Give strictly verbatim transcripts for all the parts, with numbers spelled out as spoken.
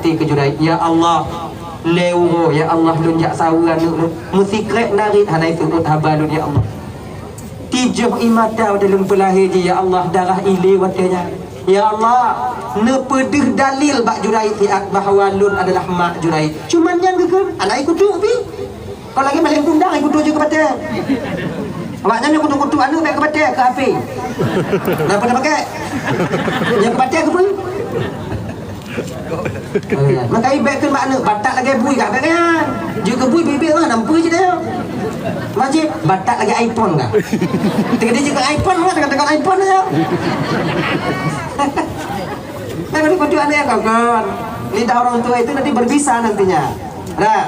até keu Juraij, "Ya Allah, lhèe uroe, ya Allah, lôn jak saweue aneuk lôn, meusikrek narit hana iseuôt haba lôn, ya Allah. Tijoh ié mata watèe lôn peulahé jih, ya Allah, darah ilé watèe nyan. Ya Allah, neupeudeuh dalil bak Juraij siat bahwa lôn adalah mak Juraij." Cuman nyan geukheun, hana ikutuk pih. Kon lagèe malèe kundang, ikutuk jeuet keu batèe. Awaknyan nyang kutuk-kutuk aneuk bèk keu batèe, keu H P. Napa tapakèk? Nyang keu batèe keu peue? Oh, ya. Maka ibèk keu mak aneuk, batat lagèe bui kah, bèk nyan. Jeuet keu bui, bibit mah, nampeue cit nyoe. Majid, batat lagèe iPhone kah. Teuka jeuet keu iPhone mah, teuka-teuka iPhone nyoe. Kan ada kutuk aneuk kah, kan? Lidah orang tua itu nanti berbisa nantinya. Nah.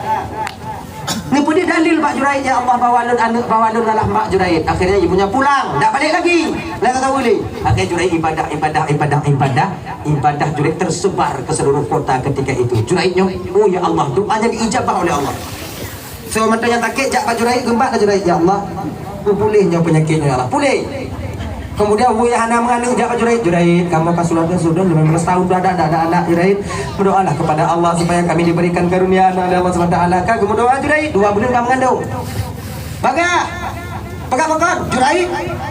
Neupeudeuh dalil bak Juraij, "Ya Allah, bahwa lôn aneuk, bahwa lôn adalah mak Juraij." Akhirnya ibunya pulang, dak balik lagi. Dak tahu lé. Akhirnya Juraij ibadah, ibadah, ibadah, ibadah. Ibadah Juraij tersebar ke seluruh kota ketika itu. Juraij nyoe, "Oh ya Allah, doanya diijabah oleh Allah." So, mata nyang sakét jak bak Juraij, geumbak dah Juraij, "Ya Allah, peupuléh nyoe peunyakét nyoe, ya Allah. Puléh." Kemudian, "Wui hana meuaneuk, jak bak Juraij." "Juraij, kamoe ka sudah, sudah lima belas tahun dah, dah, dah, dah anak, Juraij. Berdoalah kepada Allah supaya kami diberikan karunia anak oleh Allah Subhanahu Wa Taala." Ka geumeudoa Juraij, dua buleuen ka meungandong. Bagah. Peugah pakon, Juraij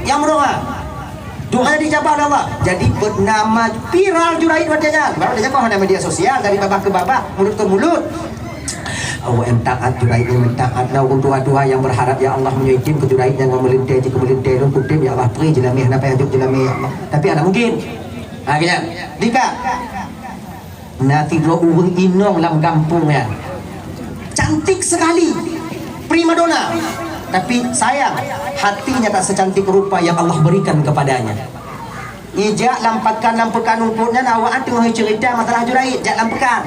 nyang meudoa. Doa dijabah oleh Allah. Jadi, bernama viral Juraij watèe nyan. Baru dijabah oleh media sosial, dari babah ke babah, mulut ke mulut. Awak nyang taat Juraij, nyang taat, na ureueng tuha-tuha nyang berharap, "Ya Allah, meunyoe item keu Juraij nyang ngon meulintèe jih keu meulintèe lôn, kutem, ya Allah, pri jeulamèe, hana payah jok jeulamèe, ya Allah." Tapi hana mungkin. Ha, keu nyan. Dika. Na sidroe ureueng inong lam gampông nyan. Cantik sekali. Primadona. Tapi sayang, hatinya tak secantik rupa yang Allah berikan kepadanya. Ijak lam pakan, lam peukan Ungkot nyan, awaknyan teungoh cerita masalah Juraij, jak lam peukan.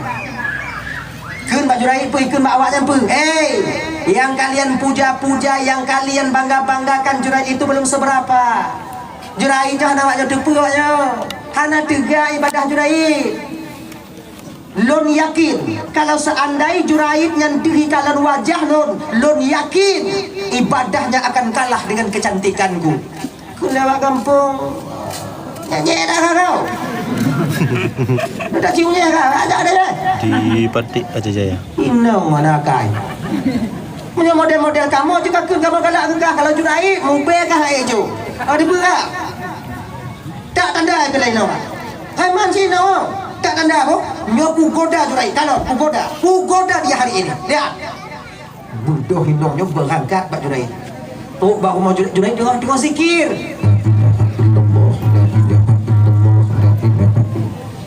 Kheun bak Juraij peue, kheun bak awaknyan peue, "Hei, yang kalian puja-puja, yang kalian bangga-banggakan Juraij itu belum seberapa. Juraij nyoe hana awaknyoe teupeue awaknyoe. Hana teuga ibadah Juraij." Lôn yakin, kalau seandai Juraij nyan teuhi kalon wajah lôn, lôn yakin ibadahnya akan kalah dengan kecantikanku. Keu lewat gampông, nyan nyeh dah kau. Dah cium nyeh kau, ada, ada, ada. Di Patik Aja Jaya. Inong mana kai. Meunyoe model-model kamoe juga keu kamoe galak geugah, kalau Juraij, mubé kah hai jo. Ada berak. Tak tanda keu laén orang. Hai man si inong, tak tanda apa? Nyoe kugoda Juraij, kalon, kugoda. Kugoda dia hari ini. Lihat. Beudôh inong nyoe beurangkat bak Juraij. Trok bak rumoh Juraij, Juraij teungoh, teungoh zikir.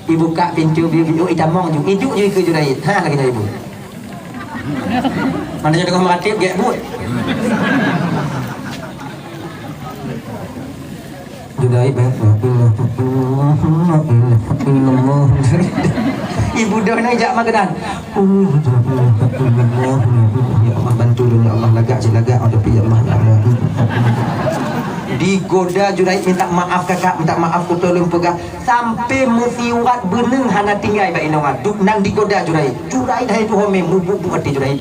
Ibu kak pintoe biu-biu itamong ju. Iduek ju ikeue Juraij. Ha lagèe nyan ibu. Mana nyoe teungoh meuratéb gèt buet. Juraij, baik. La ilaha illallah, la ilaha illallah. Ibu dah nak jak makanan. Ya Allah, bantu dong, ya Allah, lagak je, lagak, tapi ya Allah, ya Allah. Digoda Juraij minta maaf kakak, minta maaf, kuto lôn peugah, sampai meusiwak beuneueng hana tinggai bak inong nyan, nan digoda Juraij. Juraij hai tuho mé mubu-bu até Juraij.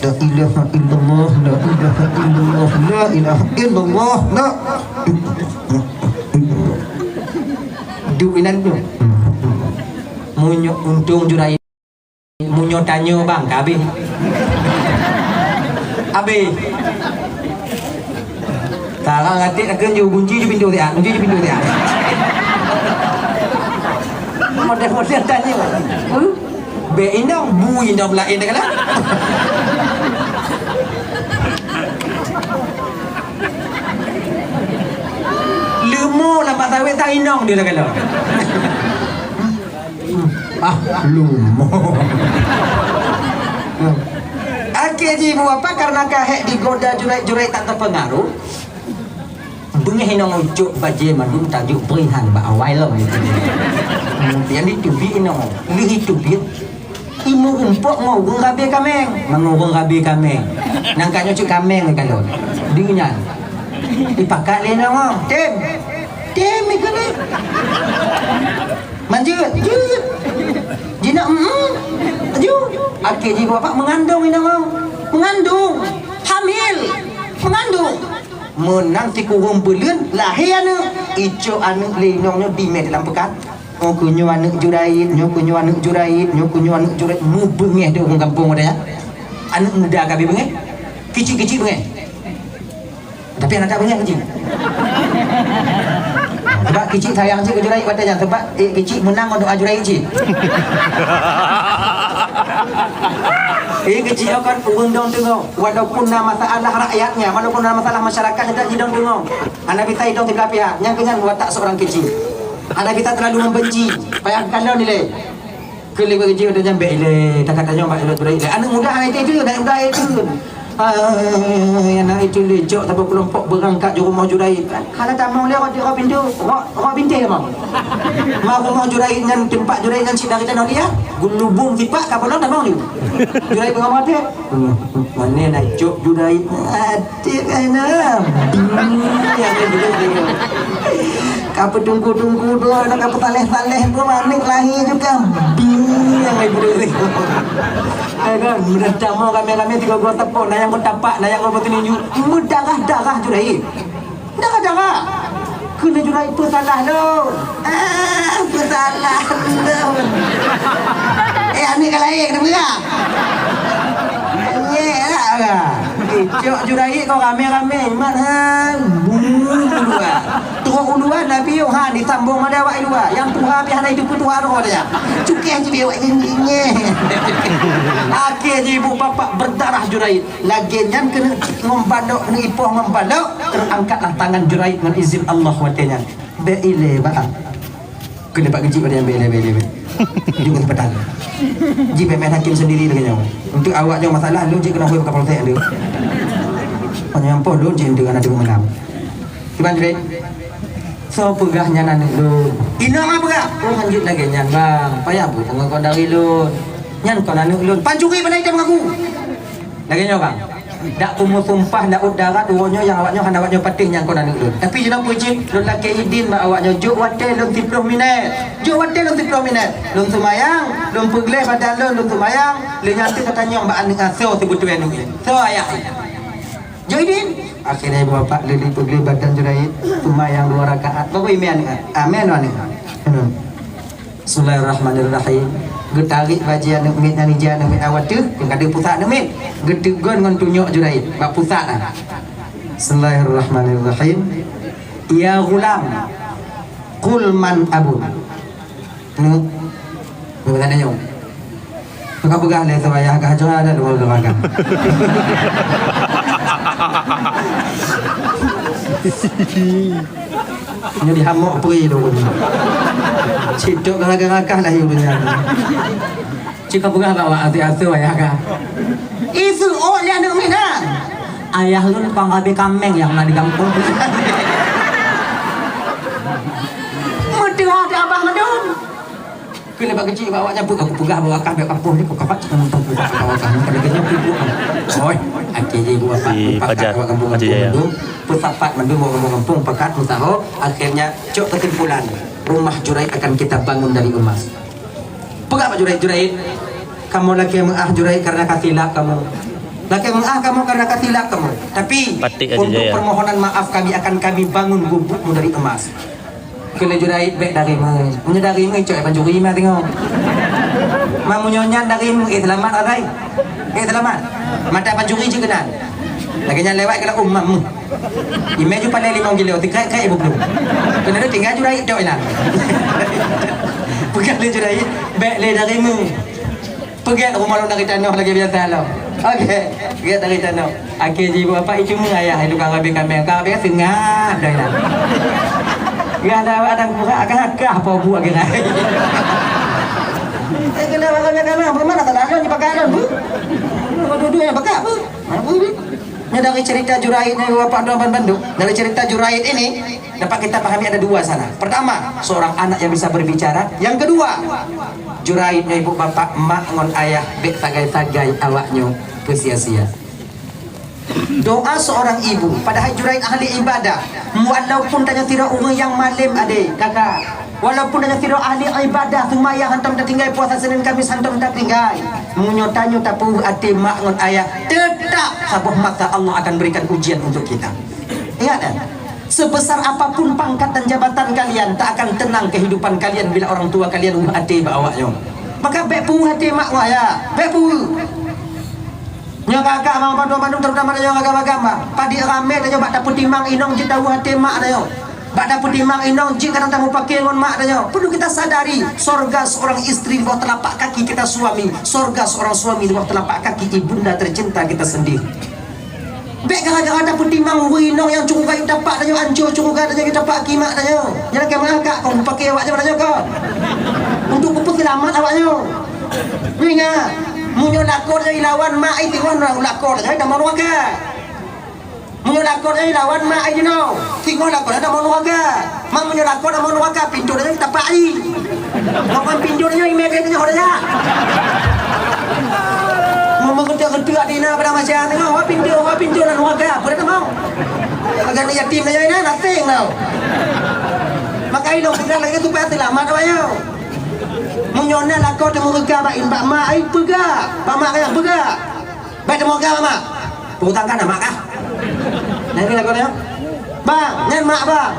La ilaha illallah, la ilaha illallah, la ilaha illallah, la. Duek inan tu. Meunyoe untông Juraij, meunyoe tanyoe bang, ka habéh. Habéh. Tarang até takheun ju gunci ju pintoe siat, gunci ju pintoe siat. Model-model tanyoe. Huh? Bèk inong, bu inong laén dah kalah. Leumo lam pasawét tan inong dia dah kalah. Ah, leumo. Akhé jih ibu bapak karena ka hék digoda Juraij-Juraij tak teupeungaroh. Beungéh inong ucok bajèe mandum tajok bri han bak awai lom. Kemudian diteubiet inong. Lheueh iteubiet, imeureumpok ngon ureueng rabe kaméng. Ngon ureueng rabe kaméng. Nangka nyoe cit kaméng ka lom. Di nyan. Ipakat lé inong, "Tem. Tem ikeu ni." Manjeuet, jeuet. Jinak, mm, aju. Akhé jih bapak meungandong inong. Meungandong. Hamil, Meunang sikureueng buleuen lahé aneuk, icok aneuk lé inong nyoe dimé dalam peukat. Nyoe keuh nyoe aneuk Juraid, nyoe keuh nyoe aneuk Juraid, nyoe keuh nyoe aneuk Juraid, meubeungéh di ureueng gampông watée nyan. Aneuk muda ka beungéh. Kicik-kicik beungéh. Tapi aneuk beungéh kicik. Sebab kicik sayang cit keu Juraid watée nyan, sebab eh, kicik meunang ngon doa Juraid cit. Eh, kicik nyoe kan ureueng dong teungoh, walaupun na masalah rakyatnya, walaupun na masalah masyarakatnya, tak jidong teungoh. Hana bisa idong siblah pihak, nyang keu nyan watak seorang kicik. Hana bisa terlalu membenci, payah kalon ilée. Keu lé kicik udah nyang bék ilée, takat tanyoe bak ilée Juraid ilée. Aneuk muda hana itu, aneuk muda itu. Ah, aneuk itu lé jok saboh keulompok beurangkat di rumoh Juraid. Hana tamong lé rot, rot pintu, rot, rot bintéh tamong. Ma rumoh Juraid nyan, teumpat Juraid nyan cit dari tanoh dia. Geulubong sipak ka bolong tamong ni. Juraid beungoh maté. Mana nak cok Juraid? Adik anak. Bingung yang ada dulu. Ka petungku-tungku tu, ada ka petaleh-taleh tu, manik lahé juga. Bingung yang ada dulu. Eh kan, mudah tamong ramé-ramé tiga gua tepok, na nyang bertapak, na nyang berpetunjuk. Mudarah-darah Juraid. Dah, dah, dah. Keuneuk Juraid peusalah lôn. Ah, peusalah lôn. Eh, aneuk ka lahé, keuneuk peugah. Nyek lah, lah. Eh, cok Juraid kau ramé-ramé, iman han. Bulu dua. Trok uluan, Nabi, ha, disambung pada awak dua. Yang tuha pih hana itu pun tuha roh dia. Cukeh je biar awak nyenyek. Akhir je ibu bapak berdarah Juraid. Lagée nyan keuneuk ngon balok, keuneuk ipoh ngon balok, terangkatlah tangan Juraid ngon izin Allah watée nyan. Bék ilée, bah. Keuneuk bak keucik watée nyan bék ilée, bék ilée, bék. Jeuet keu seupeutang. Jih bék main hakim sendiri lagée nyoe. Untuk awak nyoe masalah, lôn cit keuneuk hôi bak kapolsek lôn. Hanya ampoh lôn cit untuk aneuk teungku meulam. Kiban Juraid. Soe peugah nyan aneuk lôn? Inong a peugah. Oh, hanjeuet lagée nyan, bang. Payah bu pengakuan dari lôn. Nyan kon aneuk lôn. Pancuri beunai teuh mengaku. Lagée nyoe, bang. Dak peumusumpah laôt darat uroe nyoe nyang awak nyoe hana awak nyoe patéh nyang kon aneuk lôn. Tapi jinoe peue cit, lôn lakée idin bak awak nyoe jok watée lôn siplôh minét. Jok watée lôn siplôh minét. Lôn seumayang, lôn peugleh badan lôn, lôn seumayang. Lheueh nyan teuh ka tanyong bak aneuk asoe seubeutôi aneuk nyan. Soe ayah? Jok idin. Akhirnya ibu bapak lili peugleh badan Juraid, seumayang dua rakaat. Baru imé aneuk. Amin, aneuk. Amin. Bismillahirrahmanirrahim. Geutarik bajée aneuk miet nyan ija aneuk miet awak teuh, keu ka deuh pusat aneuk miet. Geuteugon ngon tunyok Juraid bak pusat ah. Bismillahirrahmanirrahim. Ya ghulam, qul man abun. Neuk. Neuk kata nyoe. Ka peugah lé sabayah ka jua dah dua orang kan. Nyoe dihamok peri tu. Sidok gara-gara kah lahé dunia. Cit ka peugah bak awak até-até ayah kah. Isu oh lian aneuk miet na. Ayah lôn pang abé kaméng nyang na di gampông. Meuteumé abah mandum. Keuneuk bak keucik bak awak nyan, "Peue ka kupeugah bahwa kah bèk kapoh ni, kau kapat cit muntong peugah bak awak kah, pada keuh nyoe peubuet." Oi, akhé jih geupakat, Si pakat Fajar, awak gampông-gampông Fajar Jaya. Mandum, peusapat mandum awak gampông-gampông pakat meusaho, akhirnya cok keusimpulan, rumah Juraij akan kita bangun dari emas. Peugah bak Juraij, "Juraij, kamoe lakèe meu'ah Juraij karena ka silap kamoe. Lakèe meu'ah kamoe karena ka silap kamoe. Tapi, Patik Haji untuk Jaya. Permohonan maaf kami akan kami bangun gubukmu dari emas." Kheun lé Juraij, "Bèk dari meu'ah. Meunyoe dari meu'ah, cok pancuri meu'ah teungoh. Meunyoe nyan dari meu'ah, eh, seulamat, Arai. Eh, seulamat. Mata pancuri jeuet keunan. Lagèe nyan lewat keunan, oh, mam meu'ah. Imè ju palèe limong kilo, tikrek-krek ibu belum. Keunan tinggai Juraij cok inan." Peugah lé Juraij, "Bèk lé dari meu'ah." Peugèt rumoh lôn dari tanoh lagèe biasa lom. Oke, peugèt dari tanoh. Akhé jih ibu bapak, "Itu meu'ah ayah, itu ka rabé kaméng, ka rabé seungab dah inan." Gah dah awak dan kurak, gah kah po buak gerai. Eh, kena rabé kaméng, peue mana tak ada lôn dipakai lôn, bu? Duduk yang pekat, bu? Mana bu, bu? Nyoe dari cerita Juraij nyoe, ibu bapak, tuan ban bandum. Dari cerita Juraij ini, dapat kita pahami ada dua sana. Pertama, seorang anak yang bisa berbicara. Yang kedua, Juraij nyoe, ibu bapak, mak ngon ayah bèk sagai-sagai awak nyoe peusia-sia. Doa seorang ibu, padahai Juraij ahli ibadah. Walaupun tanyoe sidroe ureueng nyang malém, adé, kakak. Walaupun tanyoe sidroe ahli ibadah, seumayang hantom tatinggai, puasa Senin Kamis hantom tatinggai. Meunyoe tanyoe tapeu'ah até mak ngon ayah, tetap saboh masa Allah akan berikan ujian untuk kita. Ingat, eh, sebesar apapun pangkat dan jabatan kalian, tak akan tenang kehidupan kalian bila orang tua kalian weueh até bak awak nyoe. Maka bèk peuweueh até mak wah ya, bèk peuweueh. Nyoe kakak, abang, bandum-bandum, terutama nyoe agam-agam, bah. Padit ramé tanyoe bak tapeutimang inong jeuet taweueh até mak tanyoe. Bak tapeutimang inong jeuet kadang tameupaké ngon mak tanyoe. Perlu kita sadari, sorga seorang istri di bawah telapak kaki kita suami, sorga seorang suami di bawah telapak kaki ibunda tercinta kita sendiri. Bèk gara-gara tapeutimang ureueng inong nyang cukup kayém tapak tanyoe, ancô cukup kayém tanyoe tapak aki mak tanyoe. Nyan lakèe meuakak kon paké awak nyoe tanyoe kon. Untuk peupeuseulamat awak nyoe. Ingat, meunyoe lakoe tanyoe ilawan mak ai, singoh na lakoe tanyoe tamong nuraka. Meunyoe lakoe tanyoe ilawan mak ai jinoe, singoh lakoe tanyoe tamong nuraka. Mak meunyoe lakoe tamong nuraka, pintoe tanyoe tapak ai. Ngon pintoe tanyoe imè tanyoe ho daya. Meunyoe geutek-geutek di na pada masa tanyoe, ho pintoe, ho pintoe lam nuraka, peue tamong. Lagèe aneuk yatim tanyoe inan, asing tau. Maka ilôn peugah lagèe supaya seulamat awak nyoe. Meunyoe na lakoe teumeuruka bak, bak mak ai, peugah. Bak mak kah, peugah. Bèk teumeuruka bak mak. Peurutang kah na mak kah? Nah, ini lakoe nyoe. Bang, nyan mak bang.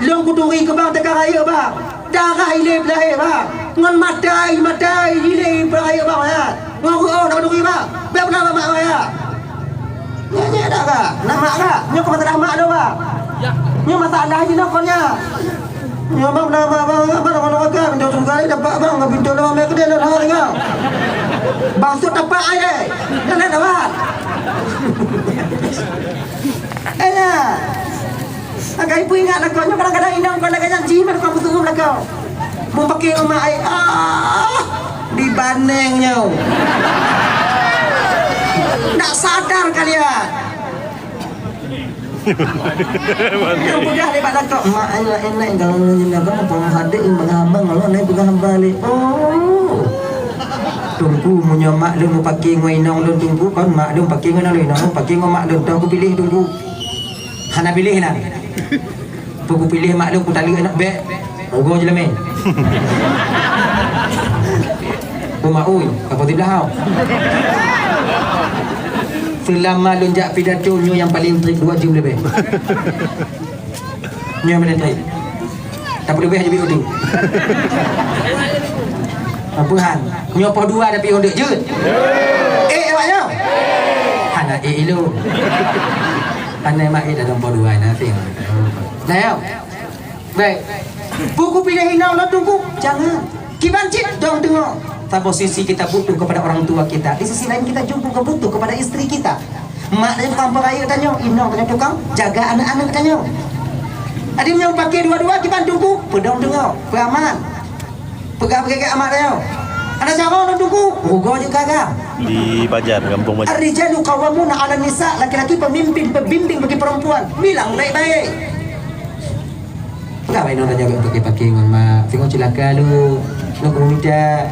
Lôn kuturi keu bang teuka rayeuk bang. Darah ilèe beulahé bang. Ngon mata ai, mata ai ilèe beulahé bang, ya. Ngon ru'oh na baturi bang. Bèk peuna bak mak bang, ya. Nyan, nyan dak ka? Na mak ka? Nyoe keu masalah mak lôn, bang. Nyoe masalah jinoe kon nyan. Nyoe bang, na mak, bang, bang, bang, bang, bang, pintoe syeuruga ni tapak, bang, ngon pintoe lôn amé keudéh lôn hana tinggai. Bang, sot tapak ai deh. Dah, dah, dah, bang. Eh, nah. Agak ibu ingat lakoe nyoe, kadang-kadang inong kon lagèe nyan jih, meunan kon beutôi lakoe. Meupaké ngon mak ai, ah, dibandeng nyoe. Ndak sadar kalian. Nyang peugah lé bak lakoe, "Mak, ai, enak, enak, kalau nyoe nyoe, abang, abang hadé, abang, abang, kalau naik peugah abang lé." Oh. Teungku, meunyoe mak lôn meupaké ngon inong lôn, Teungku, kon mak lôn paké ngon inong lôn, inong lôn paké ngon mak lôn, toh kupiléh, Teungku. Hana piléh na. Peue kupiléh mak lôn, kutaleuek aneuk bèk. Rugoe jeulamé. Peue mak ui, ka peuti blah hau. Seulama lôn jak pidato nyoe nyang paleng trép dua jeuem leubeh. Nyoe paleng trép. Tapi leubeh aja biôh tu. Apa han? Nyoe poh dua tapi untuk jeuet. Eh, awak nyoe. Hana eh ilôn. Pandai mak eh dalam poh dua na sih. Dah ya. Baik. Peue kupiléh inong lôn, Teungku? Jangan. Kiban cit dong deungoe. Saboh sisi kita butuh kepada orang tua kita, di sisi lain kita juga butuh kepada istri kita. Mak tanyoe tukang peurayeuk tanyoe, inong tanyoe tukang jaga aneuk-aneuk tanyoe. Jadi meunyoe paké dua-dua kiban, Teungku, peudong deungoe, peuaman. Peugah beugèt-gèt mak tanyoe. Hana carông lôn, Teungku, rugoe jeuet keu agam. Di Bajan, Gampông Bajan. Ar-rijalu qawwamuna 'alan nisa, laki-laki pemimpin, pembimbing bagi perempuan. Bilang baik-baik. Peugah bak inong tanyoe bèk paké-paké ngon mak. Singoh ceulaka lôn. Lôn keuneuk mita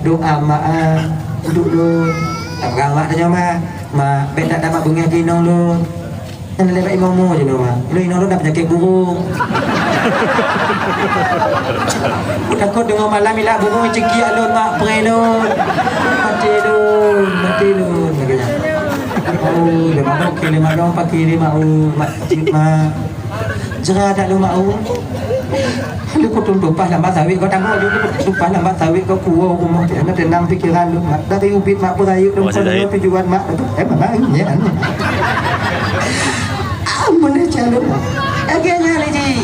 doa mak, ah, untuk lôn. Tapeugah mak tanyoe, "Mak, mak, bèk that tamat beungèh keu inong lôn." Nyan lé bak imeum jinoe, mak. Lôn inong lôn na peunyakét burung. Takot deungoe malam ilak burung cekiak lôn, mak, pré lôn. Maté lôn, maté lôn, lagèe nyan. Oh, lima dong, lima dong, paké lima, oh, mak, cit, mak. Jera that lôn, mak, oh. Lôn kutôn tumpah lam bak sawét, kau tangok jeuet, lôn kutôn tumpah lam bak sawét, kau kuwoe rumoh, teunang pikeran lôn, mak. Dari ubit mak beurayeuk lôn, kon tujuan mak. Eh, mak, nyan. Ah, meuneuh calon. Lagèe nyan lé jih.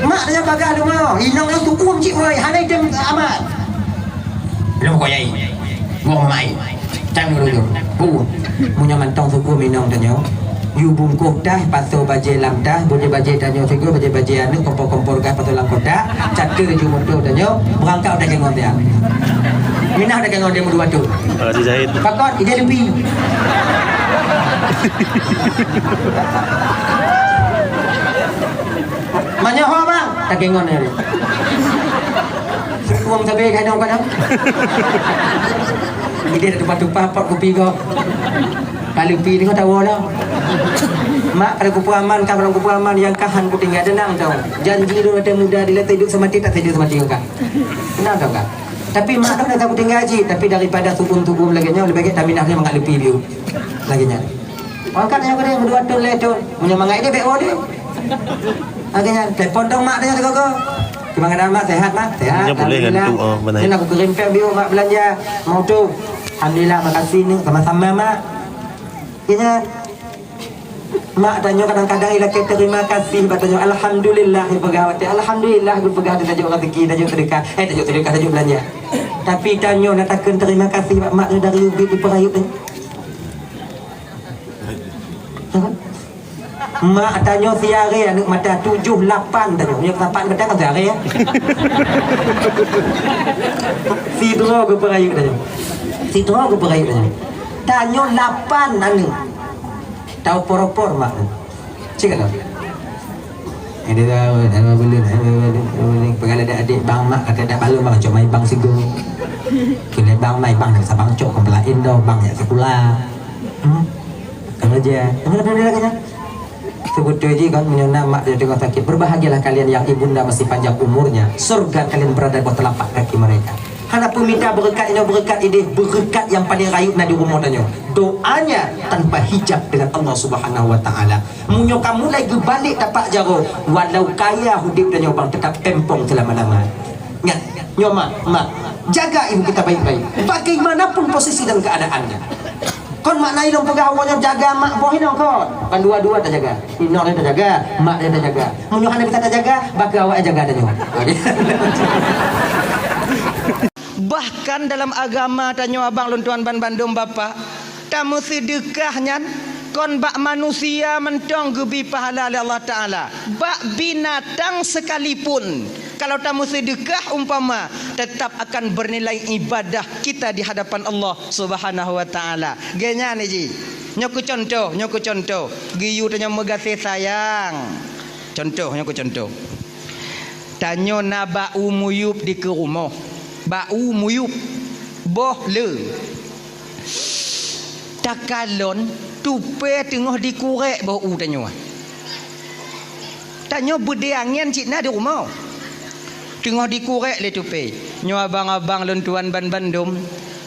Mak tanyoe bagah lôn, inong nyan tukum cit, woi, hana idem amat. Lôn kuyai. Wong mai. Cang dulu tu. Bu. Meunyoe mantong suku minong tanyoe. Yu bungkôh tah, pasoe bajèe lam tah, bajèe-bajèe tanyoe sigoe, bajèe-bajèe aneuk, kompor-kompor gah pasoe lam kotak, cakeur ju moto tanyoe, beurangkat u dagèe ngon tiang. Minah dagèe ngon dia meudua tu. Pakon, ija lupi. Manyoe ho bang, dagèe ngon dia. Sukueng sabe ka inong padang. Ideh tumpah-tumpah pot kupi gob. Ka lupi deungon tawoe lah. Mak, kalau kupeue aman, ka barang kupeue aman, nyang ka han kutinggai, teunang tau. Janji lôn watèe muda, dilèe teuduek seumati, tak teuduek seumati ngon ka. Teunang tau ka. Tapi mak, kan ka kutinggai cit, tapi daripada sukum-sukum lagèe nyoe, leubeh gèt taminah lé mangat lupi biôh. Lagèe nyan. Pangkat nyang gede, meudua thôn, lhèe thôn. Meunyoe mangat ideh bèk woe deh. Akhirnya telepon dong mak dia, "Kok, kok, gimana keadaan mak? Sehat mak?" "Sehat, alhamdulillah." Nyoe boleh kan tu, oh, benar. Nyoe aku kirim pek biu mak belanja. Mau tu. Alhamdulillah, makasih ni, sama-sama mak. Akhirnya mak tanyoe kadang-kadang ilakée terima kasih bak tanyoe. "Alhamdulillah," ipeugah watée. "Alhamdulillah," geupeugah, tajuk rezeki, tajuk sedekah. Eh, tajuk sedekah, tajuk belanja. Tapi tanyoe na takheun terima kasih bak mak nyoe dari ubit ipeurayeuk tanyoe. Mak tanyoe siaré aneuk mata tujoh lapan tanyoe. Nyoe sapat mata kan siaré ya. Sidroe geupeurayeuk tanyoe. Sidroe geupeurayeuk tanyoe. Tanyoe lapan aneuk. Tau poropor mak. Cik kata. Ada tahu, ada beli, ada beli, ada beli. Pegal ada adik bang mak kata ada balum bang cok mai bang sigo. Kena bang mai bang nak sabang cok kau pelain dah bang yak sekolah. Hmm. Kerja. Mana pun dia kerja. Sebetulnya ji kan menyona mak dia tengah sakit. Berbahagialah kalian yang ibunda masih panjang umurnya. Surga kalian berada di bawah telapak kaki mereka. Hana peumita beureukat inoe beureukat ideh, beureukat nyang paleng rayeuk na di rumoh tanyoe. Doanya tanpa hijab dengan Allah Subhanahu wa Taala. Meunyoe ka mulai geubalek tapak jaroe, walau kaya udeb tanyoe bang tetap pempong seulama-lama. Ingat, nyoe mak, mak, jaga ibu kita baik-baik. Bagaimanapun posisi dan keadaannya. Kon makna ilôn peugah awaknyoe jaga mak boh inoe kon. Kan dua-dua tajaga. Inoe lé tajaga, mak lé tajaga. Meunyoe hana bisa tajaga, baka awak jaga tanyoe. Okey. Bahkan dalam agama tanyoe abang lôn tuan ban bandum bapak, tameuseudeukah nyan kon bak manusia mantong geubi pahala lé Allah Taala. Bak binatang sekalipun, kalau tameuseudeukah umpama, tetap akan bernilai ibadah kita di hadapan Allah Subhanahu wa Taala. Geuhnyan ji. Nyoe keu contoh, nyoe keu contoh. Geuyue tanyoe meugaséh sayang. Contoh, nyoe keu contoh. Tanyoe na bak u muyup dikeue rumoh. Bak u muyup. Boh le. Takalon tupée teungoh dikurek boh u tanyoe. Tanyoe beudée angén cit na di rumoh. Teungoh dikurek lé tupée. Nyoe abang-abang lôn tuan ban bandum,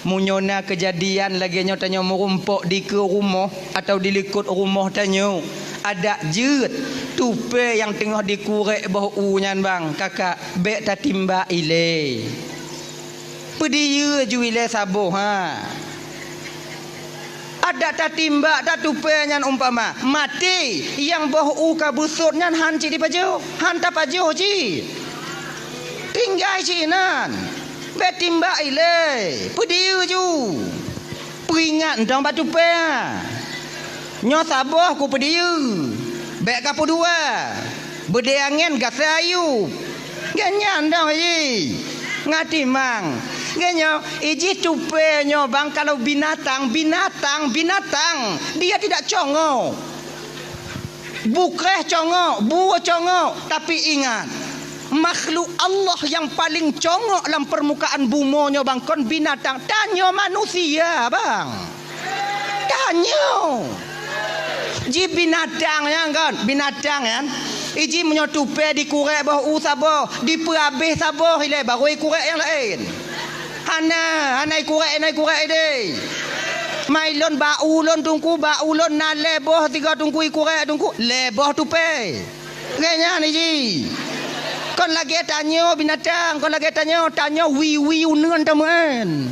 meunyoe na keujadian lagée nyoe tanyoe meurumpok dikeue rumoh atawa dilikot rumoh tanyoe, adak jeuet tupée nyang teungoh dikurek boh u nyan bang, kakak, bék tatimbak ilée. Peudiyeu ju ilée saboh, ha. Adak tatimbak that tupée nyan umpama maté, nyang boh u ka beusot nyan han cit jipajoh, han tapajoh cit. Tinggai cit inan. Bék timbak ilée, peudiyeu ju. Peuingat mantong bak tupée. Nyoe saboh kupeudiyeu, bék kapeudua. Beudée angén gasai ayub. Geuhnyan dong ji. Ngatimang. Geuhnyoe, ijih tupée nyoe bang kalau binatang, binatang, binatang. Dia tidak congok. Bukreh congok, bue congok. Tapi ingat, makhluk Allah nyang paleng congok lam peurmukaan bumoe nyoe bang kon binatang. Tanyoe manusia bang. Tanyoe. Ji binatang nyan kan, binatang nyan. Iji meunyoe tupée dikurek boh u saboh, dipeuabéh saboh ilée baru ikurek nyang laén. Hana, hana ikurek, hana ikurek ideh. Mai lôn bak u lôn teungku, bak u lôn na lhée boh tiga teungku ikurek teungku, lhée boh tupée. Lagée nyan iji. Kon lagée tanyoe binatang, kon lagée tanyoe, tanyoe wiwi uneuen tameuén.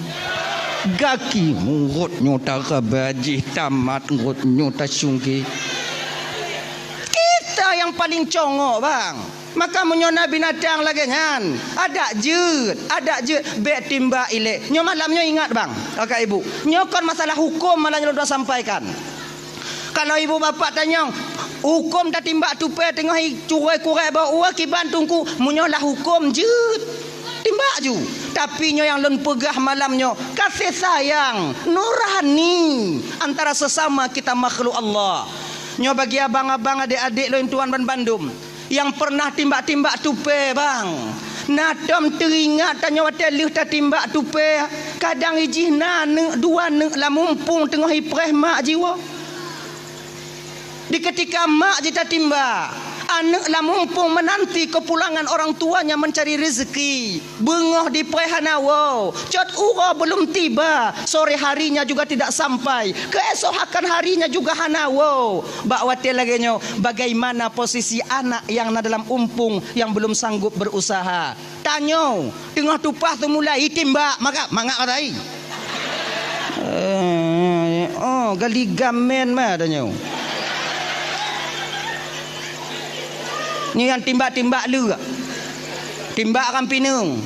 Gaki murot nyoe taraba jih tamat ngot nyoe tasungke. Kita nyang paleng congok bang. Maka meunyoe na binatang lagée nyan, adak jeuet, adak jeuet, bék timbak ilée. Nyoe malam nyoe ingat bang, kakak ibu. Nyoe kon masalah huköm malam nyoe lôn sampaikan. Kalau ibu bapak tanyong, huköm tatimbak tupée teungoh i-, curôi kurek boh u kiban teungku, meunyoe lah huköm jeuet, timbak ju. Tapi nyoe nyang lôn peugah malam nyoe, kasih sayang nurani antara sesama kita makhluk Allah. Nyoe bagi abang-abang, adék-adék lôn tuan ban bandum. Nyang peureunah timbak-timbak tupée bang. Na tom teuingat tanyoe watée lheueh tatimbak tupée, kadang ijih na neuk dua neuk lam mumpung teungoh ipreh mak jiwoe. Di keutika mak jitatimbak, Aneuk lam umpung menanti kepulangan orang tuanya mencari rezeki. Beungoh dipreh hana woe, cot uroe belum tiba, sore harinya juga tidak sampai, keesokan harinya juga hana woe. Bak watée lagée nyoe, bagaimana posisi anak yang na dalam umpung yang belum sanggup berusaha? Tanyoe, teungoh tupaih teumulai, itimbak, maka mangat ka tai. Eh, oh, gali gamen ma tanyoe. Nyoe nyang timbak-timbak leuk. Timbak ram pineung.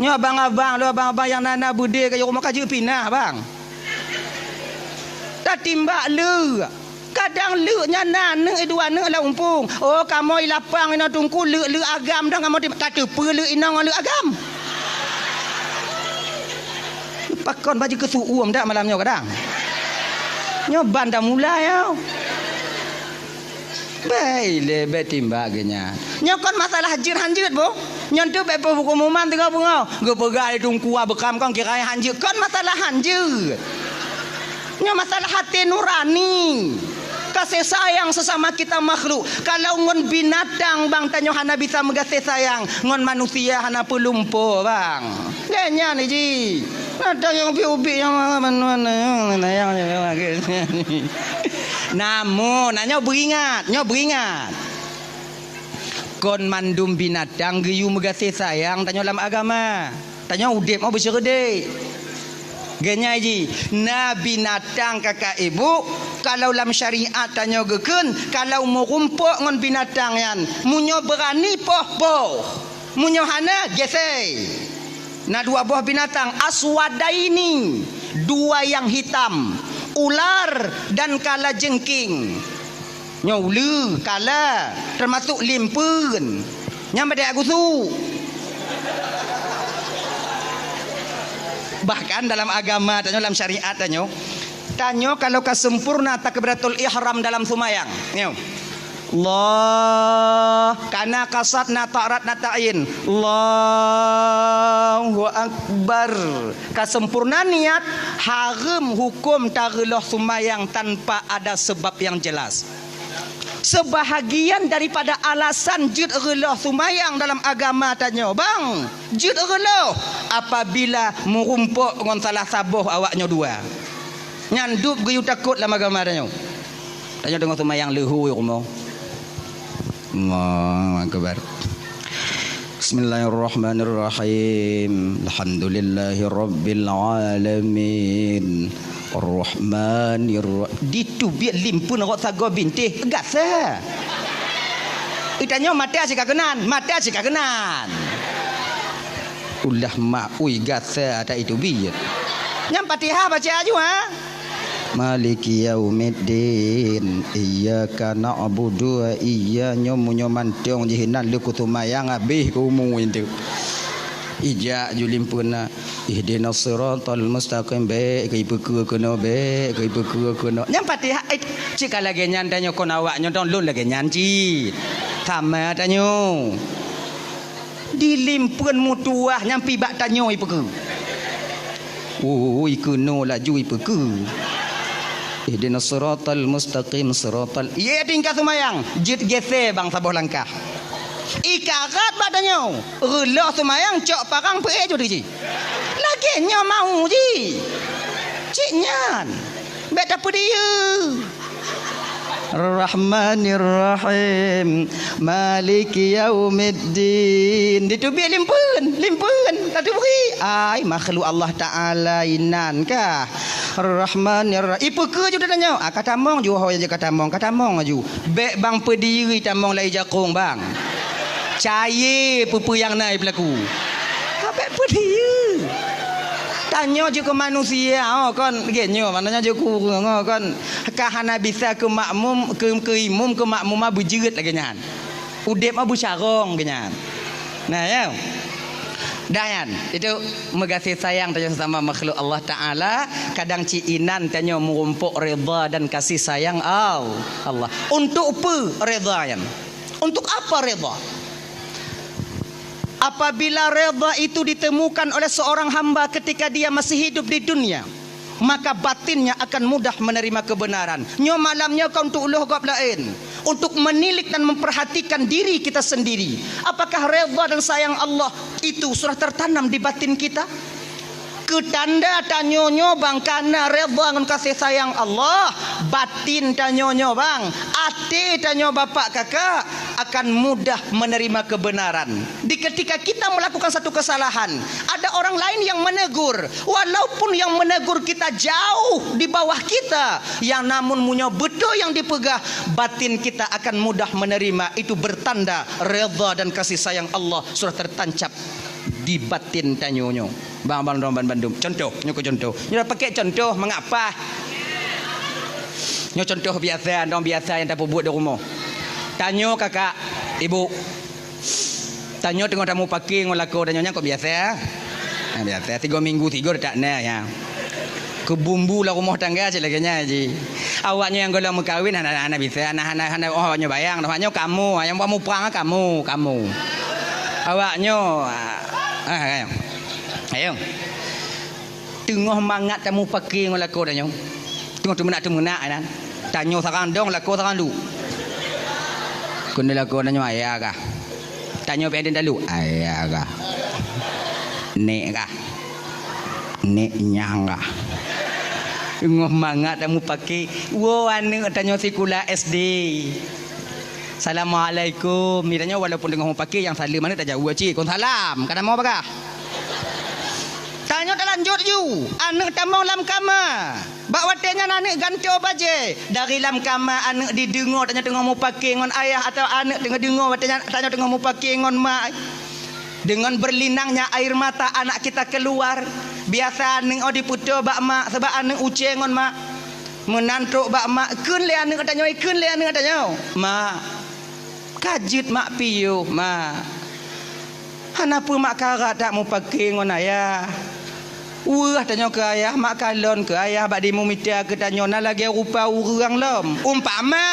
Nyoe abang-abang, lôn abang-abang nyang na-na beudé ka jeuet rumoh ka jeuet pinah, bang. Tatimbak leuk. Kadang leuk nyan na aneuk, dua aneuk lam umpung. Oh, kamoe i lapang inoe teungku leuk-leuk agam dong kamoe timbak. Tateupeue leuk inong ngon leuk agam. Pakon baju keu su'uem dak malam nyoe kadang. Nyoe ban dah mulai, yo. Bai lé, bai timbak geuh nyan. Nyoe kon masalah jeuet han jeuet, boh. Nyoe tu bai pengumuman teungoh beungoh. Geupeugah lé teungku beukam kon kira han jeuet. Kon masalah han jeuet. Nyoe masalah até nurani. Kasih sayang sesama kita makhluk. Kalau ngon binatang bang tanyoe hana bisa meugaséh sayang, ngon manusia hana peulumpo bang. Lé nyan ji. Ada nyang ubit-ubit nyang mana-mana nyang, nyang, nyang, nyang. Namun, nah, nyoe beuingat, nyoe beuingat. Kon mandum binatang geuyue meugaséh sayang tanyoe lam agama. Tanyoe udeb mau beusyeurude. Geunyai ji, na binatang kakak ibu, kalau lam syariat tanyoe geukheun, kalau meurumpok ngon binatang nyan, meunyoe beurani poh-poh, meunyoe hana, gesei. Na dua boh binatang, aswadaini, dua yang hitam, ular dan kalajengking. Nyoe uleue, kala, teumasok limpeuen. Nyan padahai gusu. Bahkan dalam agama tanyoe, dalam syariat tanyoe, tanyoe kalau ka sempurna takbiratul ihram dalam seumayang. Nyoe. Allah, kana kasat na ta'rat na ta'in. Allahu Akbar. Ka sempurna niat, hareuem huköm tareuloh seumayang tanpa ada sebab yang jelas. Sebahagian daripada alasan jeuet reuloh seumayang dalam agama tanyoe, bang, jeuet reuloh apabila meurumpok ngon salah saboh awak nyoe dua. Nyan dub geuyue takot lam agama tanyoe. Tanyoe deungoe seumayang leuhô rumoh. Allahu Akbar. Bismillahirrahmanirrahim. Alhamdulillahirabbil alamin. Arrahmanirra-, diteubiet limpeuen rot sagoe bintéh, gasa. Itanyoe mata cit ka keunan, mata cit ka keunan. Ulah mak ui gasa ata iteubiet. Nyang Fatihah baca aju, ha? Maliki yaumiddin. Iyyaka na'budu wa iyya-, nyoe meunyoe mantong jih inan lé kuseumayang habéh keu umu itu. Ijak ju limpeuna, ihdinas siratal mustaqim, bék keu ipeukeue keunoe, bék keu ipeukeue keunoe. Nyang Fatihah, eh, cit ka lagée nyan tanyoe kon awak nyoe dong lôn lagée nyan cit. Sama tanyoe. Di limpeuen meutuwah nyang pih bak tanyoe ipeukeue. Ui, keunoe laju ipeukeue. Ihdinas siratal mustaqim, siratal, ié tingkat seumayang, jeuet gesé bang saboh langkah. Ikarat bak tanyoe, reuloh seumayang cok parang peuék jeuet ji. Lagée nyoe mau ji. Cit nyan. Bék tapeudiyeu. Rahmanirrahim. Maliki yaumiddin. Diteubiet limpeuen, limpeuen. Tateubiet. Ai, makhluk Allah Taala inan kah. Rahmanirrahim. Ipeukeue ju tanyoe. Ah, ka tamong ju, ho, ka tamong, ka tamong ju. Bék bang peudiyeu tamong lai jakong, bang. Cayée peue-peue nyang na ipeulaku. Ka bék peudiyeu. Tanyoe ju keu manusia, oh, kon, lagée nyoe, maknanya ju ku, oh, kon. Ka hana bisa keu makmum, keu, keu imum, keu makmuma beujeuet lagée nyan. Udeb mah beucarông geuh nyan. Nah, ya. Dah nyan, itu meugaséh sayang tanyoe sesama makhluk Allah Taala, kadang cit inan tanyoe meurumpok redha dan kasih sayang Al-, Allah. Untuk peue redha nyan? Untuk apa redha? Apabila redha itu ditemukan oleh seorang hamba ketika dia masih hidup di dunia, maka batinnya akan mudah menerima kebenaran. Nyoe malam nyoe kon untuk uloh gob laén. untuk menilik dan memperhatikan diri kita sendiri. Apakah redha dan sayang Allah itu sudah tertanam di batin kita? Keutanda tanyoe nyoe bang kana redha ngon kasih sayang Allah, batin tanyoe nyoe bang, até tanyoe bapak kakak akan mudah menerima kebenaran. Di ketika kita melakukan satu kesalahan, ada orang lain yang menegur, walaupun yang menegur kita jauh di bawah kita, yang namun meunyoe beutôi nyang dipeugah, batin kita akan mudah menerima. Itu bertanda redha dan kasih sayang Allah sudah tertancap di batin tanyoe nyoe. Bang, bang, bang, bang, bandum. Contoh, nyoe keu contoh. Nyoe pakai contoh mangat paih. Nyoe contoh biasa, dong biasa nyang tapeubuet di rumoh. Tanyoe kakak, ibu. Tanyoe teungoh tamupake ngon lakoe tanyoe nyan kok biasa. Ha, biasa. Tiga minggu tiga tak na ya. Keu bumbu lam rumoh tangga cit lagèe nyan ji. Awak nyoe nyang gohlom meukawen hana, hana bisa, hana, hana, hana, oh, awak nyoe bayang, awak nyoe kamoe, nyang buat muprang kamoe, kamoe. Awak nyoe, ah, ah, ayo. Ayo. Teungoh mangat tamupake ngon lakoe tanyoe. Teungoh teumeunak-teumeunak nyan. Tanyoe sarang dong, lakoe sarang lu. Keuneuk lakoe tanyoe ayah kah? Tanyoe pih ada dalu, ayah kah? Nek kah? Nek nyang kah? Teungoh mangat tamupake, woe aneuk tanyoe sikula S D. Assalamualaikum. Ni tanyoe walaupun teungoh mupake nyang saleuem aneuk tajaweueb cit, kon salam. Ka tamong bagah. Tanyoe talanjut ju, aneuk tamong lam kama. Bak watèe nyan aneuk gantoe bajèe. Dari lam kama aneuk dideungoe tanyoe teungoh mupake ngon ayah atawa aneuk teungoh deungoe watèe nyan tanyoe teungoh mupake ngon mak. Dengan berlinangnya air mata anak kita keluar. Biasa aneuk oh dipeutoe bak mak sabab aneuk ucée ngon mak. Meunan trok bak mak, kheun lé aneuk tanyoe, kheun lé aneuk tanyoe. Mak, ka jeuet mak piôh, mak. Hana peue mak karat that mupake ngon ayah. Weueh tanyoe keu ayah, mak kalon keu ayah bak dimumita keu tanyoe na lagée rupa ureuëng lom. Umpama.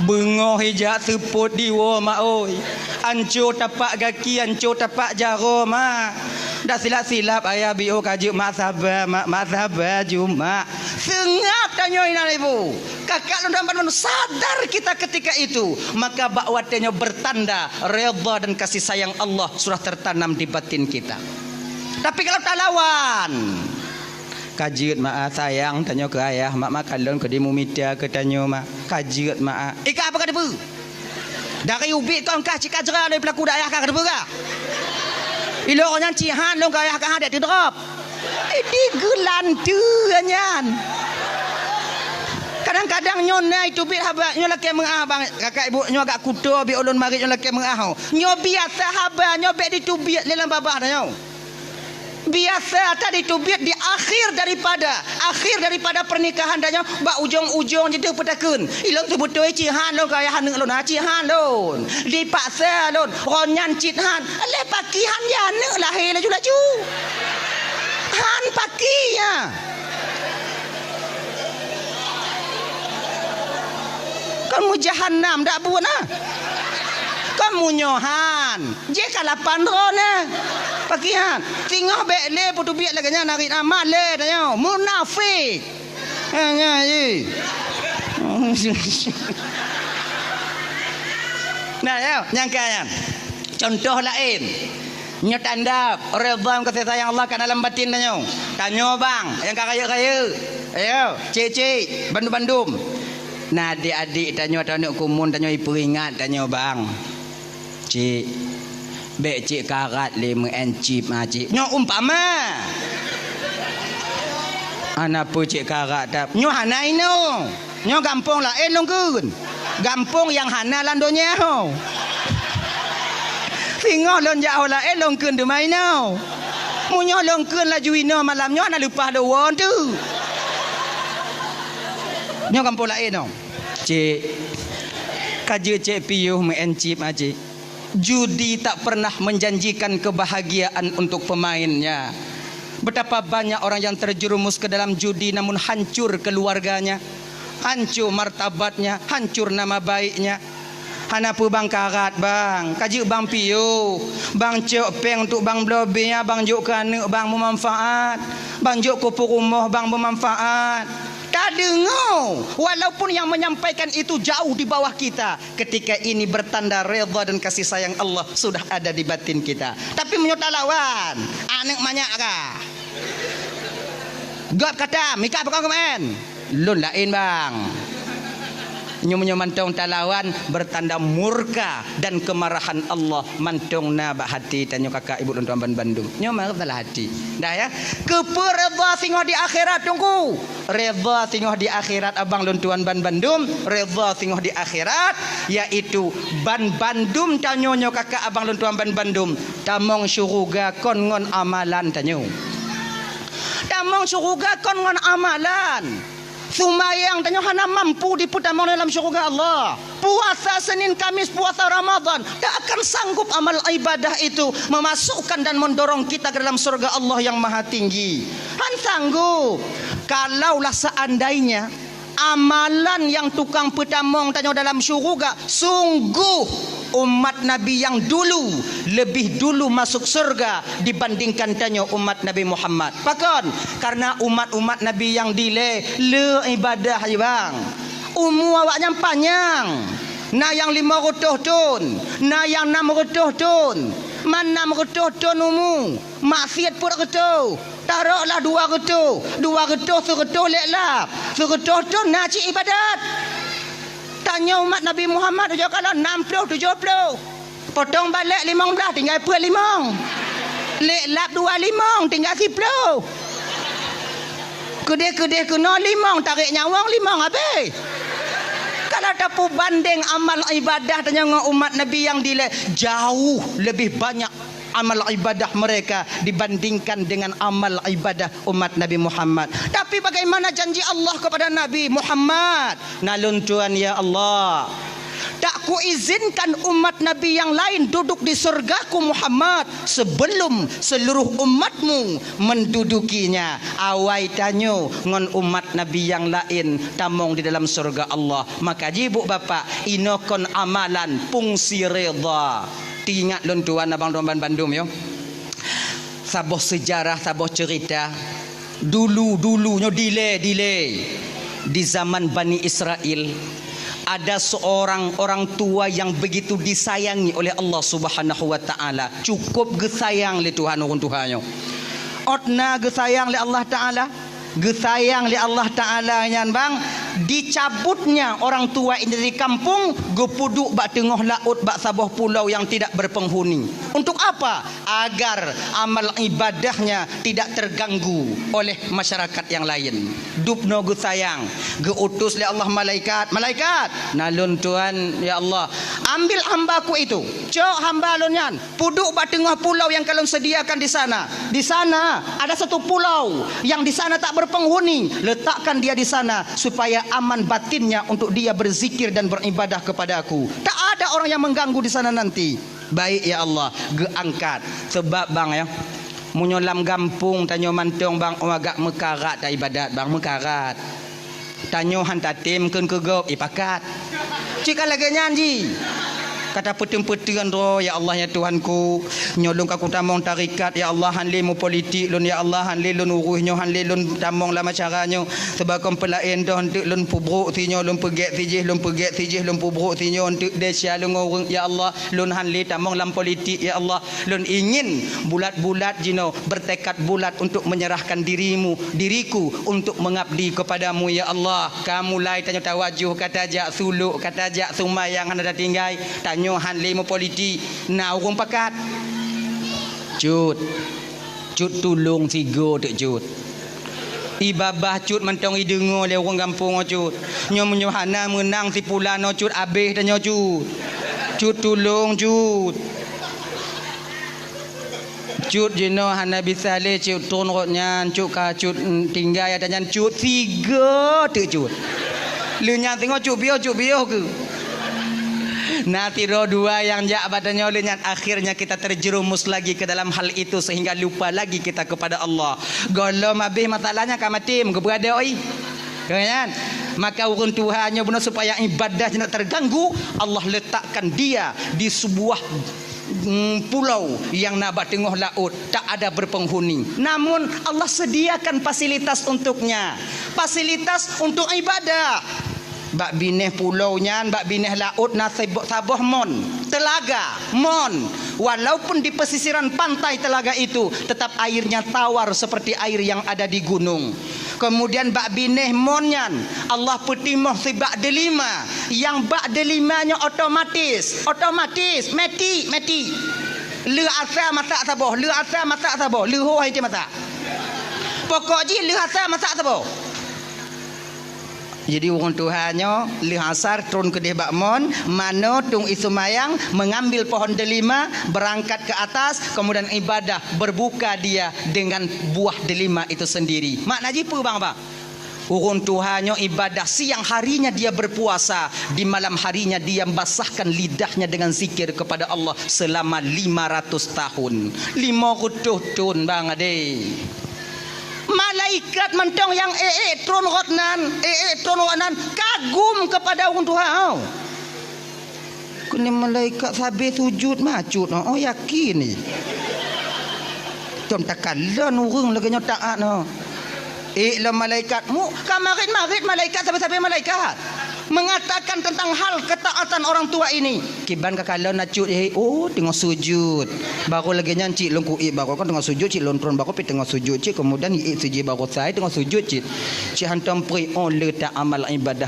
Beungoh ijak seupôt diwoe mak oi. Anco tapak gaki, anco tapak jaroe mak. Dak silap-silap ayah biôh ka jeuet mak saba, mak, mak saba ju mak. Seungab tanyoe inan ibu. Kakak lôn dan bandum sadar kita ketika itu, maka bak watée nyoe bertanda redha dan kasih sayang Allah sudah tertanam di batin kita. Tapi kalau talawan, ka jeuet mak ah, sayang tanyoe keu ayah, mak, mak kalon keu dimumita keu tanyoe mak, ka jeuet mak ah. Ika apa ka teupeu? Dari ubit kon kah cika jera dari pelaku dayah ka teupeu kah? Ilok nyan cihan lôn keu ayah ka dek teudrop. Eh, digeulanteue nyan. Kadang-kadang nyoe na iteubiet haba nyoe lakée meuah bang, kakak ibu nyoe agak kuto bi ulôn marit nyoe lakée meuah ho. Nyoe biasa haba nyoe bék diteubiet lé lam babah nyoe. Biasa ata diteubiet di akhir daripada, akhir daripada pernikahan dan nyoe bak ujong-ujong jeuet peutakheun. Ilôn teubeutôi cihan lôn keu ayah aneuk lôn, ha cihan lôn. Dipaksa lôn, ron nyan cit han. Lé paki han ya aneuk lahé laju-laju. Han paki ya. Kon mujahannam dak buet na. Kon munyohan. Jih ka lapan droe na. Paki han. Singoh bék lé peuteubiet lagée nyan narit amat lé tanyoe. Munafik. Ha, nyan jih. Nah, ya, nyangka nyan. Contoh laén. Nyoe tanda redha kasih sayang Allah ka dalam batin tanyoe. Tanyoe bang, nyang ka rayeuk-rayeuk. Ayo, cik-cik, bandum-bandum. Nah, adik-adik tanyoe, tanyoe kumun, tanyoe ipeuingat tanyoe bang. Cik, bék cik karat lé meu'en cip ma cik. Nyoe umpama. Hana peue cik karat that. Nyoe hana inoe. Nyoe gampông laén lôn kheun. Gampông nyang hana lam donya ho. Singoh lôn jak ho laén lôn kheun teuma inoe. Meunyoe lôn kheun laju inoe malam nyoe hana leupah lôn woe teuh. Nyoe gampông laén nyoe. Cik, ka jeuet cik piôh meu'en cip ma cik. Judi tak pernah menjanjikan kebahagiaan untuk pemainnya. Betapa banyak orang yang terjerumus ke dalam judi namun hancur keluarganya, hancur martabatnya, hancur nama baiknya. Hana peue bang karat bang, ka jeuet bang piôh, bang cok péng untuk bang bloe bia, bang jok keu aneuk bang beumanfaat, bang jok keu peurumoh bang beumanfaat. Tadi Deungoe, walaupun yang menyampaikan itu jauh di bawah kita, ketika ini bertanda redha dan kasih sayang Allah sudah ada di batin kita. Tapi meunyoe talawan, aneuk manyak kah? Gob kata, mika pakon keumaén? Lôn laén, bang. Nyoe meunyoe mantong talawan, bertanda murka dan kemarahan Allah mantong na bak hati tanyoe kakak ibu lôn tuan ban bandum. Nyoe meusalah hati. Dah ya. Keupeue redha singoh di akhirat, Teungku? Redha singoh di akhirat, abang lôn tuan ban bandum, redha singoh di akhirat, yaitu ban bandum tanyoe nyoe kakak abang lôn tuan ban bandum, tamong syuruga kon ngon amalan tanyoe. Tamong syuruga kon ngon amalan. Seumayang tanyoe hana mampu dipeutamong dalam syuruga Allah. Puasa Senin Kamis, puasa Ramadan, tak akan sanggup amal ibadah itu memasukkan dan mendorong kita ke dalam surga Allah yang Maha Tinggi. Han sanggup. Kalaulah seandainya amalan yang tukang peutamong tanyoe dalam syuruga, sungguh umat Nabi yang dulu lebih dulu masuk surga dibandingkan tanyoe umat Nabi Muhammad. Pakon? Karena umat-umat Nabi yang dilée le ibadah, bang. Umu awaknyan panyang. Na nyang lima reutôh thon, na nyang nam reutôh thon. Man nam reutôh thon umu, maksiat peuet reutôh, taroklah dua reutôh, dua reutôh seureutôh lé lap, seureutôh thon na cit ibadat. Tanyoe umat Nabi Muhammad ujoe kalon nam ploh tujoh ploh. Potong balek limong blaih, tinggai peuet limong. Lé lap dua limong, tinggai siploh. Keudeh-keudeh keunoe limong, tarek nyawöng limong habéh. Kalau tapeubandeng amal ibadah tanyoe ngon umat Nabi nyang dilée, jauh lebih banyak amal ibadah mereka dibandingkan dengan amal ibadah umat Nabi Muhammad. Tapi bagaimana janji Allah kepada Nabi Muhammad? Na lôn tuan, ya Allah, tak kuizinkan umat Nabi yang lain duduk di surgaku Muhammad sebelum seluruh umatmu mendudukinya. Awai tanyoe ngon umat Nabi yang lain tamong di dalam surga Allah. Maka jibuk bapak, inoe kon amalan pungsi redha. Teuingat lôn tuan abang lôn ban bandum, yo. Saboh seujarah, saboh ceurita. Dulu-dulu nyoe dilée, dilée. Di zaman Bani Israel, ada seorang orang tua yang begitu disayangi oleh Allah Subhanahu wa Ta'ala. Cukup geusayang lé Tuhan ureuëng tuha nyoe. Ôt na geusayang lé Allah Ta'ala, geusayang lé Allah Ta'ala nyan, bang, dicabutnya orang tua ini dari kampung, geupeuduek bak teungoh laôt, bak saboh pulau yang tidak berpenghuni. Untuk apa? Agar amal ibadahnya tidak terganggu oleh masyarakat yang lain. Dubnoe geusayang, geuutus lé Allah malaikat, "Malaikat, na lôn tuan, ya Allah, ambil hambaku itu, cok hamba lôn nyan, peuduek bak teungoh pulau yang ka lôn sediakan di sana. Di sana ada satu pulau yang di sana tak berpenghuni, letakkan dia di sana supaya aman batinnya untuk dia berzikir dan beribadah kepada-Ku. Tak ada orang yang mengganggu di sana nanti." Baik, ya Allah, geuangkat. Sebab, bang, ya, meunyoe lam gampông tanyoe mantong, bang, oh, agak meukarat ibadat, bang, meukarat. Tanyoe han tatem kheun keu gob, ipakat. Cit ka lagée nyan jih. Ka tapeuteun-peuteun droe, "Ya Allah, ya Tuhanku, nyoe lôn ka kutamong tarekat, ya Allah, han lé meupolitik lôn, ya Allah, han lé lôn urus nyoe, han lé lôn tamong lam acara nyoe. Sebab kon peulaén toh, eunteuk lôn peubrok sinyoe, lôn peugét sijih, lôn peugét sijih, lôn peubrok sinyoe, eunteuk desya lôn ngon ureuëng, ya Allah." Lôn han lé tamong lam politik, ya Allah. Lôn ingin bulat-bulat jinoe, bertekad bulat untuk menyerahkan dirimu, diriku untuk mengabdi kepadamu, ya Allah. Ka mulai tanyoe tawajoh, ka tajak suluk, ka tajak seumayang hana tatinggai. Tanyoe han lé meupolitik, na ureuëng pakat. Cut. Cut tulông sigoe teuk Cut. Ibabah Cut mantong ideungoe lé ureuëng gampông nyoe Cut. Nyoe meunyoe hana meunang si pulan nyoe Cut, abéh tanyoe Cut. Cut tulông Cut. Cut jinoe hana bisa lé Cut tron rot nyan, Cut ka Cut, mm, tinggai ata nyan Cut sigoe teuk Cut. Lheueh nyan teungoh Cut piôh, Cut piôh keuh. Na sidroe dua nyang jak bak tanyoe lheueh nyan, akhirnya kita terjerumus lagi ke dalam hal itu sehingga lupa lagi kita kepada Allah. Gohlom abéh masalahnya ka maté, meugeubeuadoi. Kan? Maka ureuëng tuha nyoe bunoe supaya ibadah jih hana terganggu, Allah letakkan dia di sebuah mm, pulau yang na bak teungoh laôt, tak ada berpenghuni. Namun, Allah sediakan fasilitas untuknya. Fasilitas untuk ibadah. Bak binéh pulau nyan, bak binéh laôt na sebo-, saboh mon, telaga, mon. Walaupun di pesisiran pantai telaga itu, tetap airnya tawar seperti air yang ada di gunung. Kemudian bak binéh mon nyan, Allah peutimoh sibak delima. Nyang bak delima nyoe otomatis, otomatis, meti, meti. Lheuh asa masak saboh, lheuh asa masak saboh, lheuh ho hai masak. Pokok jih lheuh asa masak saboh. Jadi, ureuëng tuha nyoe lheuh asar tron keudeh bak mon, manoe tueng ie seumayang, mengambil pohon delima, berangkat ke atas, kemudian ibadah, berbuka dia dengan buah delima itu sendiri. Makna jih peue, bang, bang? Ureuëng tuha nyoe ibadah, siang harinya dia berpuasa, di malam harinya dia membasahkan lidahnya dengan zikir kepada Allah selama lima ratus tahun. Lima ratus thon, bang, adé. Malaikat mantong nyang ék-ék tron rot nan, ék-ék tron rot nan, kagum kepada ureuëng tuha. Keuneuk malaikat sabe sujud macut, oh, yakin ni. Tom takalon ureuëng lagée nyoe taát, no. Ék lom malaikat, mu, ka marit-marit malaikat, sabe-sabe malaikat. Mengatakan tentang hal ketaatan orang tua ini. Kiban ka kalon acut, eh, oh, teungoh sujud. Baru lagée nyan cit lôn kuék, baru kan teungoh sujud cit, lôn tron baru pih teungoh sujud cit, kemudian iék sijih baru sai teungoh sujud cit. Cit hantom pri, oh, le tak amal ibadah.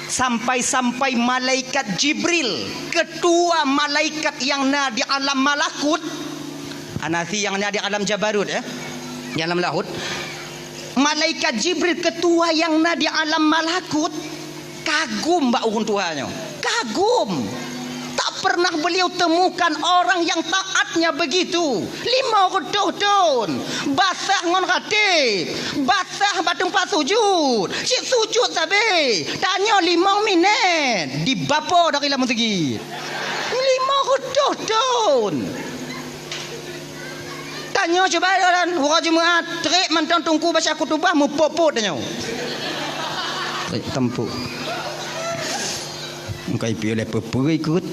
Sampai-sampai malaikat Jibril, ketua malaikat yang na di alam malakut, anasi yang na di alam jabarut, eh, di alam lahut. Malaikat Jibril, ketua yang na di alam malakut, kagum bak ureuëng tuha nyoe. Kagum. Tak pernah beliau temukan orang yang taatnya begitu. Lima ratus thon. Basah ngon ratib. Basah bak teumpat sujud. Cit sujud sabe. Tanyoe limong minét. Dibapo dari lam meuseujid. Lima ratus thon. Tanyoe cuba, uroe Jumat, trép mantong teungku baca khutubah, meupot-pot tanyoe. Trép teumpu. Engkai piôh lé peue-peue ikot.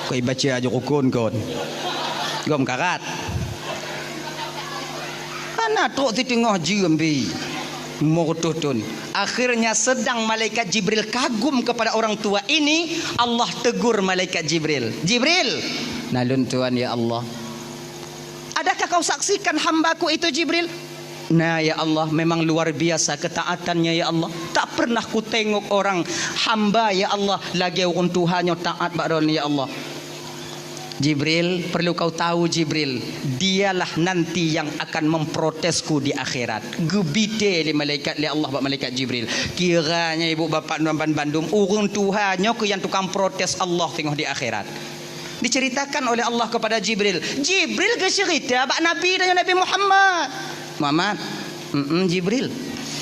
Kai baca aju rukun kon. Gom karat. Hana trok siteungoh jeuem bi. Lima ratus thon. Akhirnya sedang malaikat Jibril kagum kepada orang tua ini, Allah tegur malaikat Jibril. "Jibril!" "Na lôn tuan, ya Allah." "Adakah kau saksikan hambaku itu, Jibril?" "Na, ya Allah, memang luar biasa ketaatannya, ya Allah. Tak pernah kutengok orang hamba, ya Allah, lagée ureuëng tuha nyoe taat bak droeneuh, ya Allah." "Jibril, perlu kau tahu, Jibril, dialah nanti yang akan memprotesku di akhirat." Geubite lé malaikat, lé Allah bak malaikat Jibril. Kiranya ibu bapak nyan ban bandum, ureuëng tuha nyoe keuh nyang tukang protes Allah teungoh di akhirat. Diceritakan oleh Allah kepada Jibril. Jibril geuceurita bak Nabi dan Nabi Muhammad. Muhammad, mm Jibril.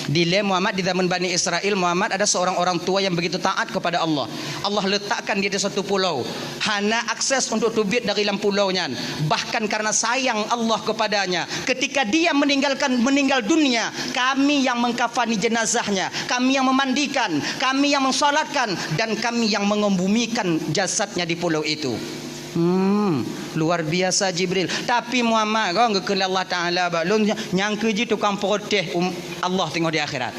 Dilée Muhammad di zaman Bani Israel, Muhammad ada seorang orang tua yang begitu taat kepada Allah. Allah letakkan dia di satu pulau, hana akses untuk teubiet dari lam pulau nyan. Bahkan karena sayang Allah kepadanya, ketika dia meninggalkan, meninggal dunia, kami yang mengkafani jenazahnya, kami yang memandikan, kami yang mensolatkan, dan kami yang mengembumikan jasadnya di pulau itu. Hmm, luar biasa Jibril. Tapi Muhammad, kon geukheun lé Allah Taala bak lôn, nyang keuh jih tukang protes um, Allah teungoh di akhirat.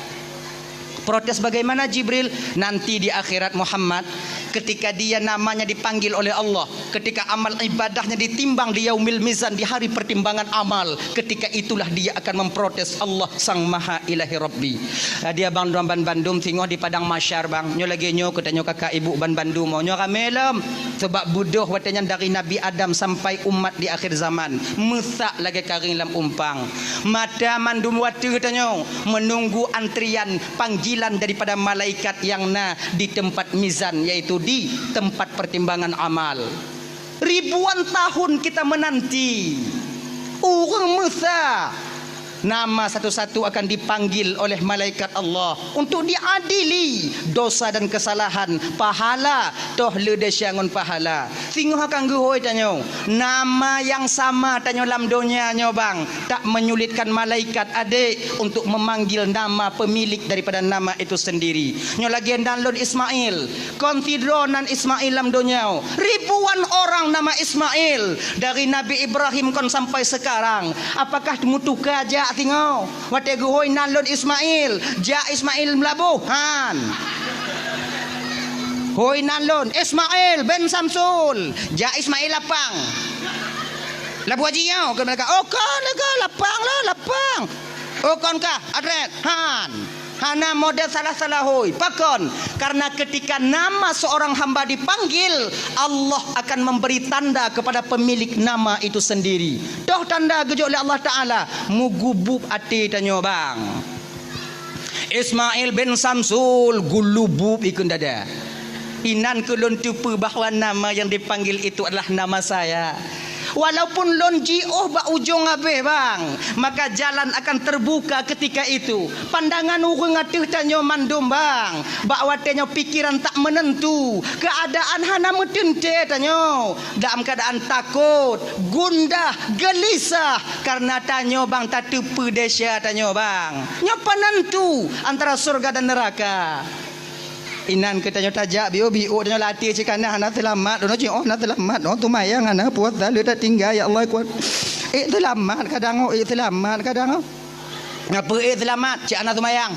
Protes bagaimana Jibril? Nanti di akhirat Muhammad, ketika dia namanya dipanggil oleh Allah, ketika amal ibadahnya ditimbang di yaumil mizan, di hari pertimbangan amal, ketika itulah dia akan memprotes Allah Sang Maha Ilahi Rabbi. Dia bang droe ban bandum singoh di padang mahsyar bang. Nyoe lagée nyoe keu tanyoe kakak ibu ban bandum, nyoe ramé lom. Sebab beudôh watée nyan dari Nabi Adam sampai umat di akhir zaman, meusak lagée karéng lam umpang. Mata mandum watée tanyoe menunggu antrian panggilan daripada malaikat nyang na di tempat mizan, yaitu di tempat pertimbangan amal. Ribuan tahun kita menanti. Ureuëng meusak. Nama satu-satu akan dipanggil oleh malaikat Allah untuk diadili dosa dan kesalahan, pahala, toh le desya ngon pahala. Singoh akan geuhôi tanyoe, nama nyang sama tanyoe lam donya nyoe bang, tak menyulitkan malaikat adek untuk memanggil nama pemilik daripada nama itu sendiri. Nyoe lagèe nan lôn Ismail, kon sidroe nan Ismail lam donya. Ribuan orang nama Ismail, dari Nabi Ibrahim kon sampai sekarang. Apakah meutuka jak singoh? Watèe geuhôi nan lôn Ismail, jak Ismail Meulaboh, han. Hôi nan lôn, Ismail bin Samsul, jak Ismail Lapang. Labuhan Haji nyoe, kheun malaikat, "Oh, kon, kon, Lapang lah, Lapang. Oh, kon kah, adres, han." Hana model salah-salah hôi. Pakon? Karena ketika nama seorang hamba dipanggil, Allah akan memberi tanda kepada pemilik nama itu sendiri. Toh tanda geujok lé Allah Ta'ala, meugubub até tanyoe bang. Ismail bin Samsul gulubub ikun dada. Inan keuh lôn teupeue bahwa nama yang dipanggil itu adalah nama saya. Walaupun lôn jiôh bak ujong abéh bang, maka jalan akan terbuka ketika itu. Pandangan ureuëng ateueh tanyoe mandum bang, bak watée nyoe pikeran tak meunentu, keuadaan hana meuteuntée tanyoe, dalam keuadaan takot, gundah, geulisah, kareuna tanyoe bang tateupeue desya tanyoe bang. Nyoe peunentu antara syurga dan neuraka. Inan keu tanyoe tajak biôh-biôh tanyoe latih cit kana hana seulamat, droeneuh cit oh hana seulamat, oh teumayang hana puasa le tatinggai ya Allah kuat. Eh seulamat kadang oh, eh seulamat kadang oh. Ngapa eh seulamat cit hana teumayang?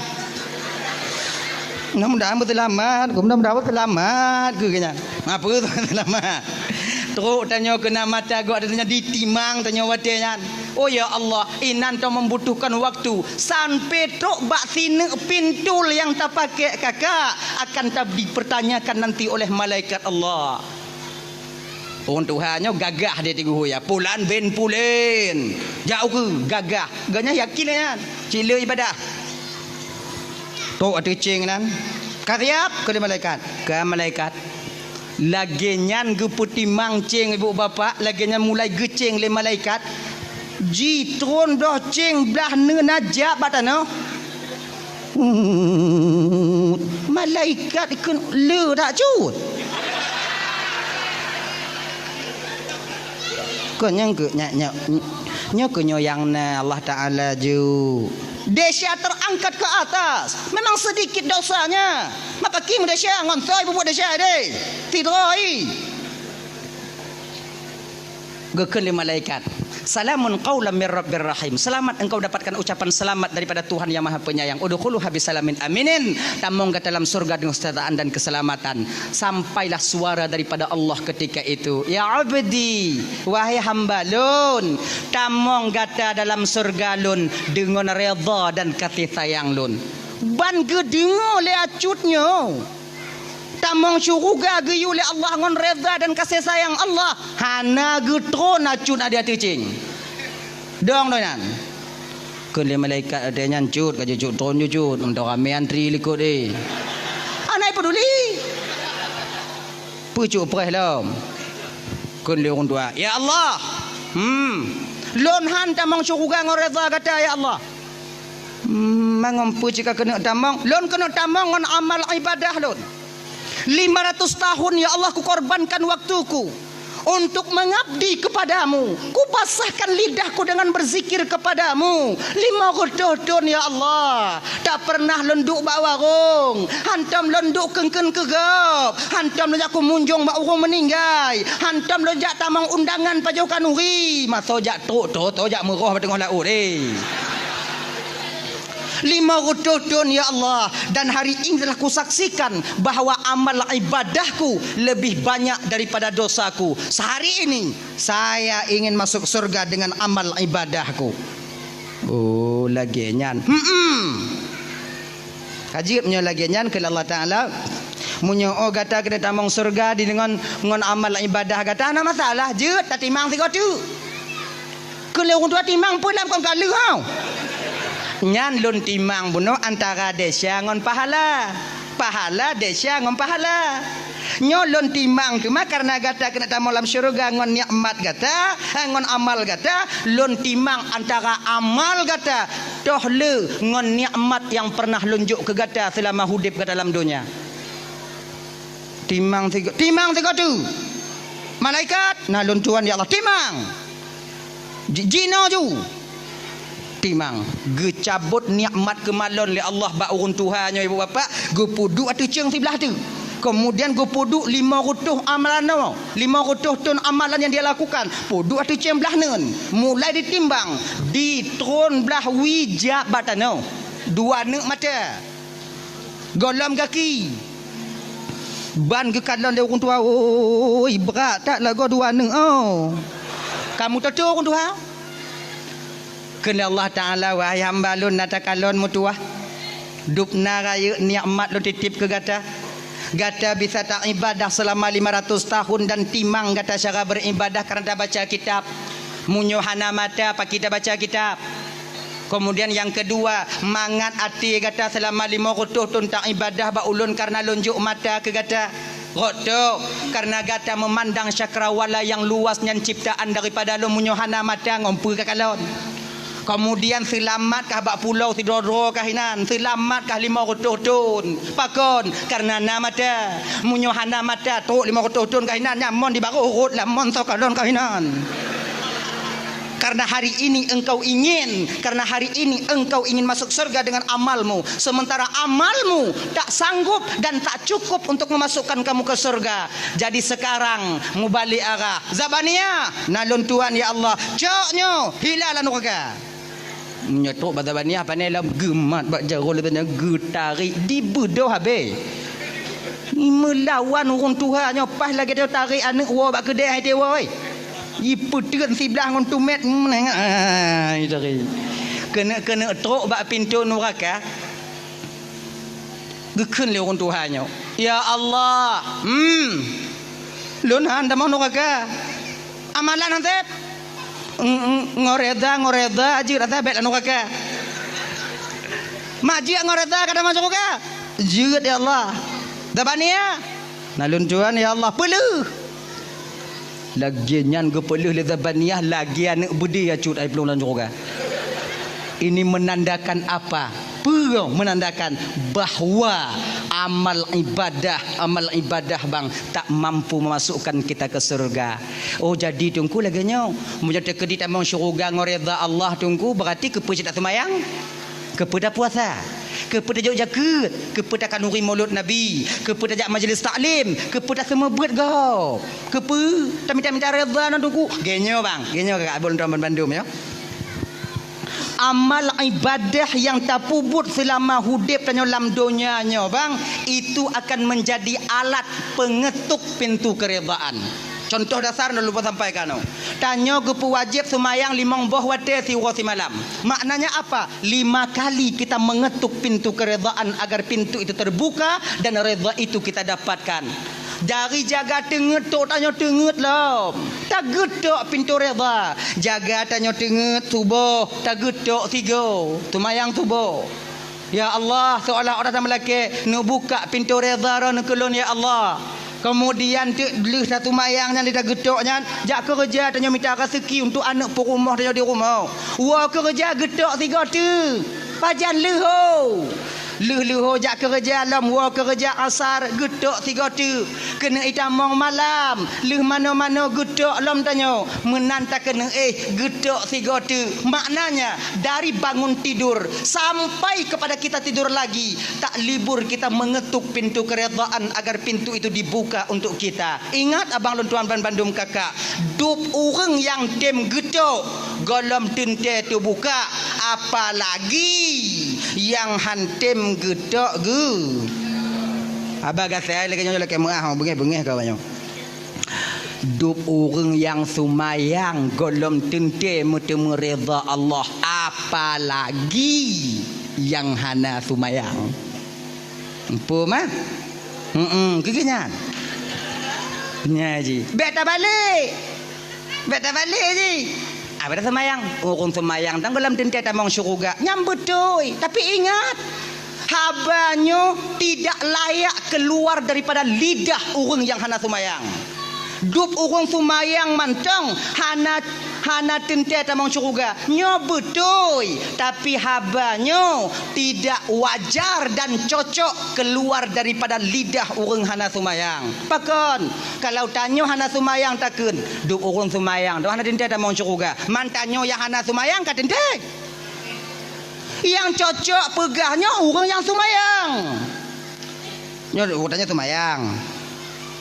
Mudah-mudahan beuseulamat, mudah-mudahan beuseulamat keu nyan. Ngapa seulamat? Trok tanyoe keuna mata gok tanyoe ditimang tanyoe watée nyan. Oh ya Allah, inan tanyoe membutuhkan waktu sampai trok bak sineuk pintul nyang tapakée kakak akan ta-, dipertanyakan nanti oleh malaikat Allah. Ureuëng tuha nyoe gagah di teungoh ya, pulan bin pulen. Jak ukeue gagah. Gobnyan yakin nyan. Cit le ibadah. Trok ateueh céng nan. Ka siap keu lé malaikat. Ka malaikat. Lagée nyan geupeutimang céng ibu bapak, lagée nyan mulai geucéng lé malaikat. Jitron doh céng blah neuna jak bak tanoh. Malaikat ikon le tak cut. Kok nyang ke nyak nyak nyoe keu nyoe nyang na Allah Taala ju. Desya terangkat ke atas. Memang sedikit dosanya. Maka kim desya ngon soi bubuk desya deh. Tidroi. Geukheun lé malaikat, "Salamun qaulam mir rabbir rahim." Selamat engkau dapatkan ucapan selamat daripada Tuhan yang Maha Penyayang. "Udkhuluha bisalamin aminin." Tamong gata dalam surga dengan kesejahteraan dan keselamatan. Sampailah suara daripada Allah ketika itu, "Ya abdi, wahai hamba lôn, tamong gata dalam surga lôn dengan redha dan kasih sayang lôn." Ban geudeungoe lé acut nyoe. Tamong syuruga geuyue lé Allah ngon redha dan kasih sayang Allah, hana geutron acut na di ateueh céng. Dong doh nyan. Kheun lé malaikat watée nyan cut ka jeuet cut tron jeuet cut, meuntong ramé antri likot eh. Hana peduli. Peucok preh lom. Kheun lé ureuëng tuha, "Ya Allah, hmm, lôn han tamong syuruga ngon redha gata ya Allah." Hmm, mangon peue cit ka keuneuk tamong? Lôn keuneuk tamong ngon amal ibadah lôn. Lima ratus tahun, ya Allah, kukorbankan waktuku untuk mengabdi kepadamu. Kupasahkan lidahku dengan berzikir kepadamu. Lima reutôh thon, ya Allah. Tak pernah lôn duek bak warong. Hantom lôn duek keun-keun keu gob. Hantom lôn jak kumunjong bak ureuëng meuninggai. Hantom lôn jak tamong undangan pajoh khanuri. Masa jak trok, trok, trok jak meuroh bak teungoh laôt, eh. Lima reutôh thon, ya Allah, dan hari ini telah kusaksikan bahwa amal ibadahku lebih banyak daripada dosaku. Sehari ini, saya ingin masuk surga dengan amal ibadahku. Oh, lagée nyan. Hmm. Ka jeuet meunyoe lagée nyan keu Allah Taala. Meunyoe oh gata keuneuk tamong surga di ngon, ngon amal ibadah gata, hana masalah. Jeuet tatimang sigoe teuk. Keu lé ureuëng tuha timang peue lam kon ka lheueh hau. Nyan lôn timang bunoe antara desya ngon pahala. Pahala desya ngon pahala. Nyoe lôn timang teuma kareuna gata keuneuk tamong lam syeuruga ngon nikmat gata, eh, ngon amal gata, lôn timang antara amal gata toh le ngon nikmat nyang pernah lôn jok keu gata seulama udeb gata lam donya. Timang sigo-, timang sigoe teuk. Malaikat, na lôn tuan ya Allah, timang. Ji-, jinoe ju. Timang, geucabot nikmat keumalon lé Allah bak ureuëng tuha nyoe, ibu bapak, geupeuduek ateueh ceueng siblah teuk. Kemudian geupeuduek lima reutôh amalan nyoe, lima reutôh thon amalan nyang dia lakukan, peuduek ateueh ceueng blah neuen, mulai ditimbang, ditron blah wie jak bak tanoh. Dua neuk mata. Gohlom gaki. Ban geukalon lé ureuëng tuha, "Oi, brat that lagoe dua neuk, oh." Kamu toto ureuëng tuha? Kheun lé Allah Taala, "Wahai hamba lôn, na takalon meutuwah. Dub na rayeuk nikmat lôn titip keu gata. Gata bisa taibadah seulama lima ratus tahun dan timang gata cara beribadah karena tabaca kitab. Meunyoe hana mata, pakri tabaca kitab?" Kemudian nyang keudua, mangat até gata seulama lima reutôh thon taibadah bak ulôn kareuna lôn jok mata keu gata. Rot tok, kareuna gata meumandang cakrawala nyang luas nyan ciptaan daripada lôn, meunyoe hana mata ngon peue kakalon. Kemudian seulamat kah bak pulo sidroe-droe kah inan, seulamat kah lima reutôh thon. Pakon? Kareuna na mata. Meunyoe hana mata, trok lima reutôh thon kah inan, nyan mon di barôh rot lam mon soe kalon kah inan. Karena hari ini engkau ingin, karena hari ini engkau ingin masuk surga dengan amalmu, sementara amalmu tak sanggup dan tak cukup untuk memasukkan kamu ke surga. Jadi sekarang, mubalik arah. Zabaniah, na lôn tuan ya Allah. Cok nyoe, hila lam nuraka. Nyoe trok bak Zabaniah, pane lom geumat bak jaroe lé tanya, geutarek, dibeudôh habéh. Meulawan ureuëng tuha nyoe paih lagée nyoe tarek aneuëk woe bak keudée hai teuwoe. Jipeuteun siblah ngon tumét, meunengah, ah, jitari. Keuneuk-keuneuk trok bak pintoe nuraka. Geukheun lé ureuëng tuha nyoe, "Ya Allah, hmm, lôn han tamong nuraka. Amalan han sép. Ng-, ng-, ngon reda, ngon reda jeuet rasa bék lam nuraka. Mak jeuet ngon reda ka tamong syeuruga? Jeuet, ya Allah. Zabaniah, na lôn tuan, ya Allah, peuleueh." Lagée nyan geupeuleueh lé Zabaniah lagée aneuëk beudé ya cut ai plueng lam syeuruga. Ini menandakan apa? Peue menandakan bahwa amal ibadah, amal ibadah bang tak mampu memasukkan kita ke surga. Oh, jadi Teungku lagée nyoe, meunyoe teukeudi tamong syeuruga ngon reda Allah Teungku, berarti keupeue cit tak seumayang? Keupeue tapuasa? Keupeue tajok jakeuet? Keupeue takhanuri mulod Nabi? Keupeue tajak majlis taklim? Keupeue taseumeubeuet gob? Keupeue tamita-mita reda ngon Teungku? Geuh nyoe bang, geuh nyoe kakak abon tuan bandum nyoe. Amal ibadah nyang tapeubuet seulama udeb tanyoe lam donya nyoe bang, itu akan menjadi alat pengetuk pintu keredaan. Contoh dasar na lôn sampaikan nyoe. Tanyoe geupeuwajéb seumayang limong boh watée siuroe simalam. Maknanya apa? Lima kali kita mengetuk pintu keredaan agar pintu itu terbuka dan reda itu kita dapatkan. Dari jaga teungeut tok tanyoe teungeut lom. Tageutok pintu reda. Jaga tanyoe teungeut suboh, tageutok sigoe. Seumayang suboh. Ya Allah, seolah-olah tameulakée, neubukak pintoe reda droeneuh keu lôn, ya Allah. Keumudian teuk lheueh taseumayang nyan, lheueh tageutok nyan, jak keureuja tanyoe mita raseuki untuk aneuëk peurumoh tanyoe di rumoh. Woe keureuja geutok sigoe teuk, pajan leuho. Lheueh leuho jak keureuja lom, woe keureuja asar geutok sigoe teuk. Keuneuk itamong malam, lheueh manoe-manoe geutok lom tanyoe, meunan takeuneuk éh geutok sigoe teuk. Maknanya, dari bangun tidur sampai kepada kita tidur lagi, tak libur kita mengetuk pintu keredaan agar pintu itu dibuka untuk kita. Ingat, abang lôn tuan ban bandum kakak, dub ureuëng nyang tem geutok, gohlom teuntée teubuka, apalagi nyang han tem geutok geu. Haba gasai lagée nyoe lakée meuah, beungéh-beungéh ka nyoe. Dub ureuëng nyang seumayang gohlom teuntée meuteumé reda Allah, apalagi nyang hana seumayang. Empu mah? Heeh, keu nyan. Nya ji. Bék tabalek. Bék tabalek ji. Abada seumayang. Ureuëng seumayang tan gohlom teuntée tamong syeuruga. Nyan beutôi. Tapi ingat, Haba nyoe tidak layak keluar daripada lidah ureuëng nyang hana seumayang. Dub ureuëng seumayang mantong hana, hana teuntée tamong syeuruga. Nyoe beutôi, tapi haba nyoe tidak wajar dan cocok keluar daripada lidah ureuëng hana seumayang. Pakon? Kalau tanyoe hana seumayang takheun, dub ureuëng seumayang, dub hana teuntée tamong syeuruga. Man tanyoe nyang hana seumayang ka teuntée. Nyang cocok peugah nyoe ureuëng nyang seumayang. Nyoe ureuëng tanyoe seumayang.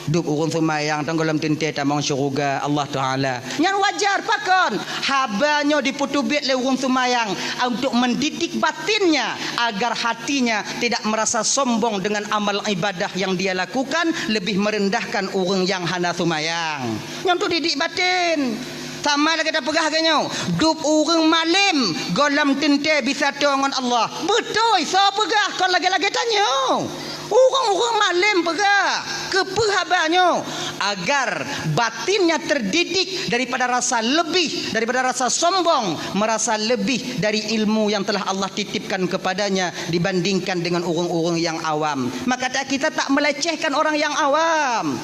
Dub ureuëng seumayang tong gohlom teuntée tamong syeuruga Allah Taala. Nyan wajar pakon? Haba nyoe dipeuteubiet lé ureuëng seumayang untuk mendidik batinnya agar hatinya tidak merasa sombong dengan amal ibadah yang dia lakukan, lebih merendahkan ureuëng nyang hana seumayang. Nyan tu didik batin. Sama lagée tapeugah lagée nyoe, dub ureuëng malem gohlom teuntée bisa toe ngon Allah. Beutôi, soe peugah kon lagée-lagée tanyoe. Ureuëng-ureuëng malem peugah, keupeue haba nyoe? Agar batinnya terdidik daripada rasa lebih, daripada rasa sombong, merasa lebih dari ilmu yang telah Allah titipkan kepadanya dibandingkan dengan ureuëng-ureuëng nyang awam. Maka ta-, kita tak melecehkan orang yang awam.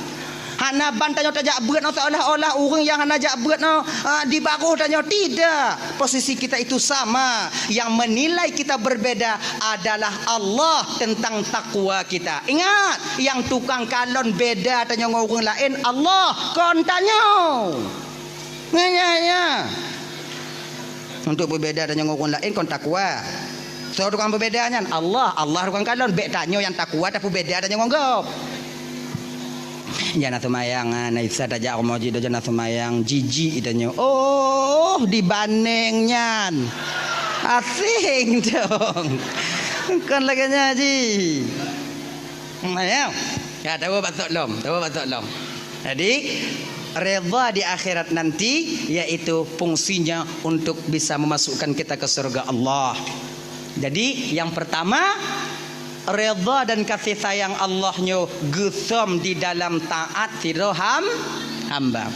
Hana ban tanyoe tajak beuet nyoe seolah-olah ureuëng nyang hana jak beuet nyoe, ah, di baroh tanyoe. Tidak. Posisi kita itu sama. Yang menilai kita berbeda adalah Allah tentang takwa kita. Ingat, nyang tukang kalon beda tanyoe ngon ureuëng laén Allah, kon tanyoe. Nyan, nyan, nyan. Untuk peubeda tanyoe ngon ureuëng laén kon takwa. Soe tukang peubeda nyan? Allah. Allah tukang kalon. Bék tanyoe nyang takwa tapeubeda tanyoe ngon gob. Jana seumayang, ah, na Isa tajak rumoh jih, jana seumayang, jijik tanyoe. Oh, dibandeng nyan. Asing dong. Kon lagée nyan jih. Hmm, ya. Ya, tahu batok lom, tahu batok lom. Jadi, redha di akhirat nanti yaitu fungsinya untuk bisa memasukkan kita ke surga Allah. Jadi, yang pertama, redha dan kasih sayang Allah nyoe geusom di dalam taat sidroe ham-, hamba.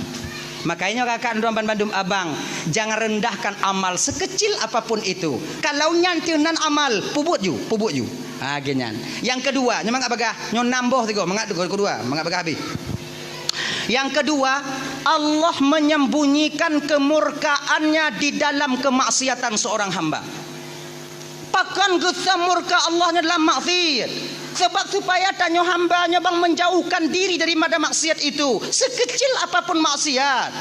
Makanya kakak droe bandum abang, jangan rendahkan amal sekecil apapun itu. Kalau nyan teuh nan amal, pubuet ju, pubuet ju. Ha, geuh nyan. Yang kedua, nyoe mangat bagah, nyoe nam boh sigoe, mangat sigoe, kedua, mangat bagah habéh. Yang kedua, Allah menyembunyikan kemurkaannya di dalam kemaksiatan seorang hamba. Pakon geusom murka Allah nyoe dalam maksiat? Sebab supaya tanyoe hamba nyoe bang menjauhkan diri daripada maksiat itu, sekecil apapun maksiat.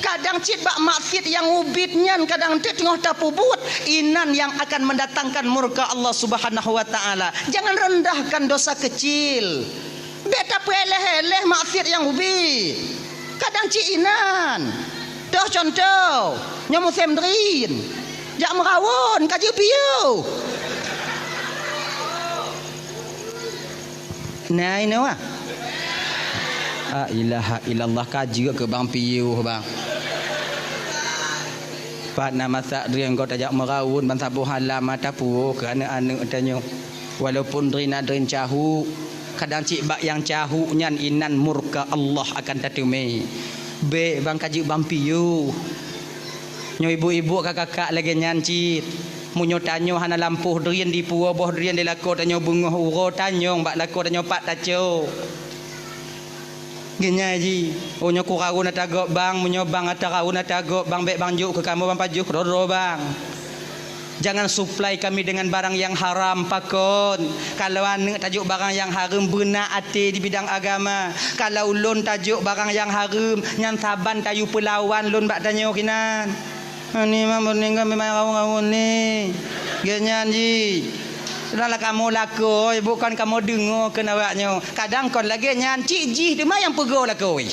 Kadang cit bak maksiat nyang ubit nyan kadang teuk teungoh tapubuet, inan nyang akan mendatangkan murka Allah Subhanahu wa Taala. Jangan rendahkan dosa kecil. Bék tapeuéléh-éléh maksiat nyang ubit. Kadang cit inan. Toh contoh, nyoe musém drien. Jak meurawon, ka jeuet piôh. Nah, inoe wah. La ilaha illallah, ka jeuet keu bang piôh, bang. Pat na masak drien gob tajak meurawon ban saboh halam mata puoh keu aneuk-aneuk tanyoe. Walaupun drien na drien cahuk, kadang cit bak nyang cahuk nyan inan murka Allah akan tateumé. Bék bang ka jeuet bang piôh. Nyoe ibu-ibu ka kakak lagée nyan cit. Meunyoe tanyoe hana lampôh drien dipuwoe boh drien di lakoe tanyoe beungoh uroe tanyong bak lakoe tanyoe pat tacok. Geunyai jih, "Oh, nyoe kurawon ata gob bang, meunyoe bang ata rawon ata gob bang, bék bang jok keu kamoe bang pajoh keudroe-droe bang. Jangan suplai kami dengan barang yang haram, pakon? Kalau aneuk tajok barang yang hareuem, beuna até di bidang agama. Kalau lôn tajok barang yang hareuem, nyan saban tayue peulawan lôn bak tanyoe kinan." Ani mak beuning kami mai rawon-rawon ni. Geuh nyan jih. Sudahlah kamoe lakoe, bukan kamoe deungoe keu awak nyoe. Kadang kon lagée nyan, cit jih teuma nyang peugoe lakoe.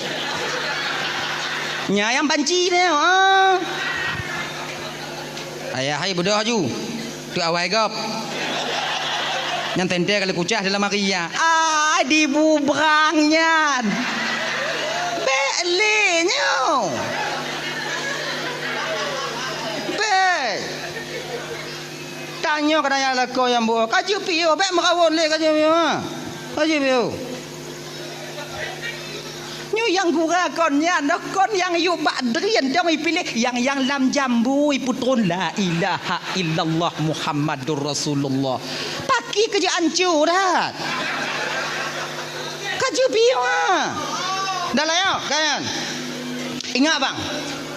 Nya nyang banci nyoe, ah. Ayah hai beudôh aju. Tu awai gob. Nyan teuntée kali kucah dalam hari ya. Ah, dibubrang nyan. Bék lé nyoe. Bék. Tanyoe keu nyang lakoe nyang buet. Ka jeuet piôh, bék meurawon lé ka jeuet piôh. Ka jeuet piôh. Nyoe nyang gura kon nyan, kon nyang yue bak drien dong ipiléh, nyang, nyang lam jambu ipeutron la ilaha illallah Muhammadur Rasulullah. Pat Ki keujeuet anco that. Ka jeuet piôh, ha. Dah lah, ya, kan? Ingat, bang.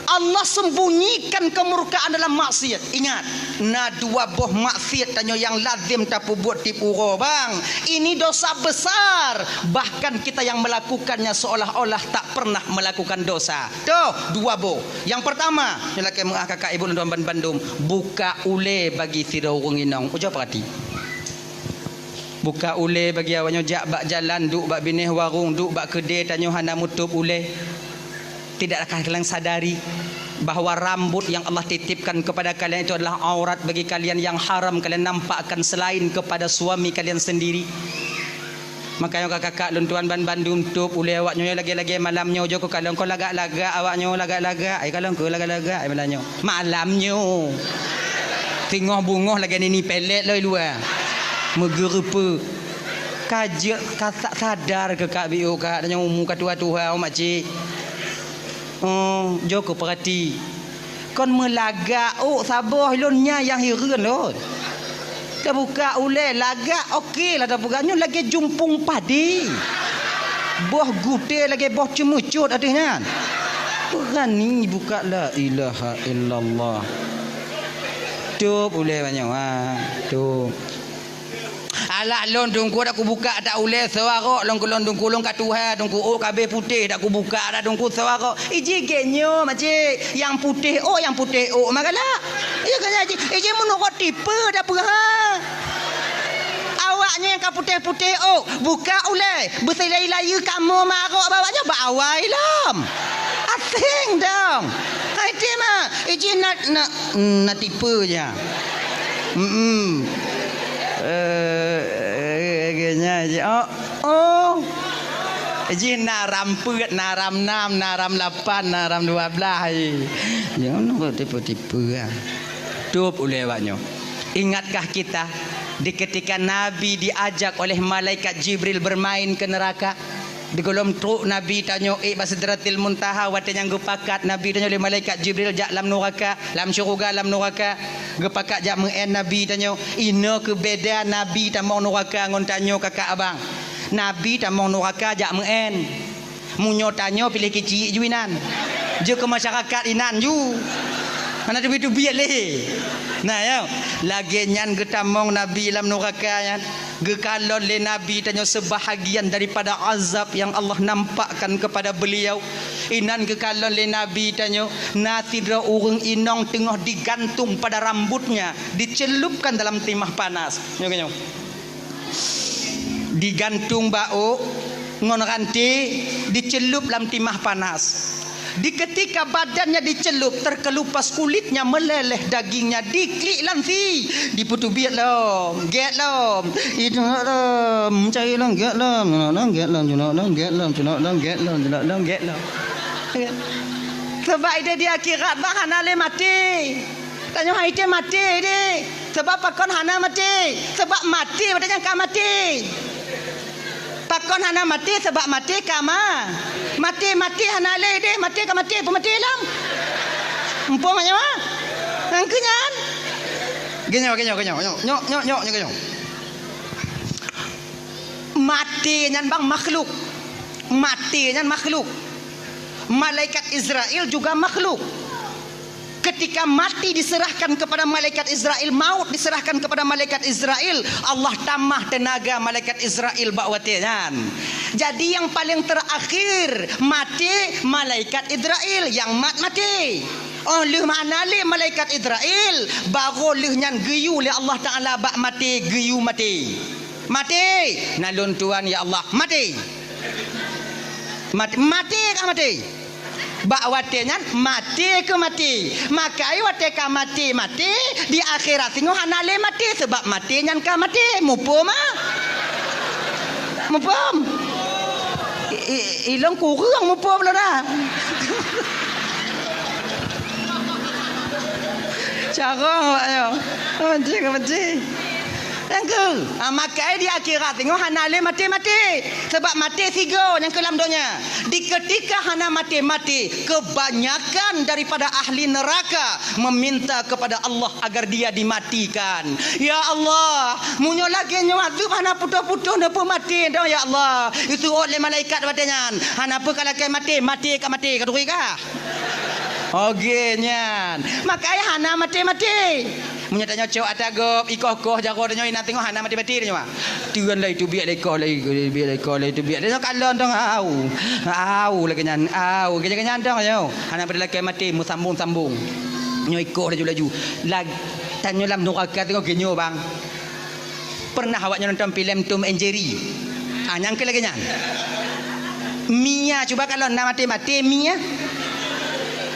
Allah sembunyikan kemurkaan dalam maksiat. Ingat, na dua boh maksiat tanyoe nyang lazem tapeubuet tiep uroe, bang. Ini dosa besar. Bahkan kita yang melakukannya seolah-olah tak pernah melakukan dosa. Toh, dua boh. Nyang pertama, nyoe lakée meu'ah kakak ibu lôn tuan ban-, bandum, buka ulée bagi sidroe ureuëng inong. Ujoe peurati. Buka ulée bagi awaknyoe, jak bak jalan, duek bak binéh warong, duek bak keudée, tanyoe hana mutôb ulée. Tidakkah kalian sadari bahwa rambut yang Allah titipkan kepada kalian itu adalah aurat bagi kalian yang haram kalian nampakkan selain kepada suami kalian sendiri? Makanya kakak-kakak lôn tuan ban-, bandum tôb ulée awaknyoe lagée-lagée malam nyoe, jok kalon kon lagak-lagak awaknyoe lagak-lagak, ai kalon kon lagak-lagak, ai malam nyoe. Malam nyoe. Teungoh beungoh lagée nini pelet lom i luwa. Meugeureupeue. Ka jeuet ka sa-, sadar keu kak biôh kak, tanyoe umu ka tuha-tuha, oh makcik. Oh, jok keu peurati. Kon meulagak ôk saboh lôn nyan nyang hireuen lôn. Tabuka ulée lagak, oke lah tapeugah nyoe lagée jumpung padi. Boh gutée lagée boh ceumeucot ateueh nyan. Beurani buka, la ilaha illallah. Tôb ulée banyoe, ha. Tôb. Alah lôn teungku dak kubuka dak ulée soe arok lôn keu lôn teungku lôn ka tuha teungku ôk ka abéh putéh dak kubuka dak teungku soe arok. Iji gét nyoe makcik, nyang putéh ôk, nyang putéh ôk mah galak. Iya kan iji, iji meunurot tipe dak peue ha. Awaknyoe nyang ka putéh-putéh ôk, buka ulée, beusilai-layeue kamoe marok bak awaknyoe bak awai lom. Aséng dong. Hai ti mah, iji na, na, na tipe ja. Hmm. Eh, eh, eh, nya, nya, oh, oh. Jih na ram peuet, na ram nam, na ram lapan, na ram dua belas, eh. Jangan kau tipu-tipu, ah. Tôb ulée awaknyoe. Ingatkah kita di ketika Nabi diajak oleh malaikat Jibril bermain ke neraka? Di gohlom trok Nabi tanyoe ék bak Sidratil Muntaha, watée nyang geupakat Nabi tanyoe lé malaikat Jibril jak lam nuraka, lam syeuruga lam nuraka, geupakat jak meu'én Nabi tanyoe. Inoe keu beda Nabi tamong nuraka ngon tanyoe kakak abang. Nabi tamong nuraka jak meu'én. Meunyoe tanyoe piléh keuchik ju inan. Jeuet keu masyarakat inan ju. Hana teubiet-teubiet lé. Nah, ya. Lagée nyan geutamong Nabi lam nuraka nyan. Geukalon lé Nabi tanyoe seubahagian daripada azab nyang Allah nampakkan kepada beliau. Inan geukalon lé Nabi tanyoe, na sidroe ureuëng inong teungoh digantung pada rambutnya, dicelupkan dalam timah panas. Nyoe, nyoe. Digantung bak ôk ngon ranté, dicelup lam timah panas. Di ketika badannya dicelup, terkelupas kulitnya, meleleh dagingnya, diklik lam sie, dipeuteubiet lom, gét lom, inong lom, cai lom, gét lom, inong lom, gét lom, cunok lom, gét lom, cunok lom, gét lom, cunok lom, gét lom. Sabab ideh di akhirat bah hana lé maté. Tanyoe hai teuh maté deh. Sabab pakon hana maté? Sabab maté watée nyan ka maté. Pakon hana maté? Sabab maté ka ma-, maté, maté hana lé deh, maté ka maté, peumaté lom. Muphom nyoe? Nyang keu nyan. Geunyoe, geunyoe, geunyoe, nyoe, nyoe, nyoe, nyoe, nyoe, geunyoe. Maté nyan bang makhluk. Maté nyan makhluk. Malaikat Israel juga makhluk. Ketika mati diserahkan kepada malaikat Israel, maut diserahkan kepada malaikat Israel, Allah tamah teunaga malaikat Israel bak watée nyan. Jadi nyang paleng terakhir maté malaikat Israel, nyang mat maté. Oh lheueh mana lé malaikat Israel, baru lheueh nyan geuyue lé Allah Taala bak maté, geuyue maté. Maté, na lôn tuan ya Allah, maté. Mat-, maté ka maté. Bak watée nyan maté keu maté. Maka watée ka maté, maté, di akhirat singoh hana lé maté, sabab maté nyan ka maté. Muphom ah? Muphom? I, i, ilong kureueng muphom lôn ah. Carông awak nyoe. Maté ka maté. Nyang keu, ah, makai di akhirat singoh hana lé maté-maté. Sabab maté sigoe nyang keu lam donya. Di keutika hana maté-maté, keubanyakan daripada ahli neuraka meuminta keupada Allah agar dia dimatikan. "Ya Allah, meunyoe lagée nyoe azeub hana putôh-putôh neupeumaté droe, ya Allah." Iseuôt lé malaikat watée nyan, "Hana peue ka lakée maté, maté ka maté, ka turi kah?" Oge nyan. Makai hana maté-maté. Meunyoe tanyoe cok ata gob, ikoh-koh jaroe tanyoe inan teungoh hana maté-maté tanyoe. Teun lé teubiet lé ikoh lé, teubiet lé ikoh lé, teubiet lé. Tanyoe kalon dong au. Au lagée nyan, au. Lagée nyan dong nyoe. Hana pada lakée maté meusambong-sambong. Nyoe ikoh laju-laju. Lag-, tanyoe lam nuraka teungoh geunyoe bang. Pernah awak nyoe nonton filem Tom and Jerry? Ah, nyang keu lagée nyan. Mia cuba kalon na maté-maté mia.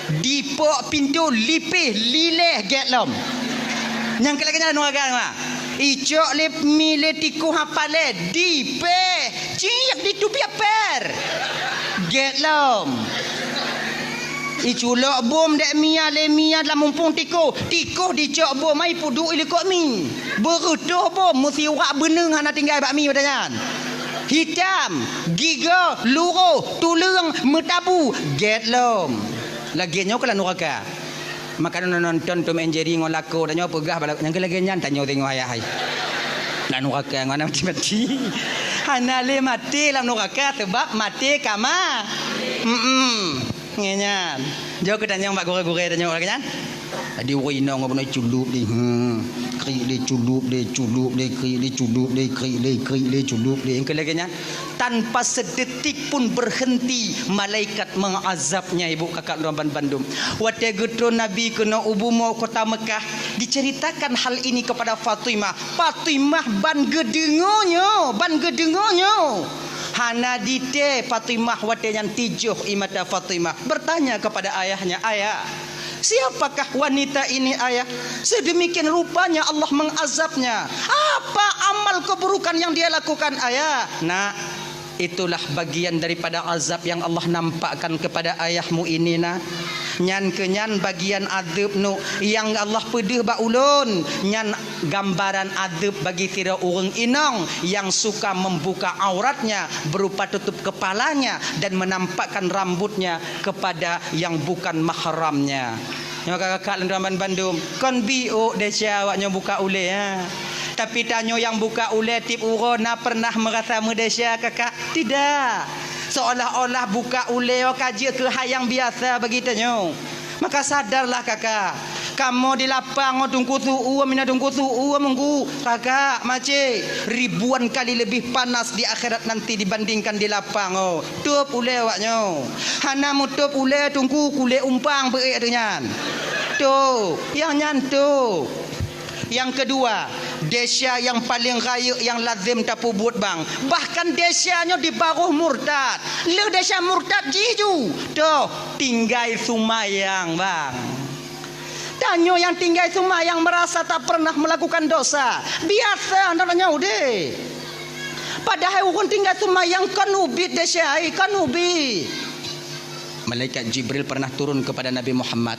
Dipok pintoe lipéh lileh gét lom. Nyang keu lagée nyan nuraka mah. Icok lé mi lé tikoh hapalé dipéh ciek di tubiet per. Gét lom. Iculok bom dek mia lé mia lam mumpung tikoh. Tikoh dicok bom ai puduek ilikot mi. Beureutoh bom meusiwak beuneueng hana tinggai bak mi pada nyan. Hitam, gigoe, luroh, tuleueng, meutabu, gét lom. Lagée nyoe keuh lam nuraka. Maka nonton Tom and Jerry ngon lakoe tanyoe peugah bala nyang keu lagée nyan tanyoe teungoh ayah hai. Lam nuraka ngon maté-maté. Hana lé maté lam nuraka sebab maté kama. Mm-mm. Ngieng nyan. Jok keu tanyong bak gurée-gurée tanyong lagée nyan. Jadi ureueng inong beuna culop deh. Hmm. Krik deh culop deh, culop deh, krik deh culop deh, krik deh, krik deh culop deh. Nyang keu lagée nyan, tanpa sedetik pun berhenti malaikat mengazabnya, ibu kakak lôn ban bandum. Watée geutron Nabi keunoe u bumoe kota Mekah, diceritakan hal ini kepada Fatimah. Fatimah ban geudeungoe nyoe, ban geudeungoe nyoe. Hana ditée Fatimah watée nyan tijoh ie mata Fatimah. Bertanya kepada ayahnya, "Ayah, siapakah wanita ini, Ayah? Sedemikian rupanya Allah mengazabnya. Apa amal keburukan yang dia lakukan, Ayah?" "Nak, itulah bagian daripada azab yang Allah nampakkan kepada ayahmu ini, Nak. Nyan keuh nyan bagian azeub nu nyang Allah peudeuh bak ulôn. Nyan gambaran azeub bagi sidroe ureueng inong yang suka membuka auratnya berupa tutup kepalanya dan menampakkan rambutnya kepada yang bukan mahramnya." Nyoe kakak-kakak lôn ban bandum, kon biôk desya awak nyoe buka ulée, ha. Tapi tanyoe nyang buka ulée tieb uroe na pernah meurasa meudesya, kakak? Tidak. Seolah-olah buka ulée ka jeuet keu hai nyang biasa bagi tanyoe. Maka sadarlah kakak, kamoe di lapang ngon teungku su-uem, mina teungku su-uem, teungku, kakak, macé, ribuan kali lebih panas di akhirat nanti dibandingkan di lapang, oh. Tôb ulée awak nyoe. Hana meutôb ulée teungku kulét umpang beuék ateueh nyan. Tôb, nyang nyan tôb. Nyang keudua, desya nyang paleng rayeuk nyang lazem tapeubuet bang. Bahkan desya nyoe di baroh murtad. Lheueh desya murtad jih ju. Toh, tinggai seumayang bang. Tanyoe nyang tinggai seumayang meurasa tak pernah meulakukan dosa. Biasa droe nyoe udeh. Padahai ureueng tinggai seumayang kon ubit desya, kon ubit. Malaikat Jibril pernah turun kepada Nabi Muhammad,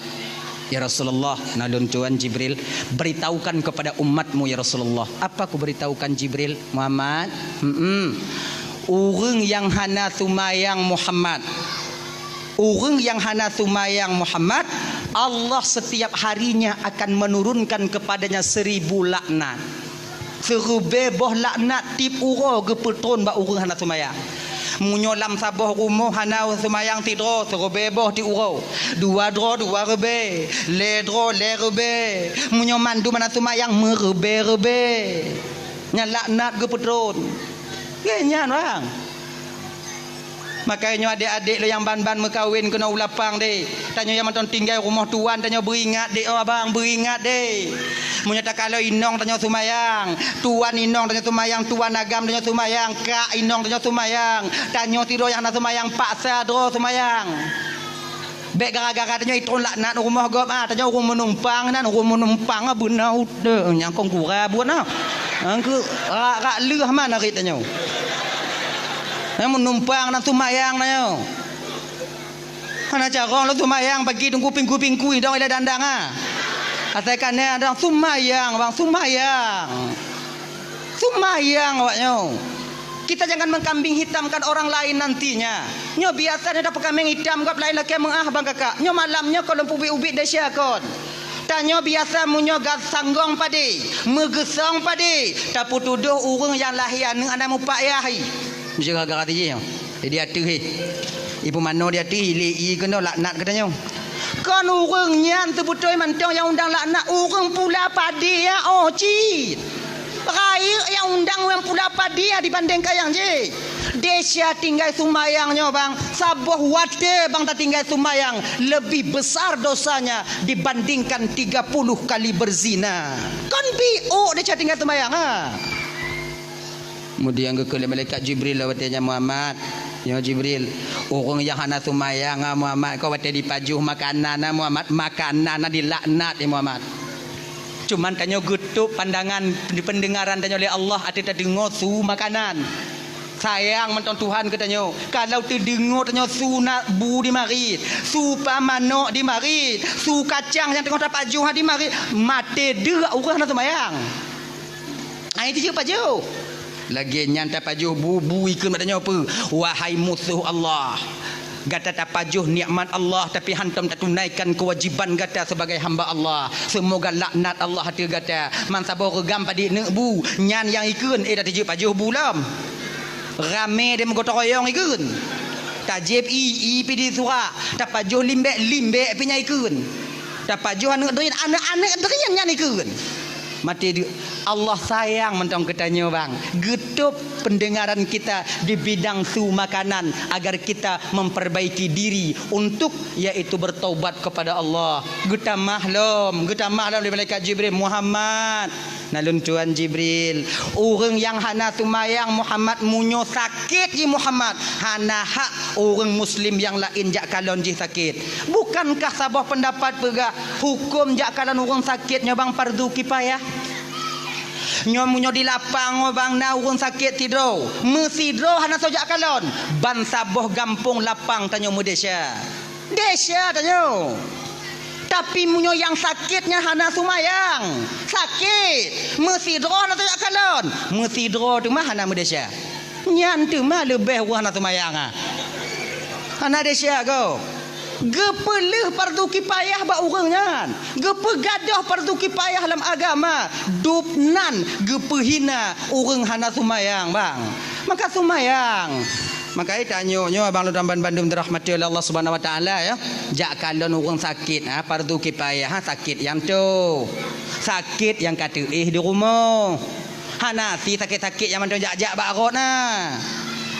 "Ya Rasulullah, na lôn tuan Jibril, beritahukan kepada umatmu, ya Rasulullah." "Apa kuberitahukan, Jibril?" "Muhammad, mm-mm, ureueng nyang hana seumayang, Muhammad, ureueng nyang hana seumayang, Muhammad, Allah setiap harinya akan menurunkan kepadanya seribu laknat." Siribée boh laknat tieb uroe geupeutron bak ureueng hana seumayang. Meunyoe lam saboh rumoh hana seumayang sidroe, siribée boh tieb uroe. Dua droe, dua ribée. Lhée droe, lhée ribée. Meunyoe mandum hana seumayang, meuribée-ribée. Nyan laknat geupeutron. Ngieng nyan, bang. Maka nyoe adék-adék lôn nyang ban-ban meukawen keunoe u lapang deh. Tanyoe nyang mantong tinggai rumoh tuan, tanyoe beuingat deh, oh abang, beuingat deh. Meunyoe takalon inong tanyoe seumayang, tuan inong tanyoe seumayang, tuan agam tanyoe seumayang, kak inong tanyoe seumayang, tanyoe sidroe nyang hana seumayang, paksa droe seumayang. Bék gara-gara tanyoe itron laknat rumoh gob, ah, tanyoe ureueng meunumpang nan, ureueng meunumpang, ah, beuna udeueng nyang kong gura buet, ah. Nyang keu rak-rak lheueh man arit tanyoe. Nyang meunumpang nan seumayang tanyoe. Hana carông lôn seumayang pagi teungku pingkui-pingkui dong ilée dandang, ah. Asai ka na dong seumayang, bang, seumayang. Seumayang awak nyoe. Kita jangan mengkambing hitamkan orang lain nantinya. Nyoe biasa nyoe tapeukaméng itam gob laén lakée meuáh bang kakak. Nyoe malam nyoe kon lôn peubiet-ubiet desya kon. Tanyoe biasa meunyoe gat sanggong padé, meugeusong padé, tapeutudôh ureuëng nyang lahé aneuëk hana mupak yah. Meuseuh gara-gara tijih nyoe. Jadi ateueh, eh. Ibu mano di ateueh, ilé i keunoe laknat geutanyoe. Kon ureuëng nyan teubeutôi mantong nyang undang laknat, ureuëng pula padé ya, oh, cit. Rayeuk nyang undang nyang pula padé ya dibandingkan nyang jih. Desya tinggai seumayang nyoe bang, saboh watée bang tatinggai seumayang, lebih besar dosanya dibandingkan tiga puluh kali berzina. Kon biôk desya tinggai seumayang, ha? Kemudian geukheun lé malaikat Jibril lom watée nyan, "Muhammad, nyoe Jibril, ureuëng nyang hana seumayang, ah, Muhammad, kon watée jipajoh makanan, ah, Muhammad, makanan, ah, dilaknat, ya Muhammad." Cuman tanyoe geutôb pandangan, peundengaran tanyoe lé Allah ateueh tadeungoe su makanan. Sayang mantong Tuhan keu tanyoe. Kalau teudeungoe tanyoe su na bu di marit, su pa manok di marit, su kacang nyang teungoh tapajoh di marit, maté deuk ureuëng hana seumayang. Ai tijeuek pajoh. Lagée nyan tapajoh bu, bu ikheun bak tanyoe peue? Wahai musoh Allah, gata tapajoh nikmat Allah tapi hantom tatunaikan keuwajiban gata sebagai hamba Allah. Seumoga laknat Allah ateueh gata. Man saboh reugam padit neuk bu, nyan nyang ikheun, eh, tatijeuek pajoh bu lom. Ramé deh meugotong royong ikheun. Tajieb i, i pi di surak, tapajoh limbek, limbek pi nyan ikheun. Tapajoh aneuëk drien, aneuëk-aneuëk drien nyan ikheun. Maté deuk. Allah sayang mantong keu tanyoe bang. Geutôb peundengaran kita di bidang su makanan agar kita memperbaiki diri untuk yaitu bertaubat kepada Allah. Geutamah lom, geutamah lom lé malaikat Jibril, "Muhammad, na lôn tuan Jibril, ureuëng nyang hana seumayang Muhammad meunyoe sakét jih Muhammad, hana hak ureuëng muslim nyang laén jak kalon jih sakét." Bukankah saboh peundapat peugah huköm jak kalon ureuëng sakét nyoe bang fardu kifayah? Nyoe meunyoe di lapang nyoe bang na ureuëng sakét sidroe, meusidroe hana soe jak kalon, ban saboh gampông lapang tanyoe meudesya. Desya tanyoe. Tapi meunyoe nyang sakét nyan hana seumayang, sakét, meusidroe hana soe jak kalon, meusidroe teuma hana meudesya. Nyan teuma leubeh ureuëng hana seumayang, ah. Hana desya gob. Geupeuleueh fardu kifayah bak ureuëng nyan. Geupeugadôh fardu kifayah lam agama. Dub nan geupeuhina ureuëng hana seumayang, bang. Maka seumayang. Maka tanyoe nyoe abang lôn ban-, bandum dirahmati oleh Allah Subhanahu Wa Taala, ya. Jak kalon ureuëng sakét, ha, fardu kifayah, ha, sakét nyang toe. Sakét nyang ka teuéh di rumoh. Hana si sakét-sakét nyang mantong jak-jak bak rot na.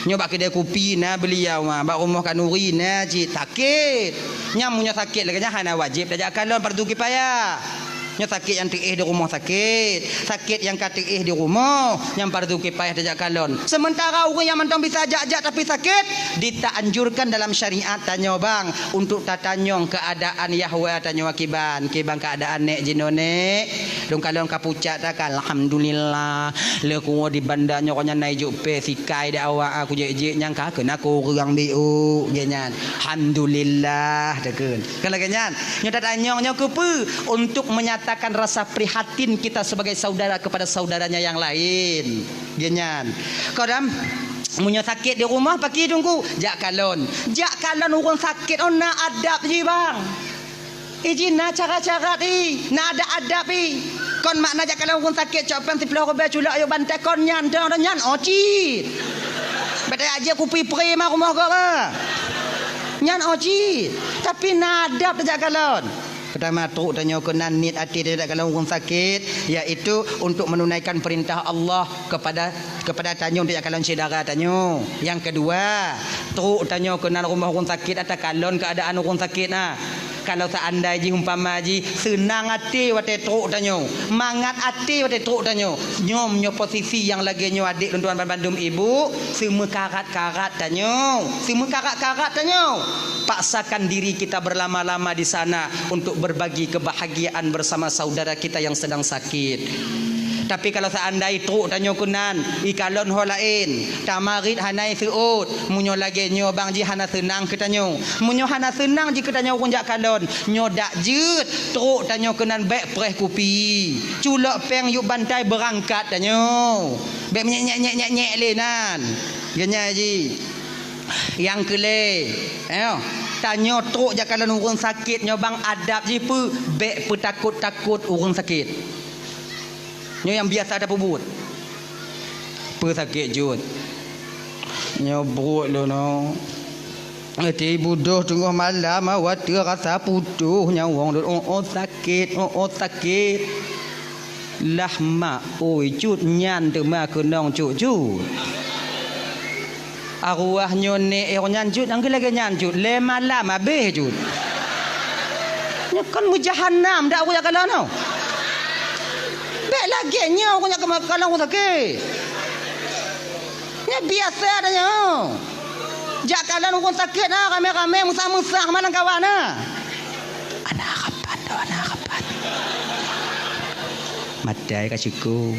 Nyoe bak keudè kupi na beuliau ma, bak rumoh khanuri na cit sakét. Nyang meunyoe sakét lagée nyan hana wajéb tajak kalon fardu kifayah. Nyoe sakét nyang teuéh di rumoh sakét, sakét nyang ka teuéh di rumoh nyang fardu kifayah tajak kalon. Seumeuntara ureuëng nyang mantong bisa jak-jak tapi sakét, ditaanjurkan dalam syariat tanyoe bang untuk tatanyong keuadaan yahwa tanyoe akiban, kiban keuadaan nék jinoe nék. Lôn kalon ka pucak takan, alhamdulillah. Lé kuwoe di banda nyoe nyan na ijok pé sikai dak awak aku jek-jek nyang ka keunan kureueng biôk gét nyan. Alhamdulillah takheun. Kan lagée nyan. Nyoe tatanyong nyoe keupeue? Untuk menyatakan rasa prihatin kita sebagai saudara kepada saudaranya yang lain. Gét nyan. Kadang meunyoe sakét di rumoh paki teungku, jak kalon. Jak kalon ureuëng sakét oh na adab jih bang. Iji na cara-cara i, na adab-adab i. Kon makna jak kalon ureuëng sakét cok péng siplôh ribèe culok ayue bantai kon nyan dong nyan oh cit. Bèk tajak jieb kupi pri ma rumoh gob ah. Nyan oh cit. Tapi na adab tajak kalon. Peutama trok tanyoe keunan niet até tajak kalon ureuëng sakét, yaitu untuk menunaikan perintah Allah kepada kepada tanyoe untuk jak kalon syedara tanyoe. Nyang keudua, trok tanyoe keunan rumoh ureuëng sakét atawa kalon keuadaan ureuëng sakét na. Kalau seandai jih umpama jih seunang até watée trok tanyoe, mangat até watée trok tanyoe, nyoe meunyoe posisi nyang lagée nyoe adék lôn tuan bandum ibu, seumeukarat-karat tanyoe, seumeukarat-karat tanyoe. Paksakan diri kita berlama-lama di sana untuk berbagi kebahagiaan bersama saudara kita yang sedang sakit. Tapi kalau seandai trok tanyoe keunan, ikalon ho laén, tamarit hana iseuôt, meunyoe lagée nyoe bang jih hana seunang keu tanyoe. Meunyoe hana seunang jih keu tanyoe ureuëng jak kalon, nyoe dak jeuet trok tanyoe keunan bék preh kupi. Culok péng yub bantai beurangkat tanyoe. Bék menyek-nyek-nyek-nyek lé nan. Geunyai jih. Nyang keu lhée, eh, tanyoe trok jak kalon ureuëng sakét nyoe bang adab jih peue, bék peutakot-takot ureuëng sakét. Nyoe nyang biasa tapeubuet. Peue sakét jeuet? Nyoe bruek lôn nyoe. Ati budôh teungoh malam, watée rasa putôh nyawöng lôn, oh, oh, sakét, oh, oh, sakét. Lah mak, oi, cut nyan teuma keunong cut-cut. Arwah nyoe nek eh nyan cut, nyang lagée nyan cut, lé malam habéh cut. Nyoe kon meujahanam dak ureuëng jak kalon nyoe. Bék lagée nyoe ureuëng jak kalon ureuëng sakét. Nyoe biasa dah nyoe. Jak kalon ureuëng sakét na ramé-ramé meusah-meusah malam kawan na. Ana harapan tu, ana harapan. Matai ka syukur.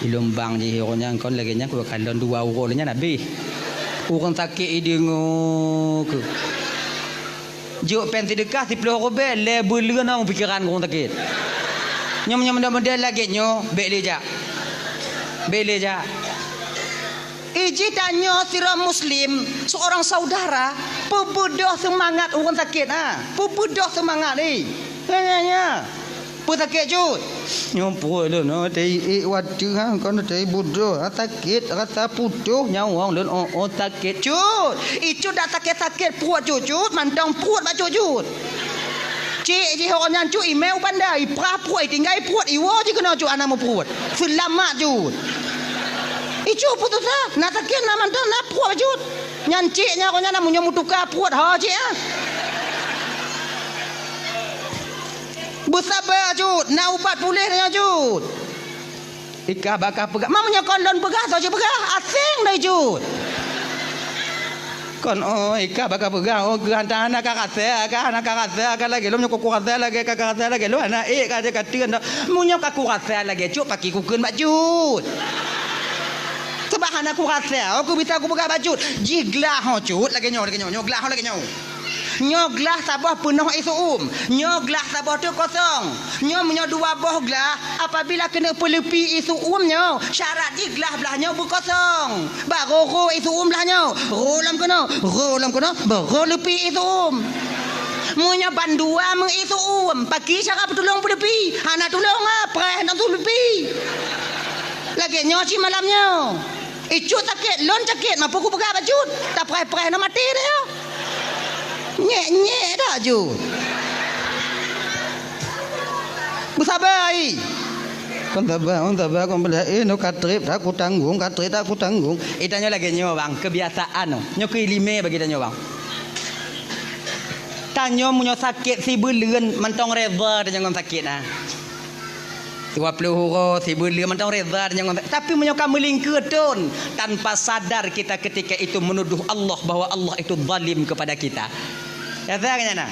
Ilôn bang jih ureuëng nyan kon lagée nyan kukalon dua uroe nyan habéh. Ureuëng sakét ideungoe keu. Jok péng seudeukah siploh rubée lé buleuen na pikeran ureuëng sakét. Nyoe meunyoe model lagée nyoe bék lé jak. Bék lé jak. Iji tanyoe sidroe muslim, seorang saudara, peubeudoh seumangat ureuëng sakét ha. Peubeudoh seumangat eh. Nya nya nya. Peue sakét cut? Nyoe pruet lôn, oh, teuiék watée, ha, kon teuiék budôh, ha, sakét, rasa putôh nyawöng lôn, oh, oh, sakét cut. Icut dak sakét-sakét pruet cut, cut, mantong pruet bak cut, cut. Cik jih awak nyan cut, imé u banda, iprah pruet, itinggai pruet, iwoe jih keunoe cut, hana meupruet. Seulamat cut. Icut putus asa, na sakét, na mantong, na pruet cut. Nyan cik nyan, awak nyan na meunyoe meutuka pruet, ho cik, ha. Beusaba cut, na ubat puléh nyoe cut. Ikah bakah peugah, ma meunyoe kon lôn peugah, soe cit peugah, aséng dai cut. Kon, oh, ikah bakah peugah, oh, geuh hana ka rasa, ka hana ka rasa, ka lagée lôn meunyoe ka kurasa lagée, ka, ka rasa lagée lôn, hana ék ka, ka teun dah. Meunyoe ka kurasa lagée cut, pakri kukheun bak cut. Sabab hana kurasa, oh, kubisa kupeugah bak cut. Jih glah ho cut, lagée nyoe, lagée nyoe, nyoe glah ho lagée nyoe. Nyoe glah saboh peunoh ie seu-uem, nyoe glah saboh teuk kosong. Nyoe meunyoe dua boh glah, apabila keuneuk peuleupi ie seu-uem nyoe, syarat jih glah blaih nyoe beukosong. Barô rô ie seu-uem blaih nyoe, rô lom keunoe, rô lom keunoe, barô leupi ie seu-uem. Meunyoe bandua meu ie seu-uem, pakri cara peutulông peuleupi, hana tulông ah, preh hana tuleupi. Lagée nyoe cit malam nyoe. Icut sakét, lôn sakét, ma peue kupeugah bak cut. Tapreh-preh na maté dah nyoe. Nyek-nyek dah cut. Beusaba ai. Kon saba, kon saba, kon bela, eh, nyoe ka treb, dak kutanggong, ka treb, dak kutanggong. Eh, tanyoe lagée nyoe, bang, kebiasaan nyoe. Nyoe keuiéleumé bagi tanyoe, bang. Tanyoe meunyoe sakét sibeuleuen, mantong reda tanyoe ngon sakét na. Dua ploh uroe, sibeuleuen mantong reda tanyoe ngon, tapi meunyoe ka meulingkeue thon, tanpa sadar kita ketika itu menuduh Allah bahwa Allah itu zalim kepada kita. Rasa ka nyan na?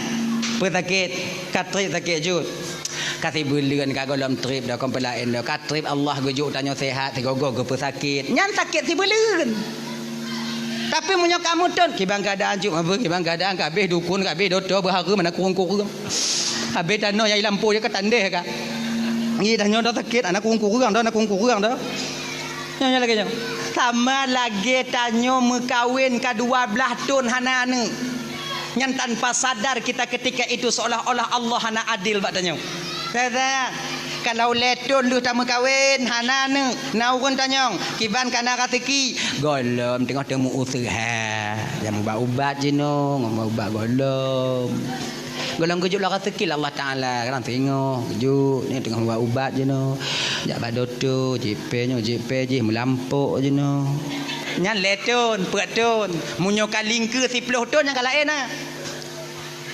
Peue sakét, ka treb sakét cut. Ka sibeuleuen ka gohlom treb dah kon peue laén dah. Ka treb Allah geujok tanyoe sehat, sigoe-goe geupeusakét. Nyan sakét sibeuleuen. Tapi meunyoe kamoe thon, kiban keuadaan cut, apa kiban keuadaan, ka habéh dukon, ka habéh dokto, beuhareuem, hana kureueng-kureueng. Habéh tanoh nyang i lampôh jih ka tandeh ka. Ngi tanyoe dah sakét, hana kureueng-kureueng dah, hana kureueng-kureueng dah. Nyoe, nyoe lagée nyoe. Sama lagée tanyoe meukawen ka dua blaih thon hana aneuëk. Nyan tanpa sadar kita ketika itu seolah-olah Allah hana adil bak tanyoe. Saya, saya, kalau lhée thon lheueh tameukawen, hana aneuëk, na ureuëng tanyong, kiban ka na raseuki, gohlom teungoh teumeuuseuha. Nyang ubat-ubat jinoe, ngon ubat gohlom. Gohlom geujok lam raseuki lé Allah Taala, kadang teungoh geujok, ni teungoh ubat-ubat jinoe. Jak bak dokto, jipe nyoe, jipe jih, meulampok jinoe. Nyan lhée thon, peuet thon. Meunyoe ka lingkeue siploh thon, nyan ka laén na.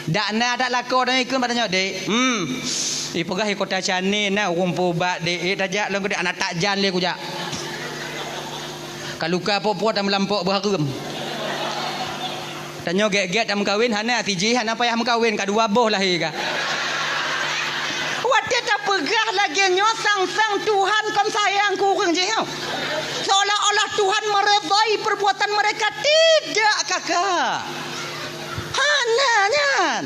Dak na dak lakoe dan ikheun bak tanyoe, "Dek, hmm, ipeugah i Kota Canén na ureuëng peuubat, Dek, eh, tajak lôn keu Dek, hana tajak lé kujak. Ka luka pok-pok dan meulampok beuhareuem." Tanyoe gét-gét dan meukawen, hana sijih, hana payah meukawen, ka dua boh lahé ka. Watée ta Peugah lagée nyoe sang-sang Tuhan kon sayang keu ureuëng jih nyoe. Seolah-olah Tuhan meredai perbuatan mereka. Tidak, kakak. Hana nyan.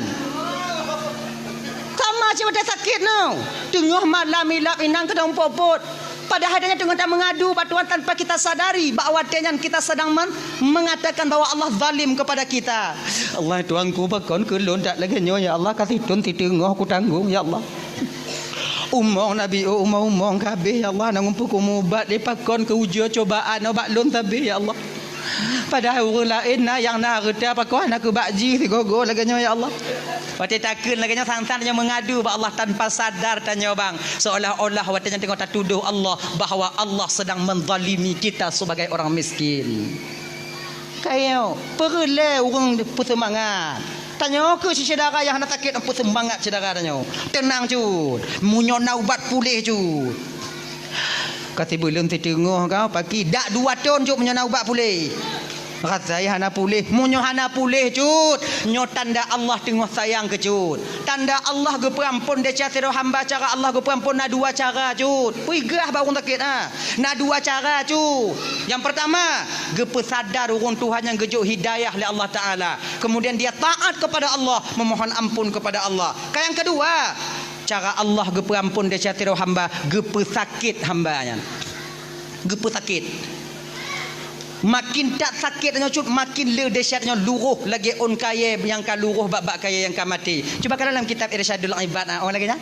Sama cit watée sakét nyoe. Teungoh malam ilab inong keudong pot-pot. Padahai tanyoe teungoh tameungadu bak Tuhan tanpa kita sadari bahwa watée nyan kita sedang men-, mengatakan bahwa Allah zalim kepada kita. Allah Tuhanku, pakon keu lôn that lagée nyoe, ya Allah, ka sithon siteungoh kutanggong, ya Allah. Umong nabi, oh, umong-umong ka habéh, ya Allah, na ngumpul kumubat, di pakon keu ujoe cobaan, oh, bak lôn sabé, ya Allah. Padahai ureuëng laén na nyang na reuta pakon hana keubak jih sigoe-goe lagée nyoe, ya Allah. Watée takheun lagée nyoe, sang-sang tanyoe meungadu bak Allah tanpa sadar tanyoe bang, seolah-olah watée nyan teungoh tatudoh Allah bahwa Allah sedang menzalimi kita sebagai orang miskin. Kayo, peureulée ureuëng peuseumangat. Tanyoe keu syedara nyang hana sakét, peuseumangat syedara tanyoe. Teunang cut, meunyoe na ubat puléh cut. Ka sibuleuen siteungoh ka paki, dak dua thon cut meunyoe na ubat puléh. Rasai hana puléh, meunyoe hana puléh cut, nyoe tanda Allah teungoh sayang keu cut. Tanda Allah geupeuamphon desya sidroe hamba, cara Allah geupeuamphon na dua cara cut. Peugah bak ureuëng sakét, ha. Na dua cara cut. Nyang peurtama, geupeusadar ureuëng tuha nyang geujok hidayah lé Allah Taala. Kemudian dia taat kepada Allah, memohon ampun kepada Allah. Ka nyang keudua, cara Allah geupeuamphon desya sidroe hamba, geupeusakét hamba nyan. Geupeusakét. Makin that sakét tanyoe cut, makin le desya tanyoe luroh lagée ôn kayée nyang ka luroh bak-bak kayée nyang ka maté. Cuba kalon lam kitab Irsyadul Ibad, ah, oh, lagée nyan.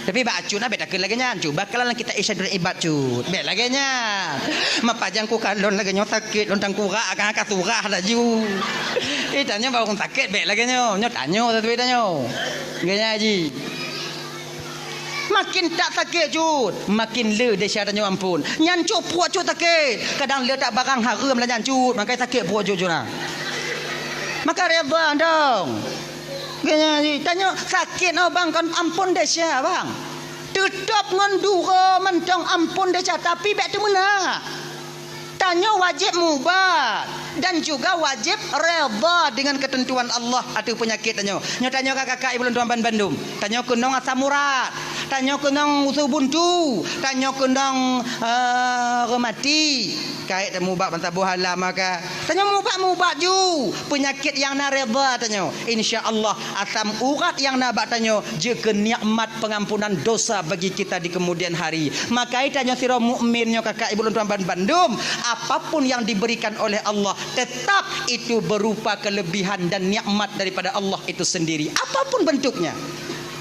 Tapi bak acut na bék takheun lagée nyan. Cuba kalon lam kitab Irsyadul Ibad cut. Bék lagée nyan. Mapajang kukalon lagée nyoe sakét, lôn tangkurak akan ka surah laju. Eh, tanyoe bak ureuëng sakét bék lagée nyoe. Nyoe tanyoe, tateupeue tanyoe. Lagée nyan ji. Makin that sakét cut, makin le desya tanyoe amphon. Nyan cut pruet cut sakét. Kadang le that barang hareuem lah nyan cut, maka sakét pruet cut cut na. Maka redha dong. Geunya ji, tanyoe sakét oh bang kon amphon desya bang. Teutap ngon duro mantong amphon desya, tapi bék teumeunak. Tanyoe wajéb mubat dan juga wajéb redha dengan keuteuntuan Allah ateueh peunyakét tanyoe. Nyoe tanyoe ka kakak ibu lôn tuan ban bandum. Tanyoe keunong asam urat. Tanyoe keunong usu buntu. Tanyoe keunong, eh, reumati. Kayée tamubat ban saboh hala maka. Tanyoe mubat-mubat ju. Peunyakét nyang na redha tanyoe. Insya Allah, asam urat nyang na bak tanyoe jeuet keu nikmat pengampunan dosa bagi kita di kemudian hari. Maka tanyoe sidroe mukmin nyoe kakak ibu lôn tuan ban bandum, apapun yang diberikan oleh Allah, tetap itu berupa kelebihan dan nikmat daripada Allah itu sendiri. Apapun bentuknya.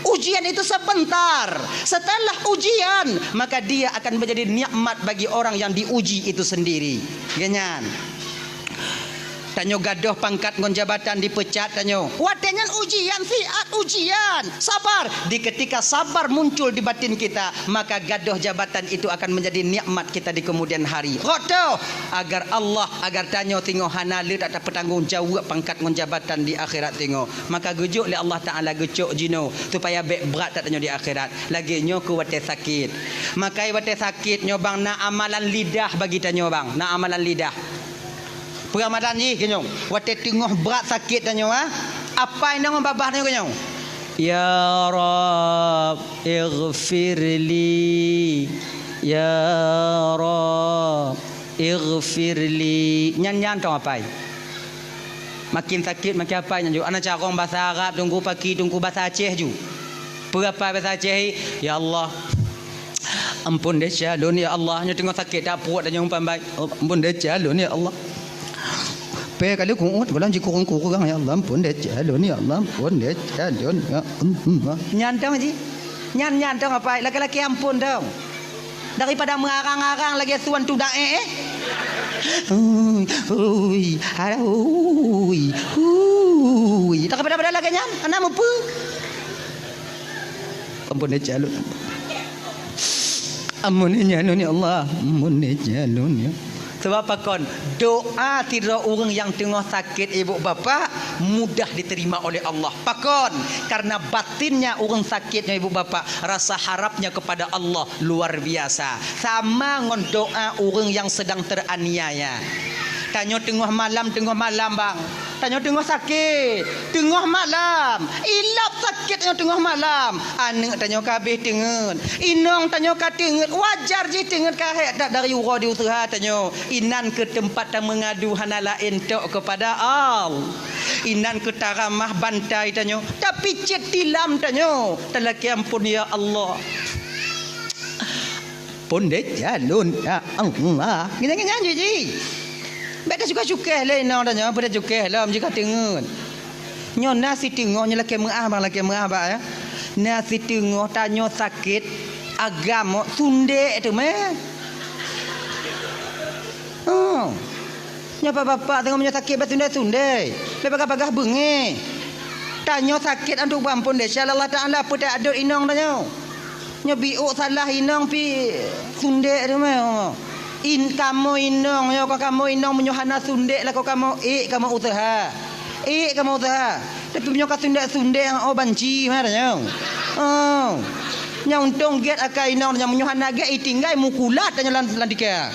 Ujian itu sebentar. Setelah ujian, maka dia akan menjadi nikmat bagi orang yang diuji itu sendiri. Geunya nyan. Tanyoe gadôh pangkat ngon jabatan dipeucat tanyoe. Watée nyan ujian, siat ujian. Sabar. Di ketika sabar muncul di batin kita, maka gadôh jabatan itu akan menjadi nikmat kita di kemudian hari. Rot toh, agar Allah, agar tanyoe singoh hana le that tapeutanggong jaweueb pangkat ngon jabatan di akhirat singoh. Maka geujok lé Allah Taala geucok jinoe supaya bék brat that tanyoe di akhirat. Lagée nyoe keu watée sakét. Maka watée sakét nyoe bang na amalan lidah bagi tanyoe bang. Na amalan lidah. Peuramalan jih keunoe, watée teungoh brat sakét tanyoe, ha? Apai ngon babah tanyoe keunoe, "Ya Rabb, ighfirli. Ya Rabb, ighfirli." Nyan, nyan tong apai. Makin sakét, makin apai nyan ju. Ana carông basa Arab, teungku paki, teungku basa Aceh ju. Peue apai basa Aceh, "Ya Allah, amphon desya lôn, ya Allah." Nyoe teungoh sakét that pruet tanyoe umpan bai. "Oh, amphon desya lôn, ya Allah. Pé kali kuuet, gohlom jikurong-kurong, ya Allah, amphon desya lôn, ya Allah, amphon desya lôn, ya Allah." Nyan tong ji. Nyan, nyan tong apai, laki-laki amphon tong. Daripada meurarang-arang lagée suan tudak, eh, eh. Ui, ui, alah, ui, ui. Daripada-pada lagée nyan, hana mupeue. Amphon desya lôn. Amphon desya lôn, ya Allah. Amphon desya lôn, ya. Sebab pakon, doa sidroe ureuëng nyang teungoh sakét ibu bapak mudah diterima oleh Allah. Pakon, karena batinnya ureuëng sakét nyoe ibu bapak, rasa harapnya kepada Allah luar biasa. Sama ngon doa ureuëng nyang sedang teraniaya. Tanyoe teungoh malam, teungoh malam bang. Tanyoe teungoh sakét, teungoh malam. Ilab sakét tanyoe teungoh malam. Aneuk tanyoe ka habéh teungeut. Inong tanyoe ka teungeut. Wajar jih teungeut ka hék that dari uroe di useuha tanyoe. Inan keuh teumpat tameungadu hana laén tok keupada Allah. Inan keuh taramah bantai tanyoe. Tapicét tilam tanyoe. Talakée ampôn, ya Allah. Pondét jalon, ya Allah. Nyan, nyan, nyan, ji, ji. Bèk tacukeh-cukeh lé inong tanyoe, bèk tacukeh lom, ji ka teungeut. Nyoe na siteungoh, nyoe lakée meu'ah, bang, lakée meu'ah, bang, ya. Na siteungoh tanyoe sakét, agam, sundek teumé. Oh. Nyoe bapak-bapak teungoh meunyoe sakét bak sundai-sundai. Bèk bagah-bagah beungéh. Tanyoe sakét antuk beuampôn desya lé Allah Taala, peue tajak dot inong tanyoe. Nyoe biôk salah inong pih sundek teumé. In, kamoe inong, nyoe ka kamoe inong meunyoe hana sundek lakoe kamoe, ék kamoe useuha. Ék kamoe useuha. Tapi meunyoe ka sundek-sundek, oh, banci meunan tanyoe. Oh. Nyan untông gét akai inong tanyoe, meunyoe hana gét, itinggai mukulat tanyoe lam, lam tika.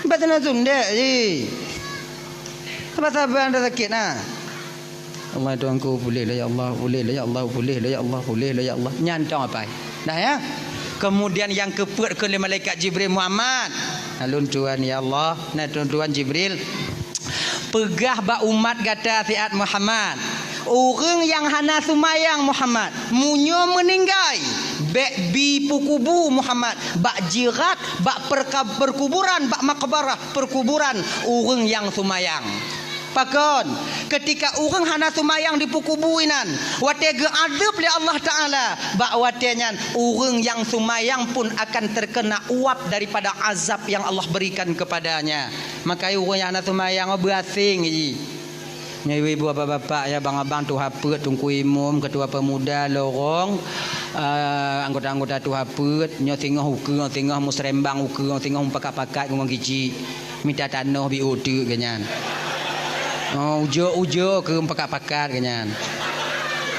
Bèk sundek-sundek ji. Saban-saban dah sakét na. Allah Tuhanku, puléh lé ya Allah, puléh lé ya Allah, puléh lé ya Allah, puléh lé ya Allah. Nyan tong apai. Dah ya. Kemudian nyang keupeuet keu lé malaikat Jibril, Muhammad. Lôn tuan ya Allah, na lôn tuan Jibril. Peugah bak umat gata siat Muhammad, ureuëng nyang hana seumayang Muhammad, meunyoe meuninggai, bèk bi peukubu Muhammad, bak jirat, bak perka-, perkuburan, bak makbarah, perkuburan ureuëng nyang seumayang. Pakon, keutika ureuëng hana seumayang dipeukubu inan, watée geuadeueb lé Allah Taala, bak watée nyan ureuëng nyang seumayang pun akan terkena uap daripada azab yang Allah berikan kepadanya. Maka ureuëng nyang hana seumayang, oh, beuaséng ji. Nyoe ibu-ibu, bapak-bapak, ya, abang-abang, tuha peuet, teungku imum, ketua pemuda, lorong, eh, anggota-anggota tuha peuet, nyoe singoh ukeue, singoh musrembang ukeue, singoh mupakat-pakat ngon giji. Mita tanoh biôk teuk geuh nyan. Oh, ujoe-ujoe keu mupakat-pakat geuh nyan.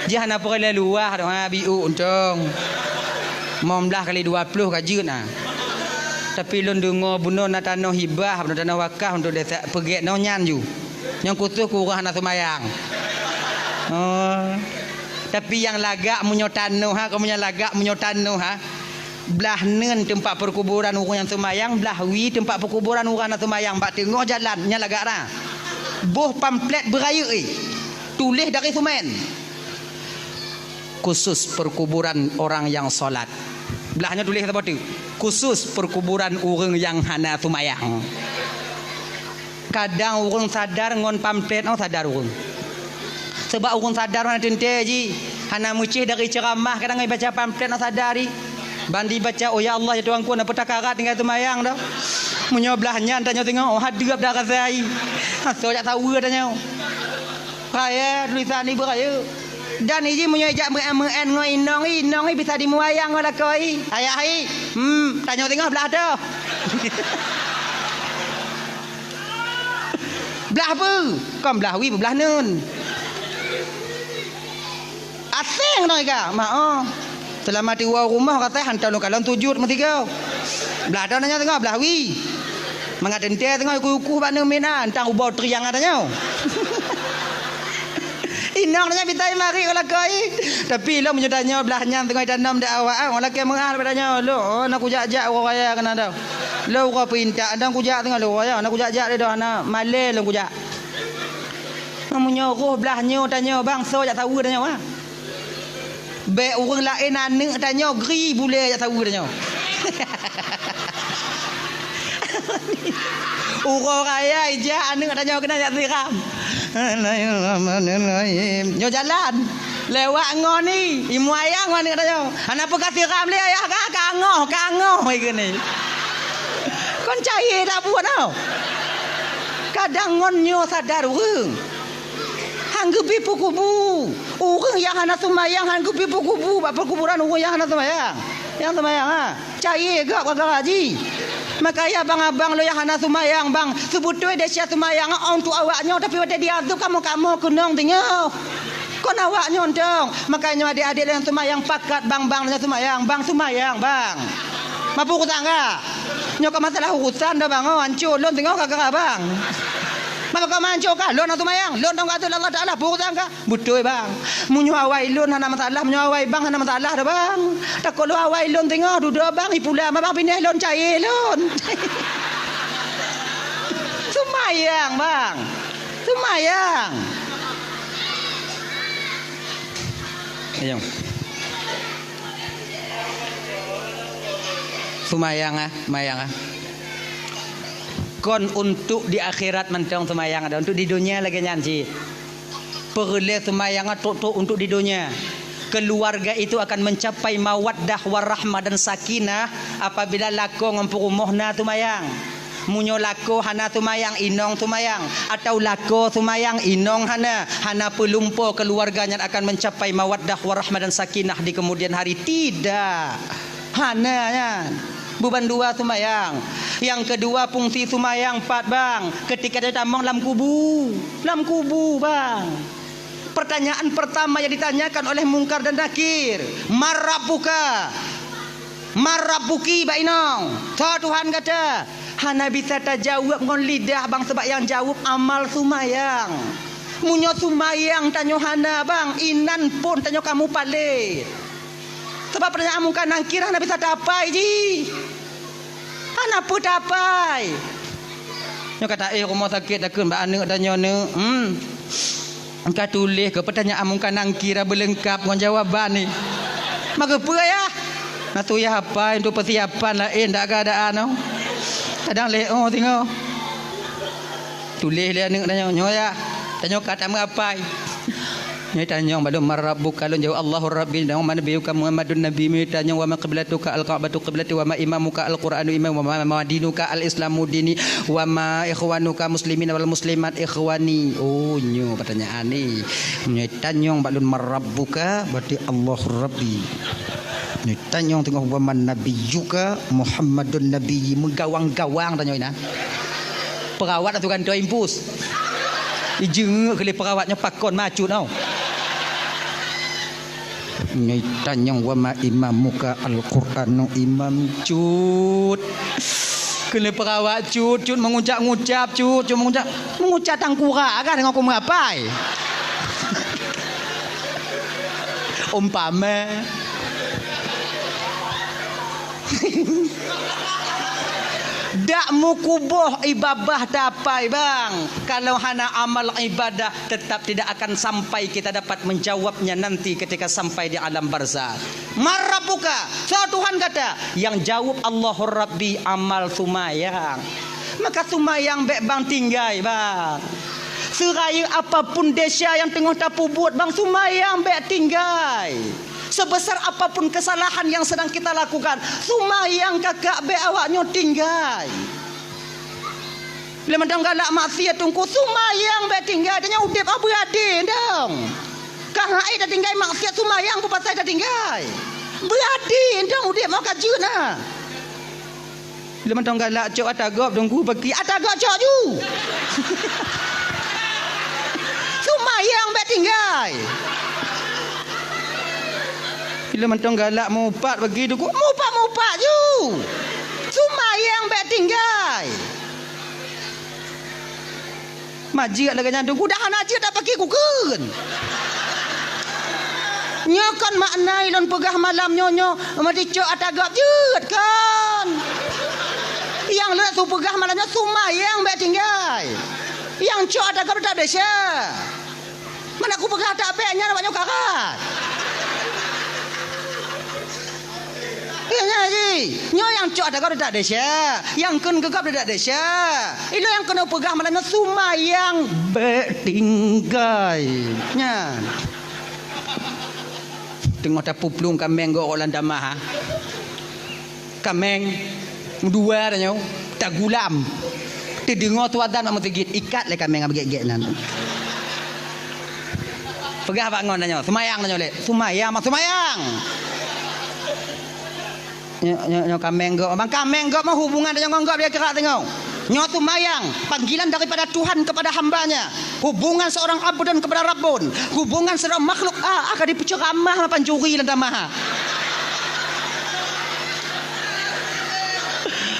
Jih hana peureulée luwah doh, ha, biôk untông. Limong blaih kali dua ploh ka jeuet na. Tapi lôn deungoe bunoe na tanoh hibah, bunoe tanoh wakaf untuk desa, peugét nyoe nyan ju. Nyang khusos keu ureuëng hana seumayang. Oh. Tapi nyang lagak meunyoe tanoh, ha, kamoe nyang lagak meunyoe tanoh, ha. Blaih neun teumpat perkuburan ureuëng nyang seumayang, blaih wie teumpat perkuburan ureuëng hana seumayang, bak teungoh jalan, nyan lagak na. Boh pamflet beurayeuk, eh. Tuléh dari seumén. Khusus perkuburan orang yang salat. Blaih nyoe tuléh saboh teuk. Khusus perkuburan ureuëng nyang hana seumayang. Kadang ureuëng sadar ngon pamflet, oh, sadar ureuëng. Sebab ureuëng sadar hana teuntée ji, hana meucéh dari ceuramah, kadang ibaca pamflet, oh, sadar ji. Ban dibaca, "Oh, ya Allah, ya Tuhanku, na peutakarat tinggai seumayang dah." Meunyoe blaih nyan tanyoe teungoh, oh, hadeueb dah rasa ai. Asoe jak saweue tanyoe. Raya tulisan ibu raya. Dan iji meunyoe jak meu'en-meu'en ngon inong, inong bisa dimuayang ngon lakoe. Ayah ai. Hmm, tanyoe teungoh blaih toh. Blaih peue? Kon blaih wie, blaih neun. Aséng ngon ika, mak oh. Seulama tiwoe rumoh katai hantom lôn kalon sujud meusigoe. Blaih toh nanya teungoh blaih wie. Mangat teuntée teungoh uku-uku bak neumina, entang ubau triang tanyoe. Inong nanya bitai mari keu lakoe. Tapi lom meunyoe tanyoe blaih nyan teungoh tanom dak awak, ah, lakée meu'ah bak tanyoe. Lom, oh, na kujak-jak uroe raya keunan dah. Lom uroe peuintak, entang kujak teungoh lom uroe raya, na kujak-jak lé dah, na malée lom kujak. Meunyoe roh blaih nyoe tanyoe bangso jak saweue tanyoe, ah. Bék ureuëng laén aneuk tanyoe gri bulée jak saweue tanyoe. Uroe raya ijak aneuk tanyoe keunan jak siram. Bismillahirrahmanirrahim. Nyoe jalan. Lewat ngon ni, imuayang ngon aneuk tanyoe. Hana peugah siram lé ayah ka, kangoh, kangoh ikeu ni. Kon cayée dak buet tau. Kadang ngon nyoe sadar ureuëng. Han geubri peukubu. Ureuëng nyang hana seumayang han geubri peukubu bak peukuburan ureuëng nyang hana seumayang. Nyang seumayang, ha, cayée gak gara-gara jih. Makanya abang-abang lôn nyang hana seumayang, bang, seubeutôi desya seumayang untuk awak nyoe, tapi watée diazeueb kamoe-kamoe keunong teungoh. Kon awak nyoe dong. Makanya adék-adék lôn nyang seumayang pakat, bang, bang, lôn nyang seumayang, bang, seumayang, bang. Mapu kutangga. Nyoe ka masalah urusan dah, bang, oh, hancô lôn teungoh gara-gara bang. Maka manco kah lôn hana seumayang, lôn tong ka ateueh Allah Taala, peue urusan kah? Beutôi, bang. Meunyoe awai lôn hana masalah, meunyoe awai bang hana masalah dah, bang. Takot lôn awai lôn teungoh dudoe bang, ipula ma bang pinéh lôn cayée lôn. Seumayang, bang. Seumayang. Ayo. Seumayang ah, seumayang ah. Kon untuk di akhirat mantong seumayang, ada untuk di dunia lagée nyan cit. Peureulée seumayang trok-trok untuk di dunia. Keluarga itu akan mencapai mawaddah warahmah dan sakinah apabila lakoe ngon peurumoh na seumayang. Meunyoe lakoe hana seumayang, inong seumayang, atau lakoe seumayang, inong hana, hana peulumpo keluarga nyan akan mencapai mawaddah warahmah dan sakinah di kemudian hari. Tidak. Hana nyan. Beuban dua seumayang. Nyang keudua, fungsi seumayang pat, bang. Ketika tamong lam kubu. Lam kubu, bang. Pertanyaan pertama yang ditanyakan oleh Mungkar dan Nakir, "Man rabbuka? Man rabbuki, bak inong? Soe Tuhan gata?" Hana bisa tajaweueb ngon lidah, bang, sabab nyang jaweueb amal seumayang. Meunyoe seumayang tanyoe hana, bang, inan phon tanyoe ka mupalét. Sabab pertanyaan Mungkar Nakir hana bisa tapai jih. Hana peue tapai. Nyoe ka taéh rumoh sakét takheun bak aneuk tanyoe, neuk. Hmm. Ka tuléh keu pertanyaan Mungkar Nakir beuleungkap ngon jawaban ni. Maka peue yah? Na tu yah apai untuk persiapan laén dak keadaan tu. Kadang lé oh singoh. Tuléh lé aneuk tanyoe, nyoe yah. Tanyoe ka tameuapai. Nyoe tanyong bak lôn, "Man rabbuka?" Lôn jaweueb, "Allahu Rabbi." Nyoe, "Man nabiyyuka?" "Muhammadun nabiyyi." Tanyong, "Wa ma qiblatuka?" "Al-Ka'batu qiblati." "Wa ma imamuka?" "Al-Qur'anu imami." "Wa ma, ma dinuka?" "Al-Islamu dini." "Wa ma ikhwanuka muslimina wal muslimat?" "Ikhwani." Oh, nyoe pertanyaan ni. Nyoe tanyong bak lôn, "Man rabbuka?" Berarti, "Allahu Rabbi." Nyoe tanyong teungoh, "Wa man nabiyyuka?" "Muhammadun nabiyyi." Meugawang-gawang tanyong inan. Perawat atu gantoe impus. Ijeungeuk keu lé perawat nyoe pakon macut tau. Nyoe tanyong, "Wa ma imamuka?" "Al-Qur'anu imami." Cut. Keu lé perawat cut, cut meungucap-ngucap, cut, cut meungucap. Meungucap tangkurak kan deungon kumeuapai. Umpama. Dak meukuboh ié babah tapai, bang. Kalau hana amal ibadah, tetap tidak akan sampai kita dapat menjawabnya nanti ketika sampai di alam barzakh. "Man rabbuka?" Soe Tuhan gata? Nyang jaweueb, "Allahu Rabbi," amal seumayang. Maka seumayang bék bang tinggai, bang. Seurayeuk apapun desya nyang teungoh tapeubuet, bang, seumayang bék tinggai. Sebesar apapun kesalahan yang sedang kita lakukan, seumayang kakak bék awak nyoe tinggai. Lé mantong galak maksiat teungku, seumayang bék tinggai, tanyoe udeb beuradi dong. Ka hai tatinggai maksiat, seumayang peue pasai tatinggai. Beuradi dong udeb mau ka jeuet na. Lé mantong galak cok ata gob teungku, bagi ata gob cok ju. Seumayang bék tinggai. Bila mantong galak mupat bagi teungku, mupat-mupat ju. Seumayang bék tinggai. Majeuet lagée nyan teungku, dah hana jeuet dak paki kukheun. Nyoe kon makna ilôn peugah malam nyoe, nyoe meuticok ata gob jeuet kon. Nyang lôn su peugah malam nyoe seumayang bék tinggai. Nyang cok ata gob teutab desya. Mana kupeugah ata bék nyan awak nyoe karat. Ingat jih, nyoe nyang cok ata gob teutab desya, nyang kheun keu gob teutab desya. Ilôn nyang keuneuk peugah malam nyoe seumayang bék tinggai. Nyan. Teungoh tapuplueng kaméng gob lam tamah, ha. Kaméng dua tanyoe tagulam. Teudeungoe su azan bak meuseujid, ikat lé kaméng nyang beugét-gét nyan. Peugah bak ngon tanyoe, seumayang tanyoe lé. Seumayang, mak seumayang. Nyoe, nyoe, nyoe kaméng gob. Bang, kaméng gob mah hubungan tanyoe ngon gob dia keurak teungoh. Nyoe seumayang, panggilan daripada Tuhan kepada hamba-Nya. Hubungan seorang abdun kepada Rabbun. Hubungan seorang makhluk, ah, akan dipeuceramah mah pancuri lam tamah.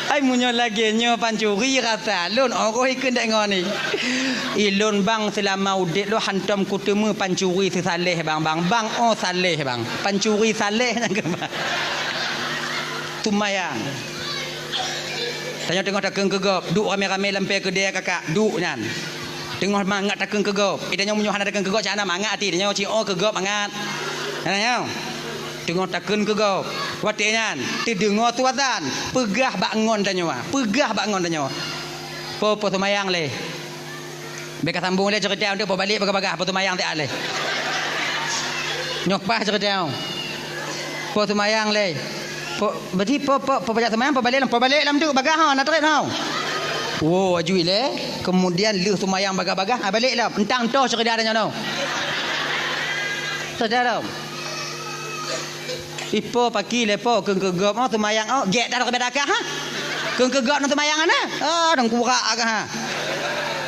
Ai meunyoe lagèe nyoe pancuri rasa lôn, oh, roh ikheun dek ngon ni. Ilôn bang seulama udép lôn hantom kuteumé pancuri seusaleh bang, bang, bang, oh saleh bang. Pancuri saleh nyan keuh bang. Seumayang. Tanyoe teungoh takheun keu gob, duek ramé-ramé lam pèe keudè kakak, duek nyan. Teungoh mangat takheun keu gob. Eh, tanyoe meunyoe hana takheun keu gob, cak hana mangat até tanyoe, ci oh keu gob mangat. Hana nyoe. Teungoh takheun keu gob. Watèe nyan, teudeungoe su azan, peugah bak ngon tanyoe, peugah bak ngon tanyoe. Po, po seumayang lé. Bèk ka sambung lé ceurita nyoe, po balek bagah-bagah, po seumayang siat lé. Nyoe paih ceurita nyoe. Po seumayang lé. Po, berarti po, po, po pajak seumayang, po balek lam, po balek lam tu bagah ha, na trép ha. Wo, aju ilèe, kemudian lheueh seumayang bagah-bagah, ha, balek lam. Entang toh ceurita nyoe. Saudara. Ipo paki lé po kheun keu gob, oh, seumayang, oh, gèt dah rot beda kah, ha? Kheun keu gob nang seumayang ana? Oh, dong kurak kah, ha?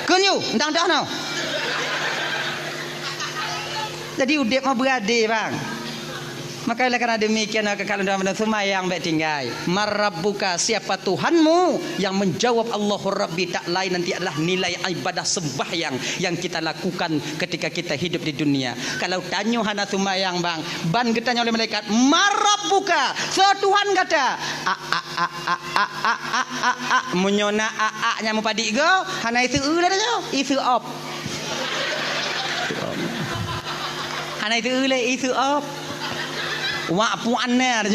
Kheun yu, entang dah no. Jadi udép mah beuadé, bang. Maka oleh karena demikian, maka kalau dalam seumayang bèk tinggai. Man rabbuka, siapa Tuhanmu? Yang menjawab Allahu Rabbi tak lain nanti adalah nilai ibadah sembahyang yang kita lakukan ketika kita hidup di dunia. Kalau tanyoe hana seumayang, bang, ban geutanyoe lé malaikat, "Man rabbuka?" Soe Tuhan gata? A, a, a. Meunyoe na a, a nyang meupadik go, hana iseu lé tanyoe, iseu op. Hana iseu lé, iseu op. Wak puan nyan.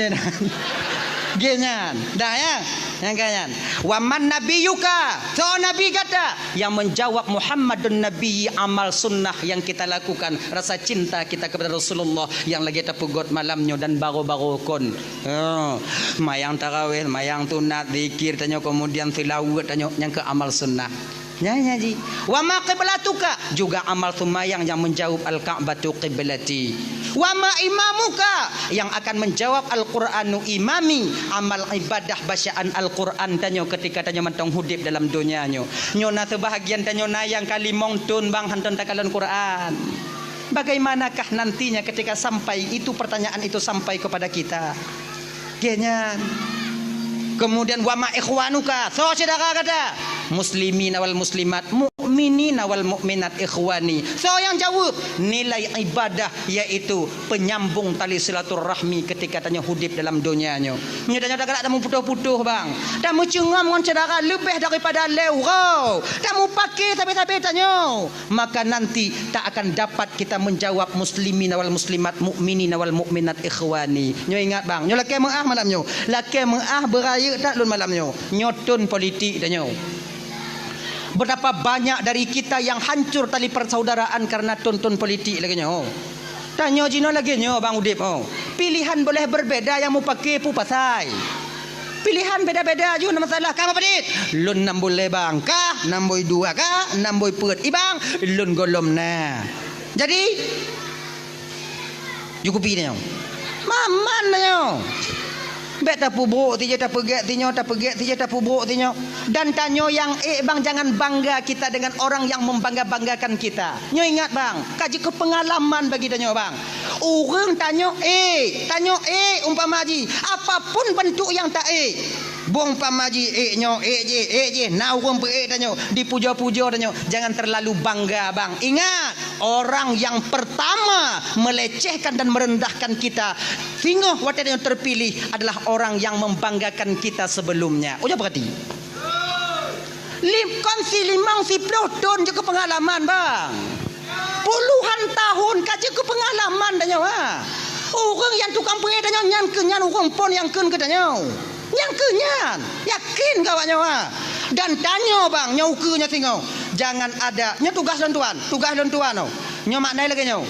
Geuh nyan. Dah ya? Nyang ka nyan. "Wa man nabiyyuka?" Soe nabi gata? Yang menjawab, "Muhammadun Nabi," amal sunnah yang kita lakukan, rasa cinta kita kepada Rasulullah yang lagi tapeugot malam nyoe dan baroe-baroe kon. Oh, mayang tarawih, mayang sunat, zikir tanyoe, kemudian seulaweuet tanyoe, nyang keu amal sunnah. Nyan, nyan ji. "Wa ma qiblatuka?" Juga amal seumayang yang menjawab, "Al-Ka'batu qiblati." "Wa ma imamuka?" Yang akan menjawab, "Al-Qur'anu imami." Amal ibadah bacaan Al-Qur'an tanyoe ketika tanyoe mantong udép dalam donya nyoe. Nyoe na seubahagian tanyoe na nyang ka limong thon bang hantom takalon Qur'an. Bagaimanakah nantinya ketika sampai itu pertanyaan itu sampai kepada kita? Geuh nyan. Kemudian, "Wa ma ikhwanuka?" Soe syedara gata? "Muslimina wal muslimat, mukminina wal mukminat ikhwani." Soe nyang jaweueb? Nilai ibadah, yaitu penyambung tali silaturahmi ketika tanyoe udép dalam donya nyoe. Nyoe tanyoe tagalak tameuputoh-putoh, bang. Tameucungom ngon syedara leubeh daripada lhèe uroe. Tameupaké sabe-sabe tanyoe. Maka nanti tak akan dapat kita menjawab, "Muslimina wal muslimat, mukminina wal mukminat, ikhwani." Nyoe ingat, bang, nyoe lakèe meu'ah malam nyoe. Lakèe meu'ah beurayeuk that lôn malam nyoe. Nyoe thon politik tanyoe. Betapa banyak dari kita yang hancur tali persaudaraan karena thon-thon politik lagèe nyoe. Tanyoe jinoe lagèe nyoe, bang, udép, oh. Pilihan boleh berbeda, nyang meupaké peue pasai. Pilihan beda-beda, aju na masalah. Ka meupadit? Lôn nam bui lhèe bang, ka nam bui dua, ka nam bui peuet. I bang, lôn gohlom na. Jadi, cukupi tanyoe. Maman tanyoe. Bèk tapeubrok sijeuh, tapeugèt sinyoe, tapeugèt sijeuh, tapeubrok sinyoe. Dan tanyoe nyang ék, bang, jangan bangga kita dengan orang yang membangga-banggakan kita. Nyoe ingat, bang, ka jeuet keu peungalaman bagi tanyoe, bang. Ureueng tanyoe ék, tanyoe ék umpama jih, apapun bentuk nyang ta ék. Boh umpama jih ék nyoe, ék jih, ék jih, na ureueng peuék tanyoe, dipujoe-pujoe tanyoe. Jangan terlalu bangga, bang. Ingat, orang yang pertama melecehkan dan merendahkan kita, singoh watèe tanyoe terpilih, adalah orang yang membanggakan kita sebelumnya. Ujoe peugah di. Lim-, kon si limong siploh thon jeuet keu peungalaman, bang. Puluhan tahun ka jeuet keu peungalaman tanyoe, ha. Ureueng nyang tukang peuék tanyoe nyan keuh nyan ureueng phon nyang kheun keu tanyoe. Nyan keuh nyan. Yakin keu awak nyoe, ha. Dan tanyoe, bang, nyoe ukeue nyoe singoh. Jangan ada, nyoe tugaih lôn tuan, tugaih lôn tuan, oh. Nyoe makna lagèe nyoe.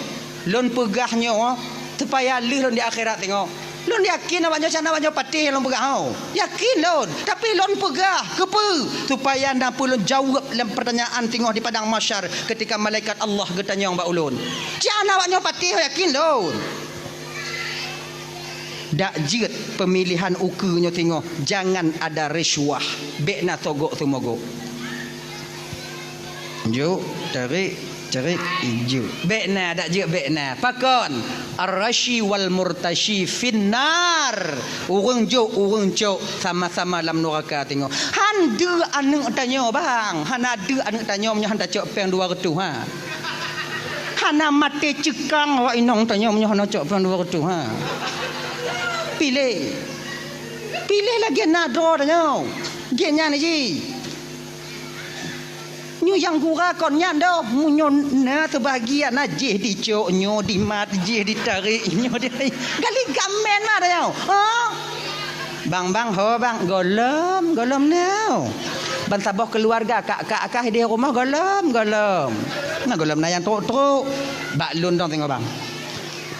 Lôn peugah nyoe, supaya lheueh lôn di akhirat singoh. Lôn yakin awak nyoe, sinan awak nyoe patéh nyang lôn peugah, ho. Yakin lôn. Tapi lôn peugah, keupeue? Supaya na peue lôn jaweueb lam peurtanyaan singoh di padang mahsyar ketika malaikat Allah geutanyong bak ulôn. Sinan awak nyoe patéh, yakin lôn. Dak jeuet peumilihan ukeue nyoe singoh, jangan ada risuah. Bèk na sogok seumogok. Juk, tarék. Cerit, jeuet. Bék na, dak jeuet bék na. Pakon? Ar-rasyi wal murtasyi finnar. Ureuëng jok, ureuëng cok, sama-sama lam nuraka teungoh. Han deuh aneuëk tanyoe, bang. Hana deuh aneuëk tanyoe meunyoe han tacok péng dua reutôh, ha. Hana maté ceukang awak inong tanyoe meunyoe hana cok péng dua reutôh, ha. Piléh. Piléh lagée na droe tanyoe. Gét nyan jih. Nyoe nyang gura kon nyan doh, meunyoe na seubahagian na jih dicok, nyoe dimat, jih ditarék, nyoe di-, gali gamen mah tanyoe. Ha? Bang, bang, ho, bang, gohlom, gohlom na. Ban saboh keuluwarga, kak-kak kah di rumoh, gohlom, gohlom. Na gohlom na nyang trok-trok. Bak lôn dong singoh, bang.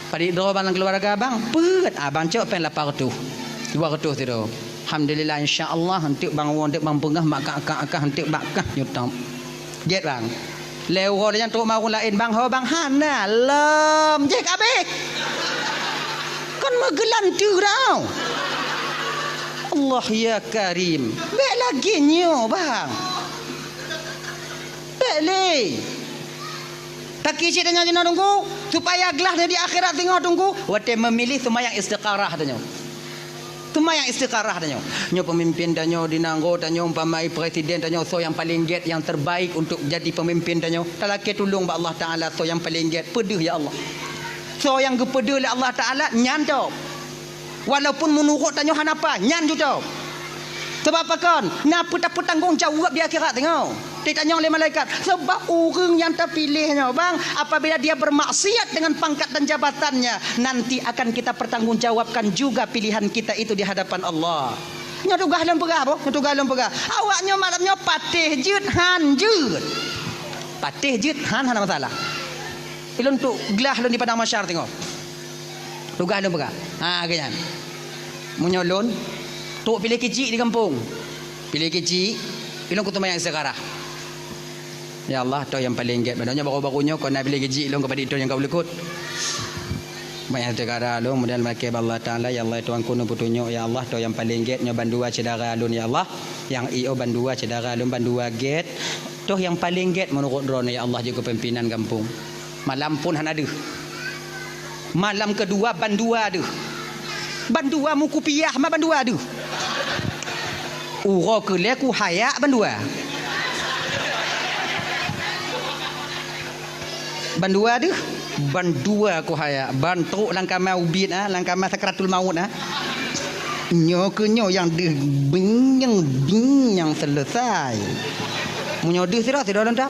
Padit droe bang lam keuluwarga, bang, peuet. Ah, bang cok péng lapan reutôh. Dua reutôh sidroe. Alhamdulillah, insya Allah, eunteuk bang woe, eunteuk bang peugah, mak kak-kak kah, eunteuk bak kah nyoe tom. Jeuet, bang. Lhée uroe lheueh nyan trok ma ureuëng laén, bang, ho, bang, hana lom. Jih kabeh. Kon meugeulanteue dah. Allah ya Karim. Bék lagée nyoe, bang. Bék lé. Taki cit tanyoe jinoe Teungku, supaya glah di akhirat singoh Teungku, watée meumiléh seumayang istiqarah tanyoe. Seumayang istiqarah tanyoe. Nyoe peumimpin tanyoe di nanggroe tanyoe, umpama presiden tanyoe, soe nyang paleng gét, nyang terbaik untuk jadi peumimpin tanyoe. Talakée tulông bak Allah Taala, soe nyang paleng gét, peudeuh ya Allah. Soe nyang geupeudeuh lé Allah Taala, nyan cok. Walaupun meunurot tanyoe hana paih, nyan cocok. Sabab pakon? Na peutapeutanggong jaweueb di akhirat teungoh. Ditanyong lé malaikat, sabab ureuëng nyang tapiléh nyoe, bang, apabila dia bermaksiat dengan pangkat dan jabatannya, nanti akan kita pertanggungjawabkan juga pilihan kita itu di hadapan Allah. Nyoe tugaih lôn peugah, boh, nyoe tugaih lôn peugah. Awak nyoe malam nyoe patéh jeuet han jeuet. Patéh jeuet han hana masalah. Ilôn tu glah lôn di padang mahsyar teungoh. Tugaih lôn peugah. Ha, lagée nyan. Meunyoe lôn, trok piléh keuchik di gampông. Piléh keuchik, ilôn kuteumayang istiqarah. Ya Allah, toh nyang paleng gét. Padahai nyoe baru-baru nyoe kon na piléh keuchik lôn keupada toh nyang ka ulukot. Banyak istiqarah lôn, kemudian meulakée bak Allah Taala, ya Allah, Tuhanku, neupeutunyok, ya Allah, toh nyang paleng gét nyoe bandua syedara lôn, ya Allah. Nyang i o bandua syedara lôn, bandua gét. Toh nyang paleng gét meunurot droeneuh, ya Allah, jeuet keu pimpinan gampông. Malam phon hana deuh. Malam keudua bandua deuh. Bandua meukupiah ma bandua deuh. Uroe keu lhée kuhayak bandua. Bandua deuh. Bandua kuhayak. Ban trok lam kama ubit, ah, lam kama sakratul maut, ah. Nyoe keu nyoe nyang deuh binyang-binyang seuleusai. Meunyoe deuh sidroe, sidroe lôn dap.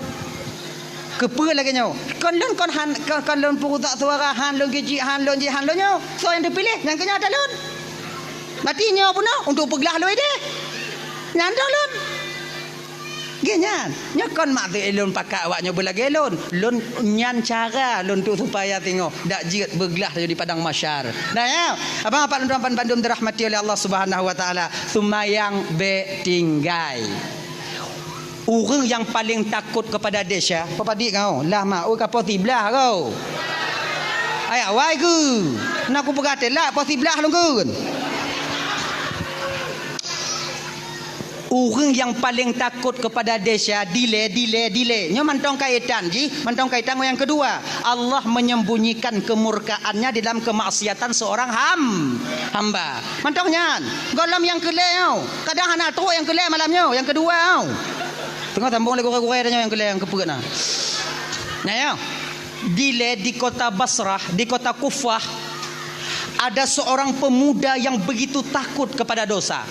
Keupeue lagée nyoe? Kon lôn kon han, kon, kon lôn peurusak suara, han lôn keuchik, han lôn jih, han lôn nyoe. Soe nyang teupiléh? Nyang keu nyoe ata lôn. Berarti nyoe bunoe untuk peuglah lôn idéh. Nyan droe lôn. Gét nyan. Nyoe kon maksud lôn pakat awak nyoe beulagée lôn. Lôn nyan cara lôn tu supaya teungoh dak jeuet beuglah di padang mahsyar. Nah, ya. Abang apak lôn tuan bandum dirahmati oleh Allah Subhanahu wa Taala. Seumayang bék tinggai. Ureuëng nyang paleng takot keupada desya, peue padit kau? Lah ma, ui ka poh siblaih kau. Ayak wai geu. Na kupeugah teulat poh siblaih lôn geun. Ureuëng nyang paleng takot keupada desya, dilée, dilée, dilée. Nyoe mantong kaitan jih, mantong kaitan ngon nyang keudua. Allah menyembunyikan kemurkaannya di dalam kemaksiatan seorang ham-, hamba. Mantong nyan, gohlom nyang keu lhée nyoe. Kadang hana trok nyang keu lhée malam nyoe, nyang keudua nyoe. Teungoh sambong lé gurée-gurée tanyoe nyang keu lhée nyang keupeuet na. Nyan nyoe. Dilée di kota Basrah, di kota Kufah, ada seorang pemuda yang begitu takut kepada dosa.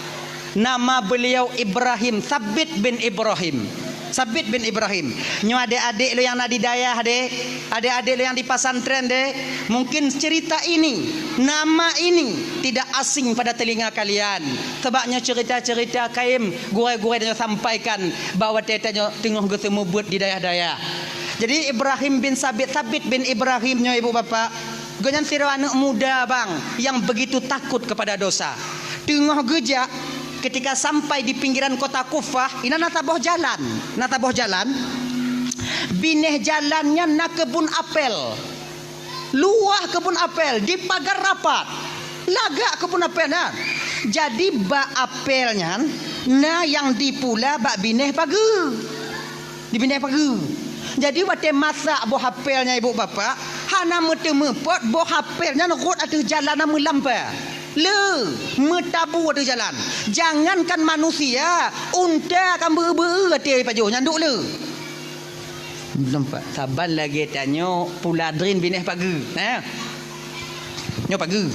Nama beliau Ibrahim, Sabit bin Ibrahim. Sabit bin Ibrahim. Nyoe adék-adék lôn nyang na di dayah deh, adék-adék lôn nyang di pesantren deh, mungkin cerita ini, nama ini tidak asing pada telinga kalian. Sabab nyoe cerita-cerita kayém gurée-gurée tanyoe sampaikan bak watée tanyoe teungoh geuseumeubeuet di dayah-dayah. Jadi Ibrahim bin Sabit, Sabit bin Ibrahim nyoe ibu bapak, gobnyan sidroe aneuëk muda bang nyang begitu takot kepada dosa. Teungoh geujak, ketika sampai di pinggiran kota Kufah, inan na saboh jalan. Na saboh jalan. Binéh jalan nyan na keubun apel. Luwah keubun apel, dipagar rapat. Lagak keubun apel nyan. Jadi bak apel nyan, na nyang dipula bak binéh pageue. Di binéh pageue. Jadi watée masak boh apel nyan ibu bapak, hana meuteumé pot boh apel nyan rhot ateueh jalan na meulampa. Le, meutabu ateueh jalan. Jangankan manusia, unta ka beu-beu ateueh pajoh nyan duek le. Nampak? Saban lagée tanyoe pula drin binéh pageue. Nah. Nyoe pageue.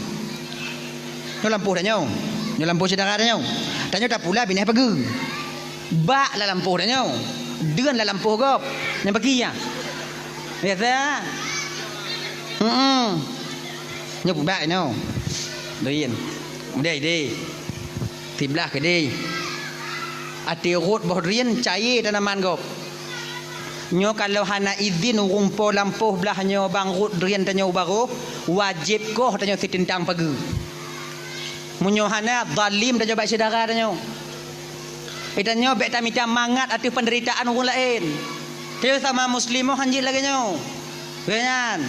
Nyoe lampôh tanyoe. Nyoe lampôh syedara tanyoe. Tanyoe tapula binéh pageue. Bak lam lampôh tanyoe. Deuen lam lampôh gob. Nyang paki nyan. Biasa. Heeh. Nyoe peubak nyoe. Drin. Kemudian ideh. Siblah keudeh. Ateueh rhot boh drin cayée tanaman gob. Nyoe kalau hana idhin ureuëng po lampôh blaih nyoe bang rhot drin tanyoe u barôh, wajéb koh tanyoe siteuntang pageue. Meunyoe hana, zalim tanyoe bak syedara tanyoe. Geutanyoe bék tamita mangat ateueh peundeuritaan ureuëng laén. Tanyoe sama muslimah hanjeuet lagée nyoe. Lagée nyan.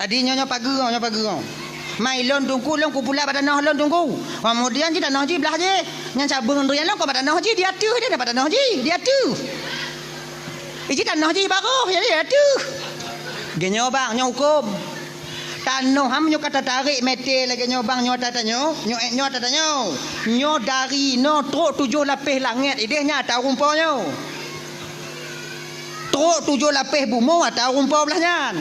Tadi nyoe, nyoe pageue, nyoe pageue. Mai lôn Teungku, lôn kupula bak tanoh lôn Teungku. Keumudian jih tanoh jih blaih jih. Nyan cabeueng drin lôn kok bak tanoh jih, di ateueh deh, bak tanoh jih, di ateueh. Iji tanoh jih barôh, jadi di ateueh. Geuh nyoe bang, nyoe huköm. Tanoh ham nyoe ka tatarek mete lagée nyoe bang, nyoe ata tanyoe, nyoe, nyoe ata tanyoe. Nyoe dari noe trok tujoh lapéh langét ideh nyan ata ureuëng po nyoe. Trok tujoh lapéh bumoe ata ureuëng po blaih nyan.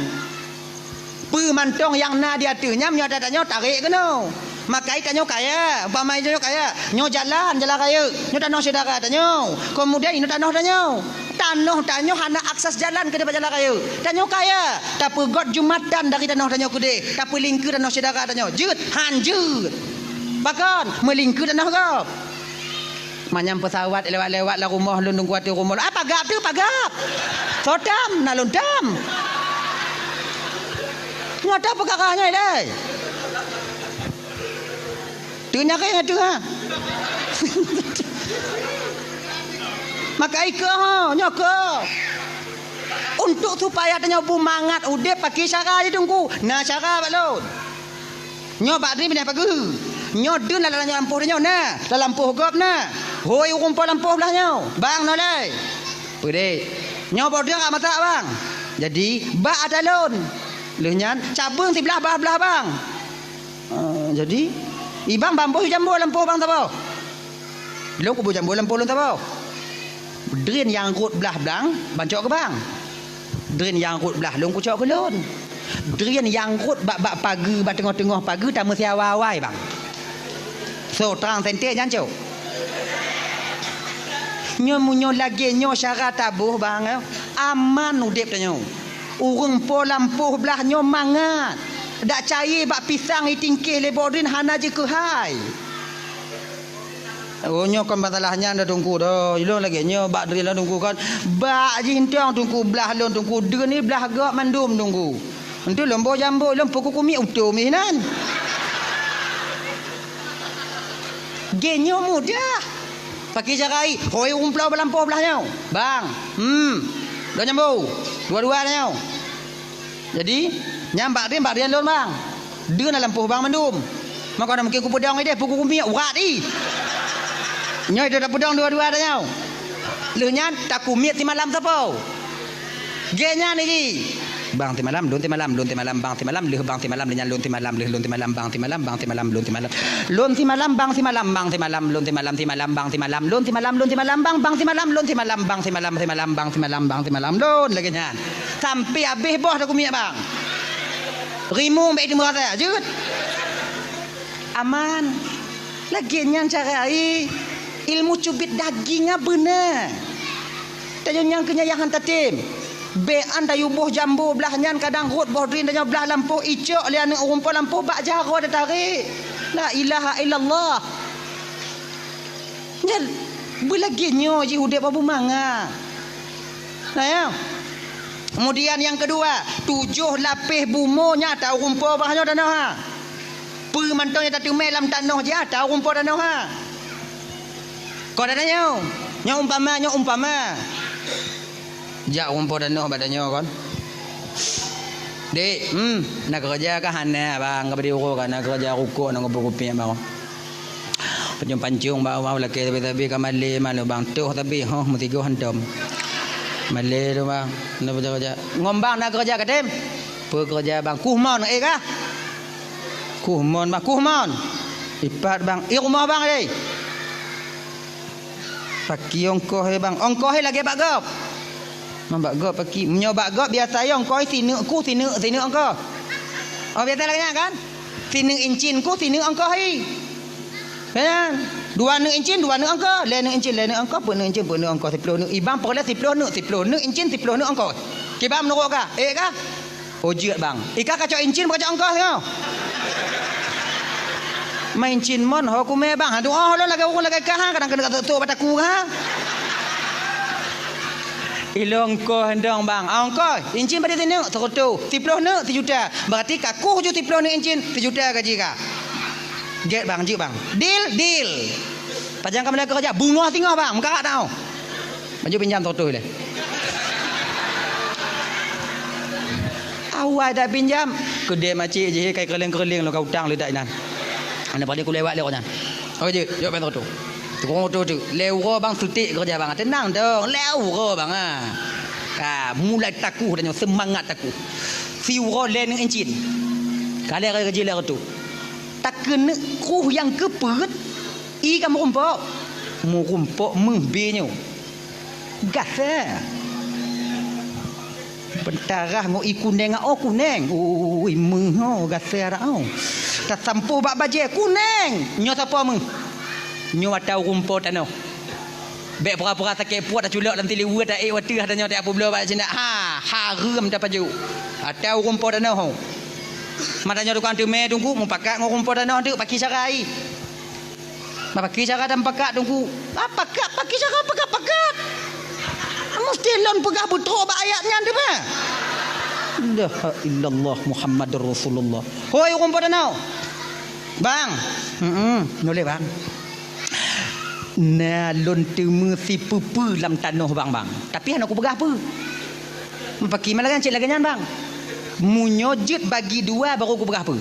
Peue mantong nyang na di ateueh nyan, meunyoe ata tanyoe tarek keunoe. Makai tanyoe kaya, umpama tanyoe kaya, nyoe jalan, jalan rayeuk, nyoe tanoh syedara tanyoe. Keumudian inoe tanoh tanyoe. Tanoh tanyoe hana akses jalan keu dipat jalan rayeuk. Tanyoe kaya, tapeugot jumatan dari tanoh tanyoe keudeh, tapeulingkeu tanoh syedara tanyoe. Jeuet, han jeuet. Pakon, meulingkeu tanoh gob. Manyang peusawat lewat-lewat lam rumoh lôn Teungku, ateueh rumoh lôn. Ah, pagab tu, pagab. Sotam, na lôn tam. Nyoe ata peukara nyoe, lé. Teunyareng ateueh, ha. Maka ikeu, ha, nyoe keu. Untuk supaya tanyoe beumangat udeb pakai cara jih Teungku. Na cara bak lôn. Nyoe bak drin binéh pageue. Nyoe deun lam lampôh tanyoe na, lam lampôh gob na. Hôi ureuëng po lampôh blaih nyoe. Bang nolai. Peudeh. Nyoe boh drin ka masak bang. Jadi bak ata lôn. Lheueh nyan cabeueng siblaih bah blaih bang. Ah, jadi ibang bamboh jambo lampôh bang saboh. Lôn kuboh jambo lampôh lôn saboh. Drin nyang rhot blaih blang, bang cok keu bang. Drin nyang rhot blaih lôn kucok keu lôn. Drin nyang rhot bak, bak pageue, bak teungoh-teungoh pageue tameusiawa awai bang. So, trang sente nyan cok. Nyoe meunyoe lagée nyoe syara taboh bang, eh, aman udeb tanyoe. Ureuëng po lampôh blaih nyoe mangat. Dak cayée bak pisang itingkeh lé boh drin hana jikeuhai. Oh, nyoe kon masalah nyan dah Teungku dah. Ilôn lagée nyoe bak drin lôn Teungku kon. Bak jih entong Teungku blaih lôn Teungku. Deun ni blaih gob mandum Teungku. Entu lôn boh jambo, lôn pukul kumiek utom inan. Geuh nyoe mudah. Pakai cara ai, hôi umplo balampôh blaih nyoe. Bang, hmm, lôn jambo. Dua-dua nyoe. Jadi, nyang bak drin, bak drin lôn, bang. Deun na lampôh bang mandum. Maka na mungkin kupeudong ideh, pukul kumiek, urat i. Nyoe ideh tapeudong dua-dua tanyoe. Lheueh nyan, takumiet simalam sapo. Geuh nyan iji. Bang simalam, lôn simalam, lôn simalam, bang simalam, lheueh bang simalam, lheueh nyan lôn simalam, lheueh lôn simalam, bang simalam, bang simalam, lôn simalam. Lôn simalam, bang simalam, bang simalam, lôn simalam, simalam, bang simalam, lôn simalam, lôn simalam, bang, bang simalam, lôn simalam, bang simalam, bang simalam, bang simalam, lôn lagée nyan. Sampai habéh boh takumiet, bang. Rimueng bék teumeu rasa, jeuet. Aman. Lagée nyan cara ai. Ilmu cubit daging nyan beuna. Tanyoe nyang keu nyan nyang han tatem. Bék an tayue boh jambo blaih nyan kadang rhot boh drin tanyoe blaih lampôh icok lé aneuëk ureuëng po lampôh bak jaroe tatarek. La ilaha illallah. Nyan beulagée nyoe jih udeb Abu Manga. Nah, ya. Kemudian nyang keudua, tujoh lapéh bumoe nyang ata ureuëng po bah nyoe tanoh ha. Peue mantong nyang tateumé lam tanoh jih ata ureuëng po tanoh ha. Kon ata nyoe, nyoe umpama, nyoe umpama. Jak ureuëng po tanoh bak tanyoe kon. Dek, hmm, na keureuja kah hana bang, ka bri uroe ka na keureuja rukok na ngumpul kupiek bang. Pancung-pancung bak awak lakée sabe-sabe ka malée malu bang toh sabe, hoh meusigoe hantom. Malée tu, bang. Na peue keureuja? Ngon bang na keureuja katem? Peue keureuja, bang? Kuh mon, eh, kah? Kuh mon, bang. Kuh mon. Ipat, bang. I rumoh bang, eh. Paki ongkoh, eh, bang. Ongkoh, eh, lagée bak gob. Man bak gob paki. Meunyoe bak gob biasa, eh, ongkoh, eh, sineuk kuh, sineuk, sineuk ongkoh. Oh, biasa lagée nyan, kan? Sineuk incin kuh, sineuk ongkoh, eh. Kan? Dua neuk incin, dua neuk ongkoh, lhée neuk incin, lhée neuk ongkoh, peuet neuk incin, peuet neuk ongkoh, siploh neuk. I bang peureulée siploh neuk, siploh neuk incin, siploh neuk ongkoh. Kiban meunurot kah? Eh kah? Oh, jeuet bang. I kah kacok incin, kacok ongkoh nyoe. Ma incin mon, ho kumé bang. Aduh, oh, lôn lagée ureueng lagée kah, kadang keuneuk tok-tok bak takue, ha? Ilôn ongkoh dong bang. Ah, ongkoh, incin padum sineuk? Seureutôh. Siploh neuk? Sijuta. Berarti ka kuh ju siploh neuk incin, sijuta gaji kah. Gét bang, jeuet bang. Deal, deal. Pajan kamoe keureuja, beungoh singoh bang, meukarat tau. Baju pinjam seratus lé. Awai tak pinjam, keudeh macik jih kai keureuling-keureuling lom ka utang leudak inan. Aneuk paling kulewat lé awak nyan. Oke jeuet, jok bang seratus. Tukang oto tu, lhée uroe bang sutik keureuja bang. Teunang dong, lhée uroe bang ah. Ka mulai takuh tanyoe, seumangat takuh. Siuroe lhée neuk incin. Ka lhée raya jih lhée reutôh. Takeuneuk kruh nyang keupeuet, i ka meurumpok. Meurumpok meuh bée nyoe. Gasa. Beutarah ngon i kuneng, oh kuneng. Ui meuh oh gasa dak oh. Tasampôh bak bajée kuneng. Nyoe sapo meuh? Nyoe ata ureueng po tanoh. Bék pura-pura sakét puet taculok lam siliweue taék wateuh tanyoe tajak peubloe bak sinan. Ha, hareuem tapajoh. Ata ureueng po tanoh ho. Mata nyoe tukang teumé teungku mupakat ngon ureueng po tanoh teuk paki cara ai. Bak paki cara dan pakat teungku. Ah, pakat, paki cara pakat-pakat. Mesti lôn peugah beutrok bak ayat nyan teuma. La ilaha illallah Muhammadur Rasulullah. Hoi ureueng po tanoh. Bang. Heeh, nulée bang. Na lôn teumé sipeue-peue lam tanoh bang, bang. Tapi hana kupeugah peue. Paki ma lagée cit lagée nyan bang. Meunyoe jeuet bagi dua baru kupeugah peue.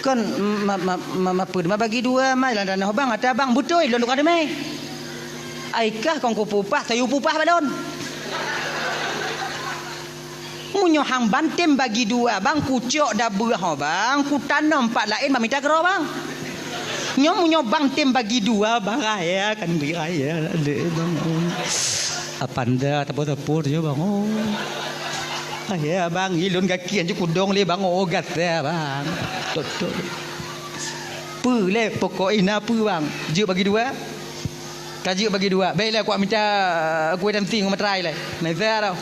Kon ma, ma, ma, ma peue ma bagi dua ma lam tanoh bang, ata bang beutôi lôn tukang teumé. Ai kah kon kupeupah, sayue peupah bak lôn. Meunyoe hang ban tem bagi dua bang, kucok dabeuh ho bang, kutanom pat laén bak mita keudroe bang. Nyoe meunyoe bang tem bagi dua bang, raya kan bri raya lé bang. Apanda tapo-tapo nyoe bang. Oh. Raya bang, ilôn gaki anju kudong lé bang, oh gata bang. Tok tok. Peue lé pokok ina peue bang? Jeuet bagi dua. Ka jeuet bagi dua. Baiklah, kuat mita kue dan ting materai lé. Naiza tau.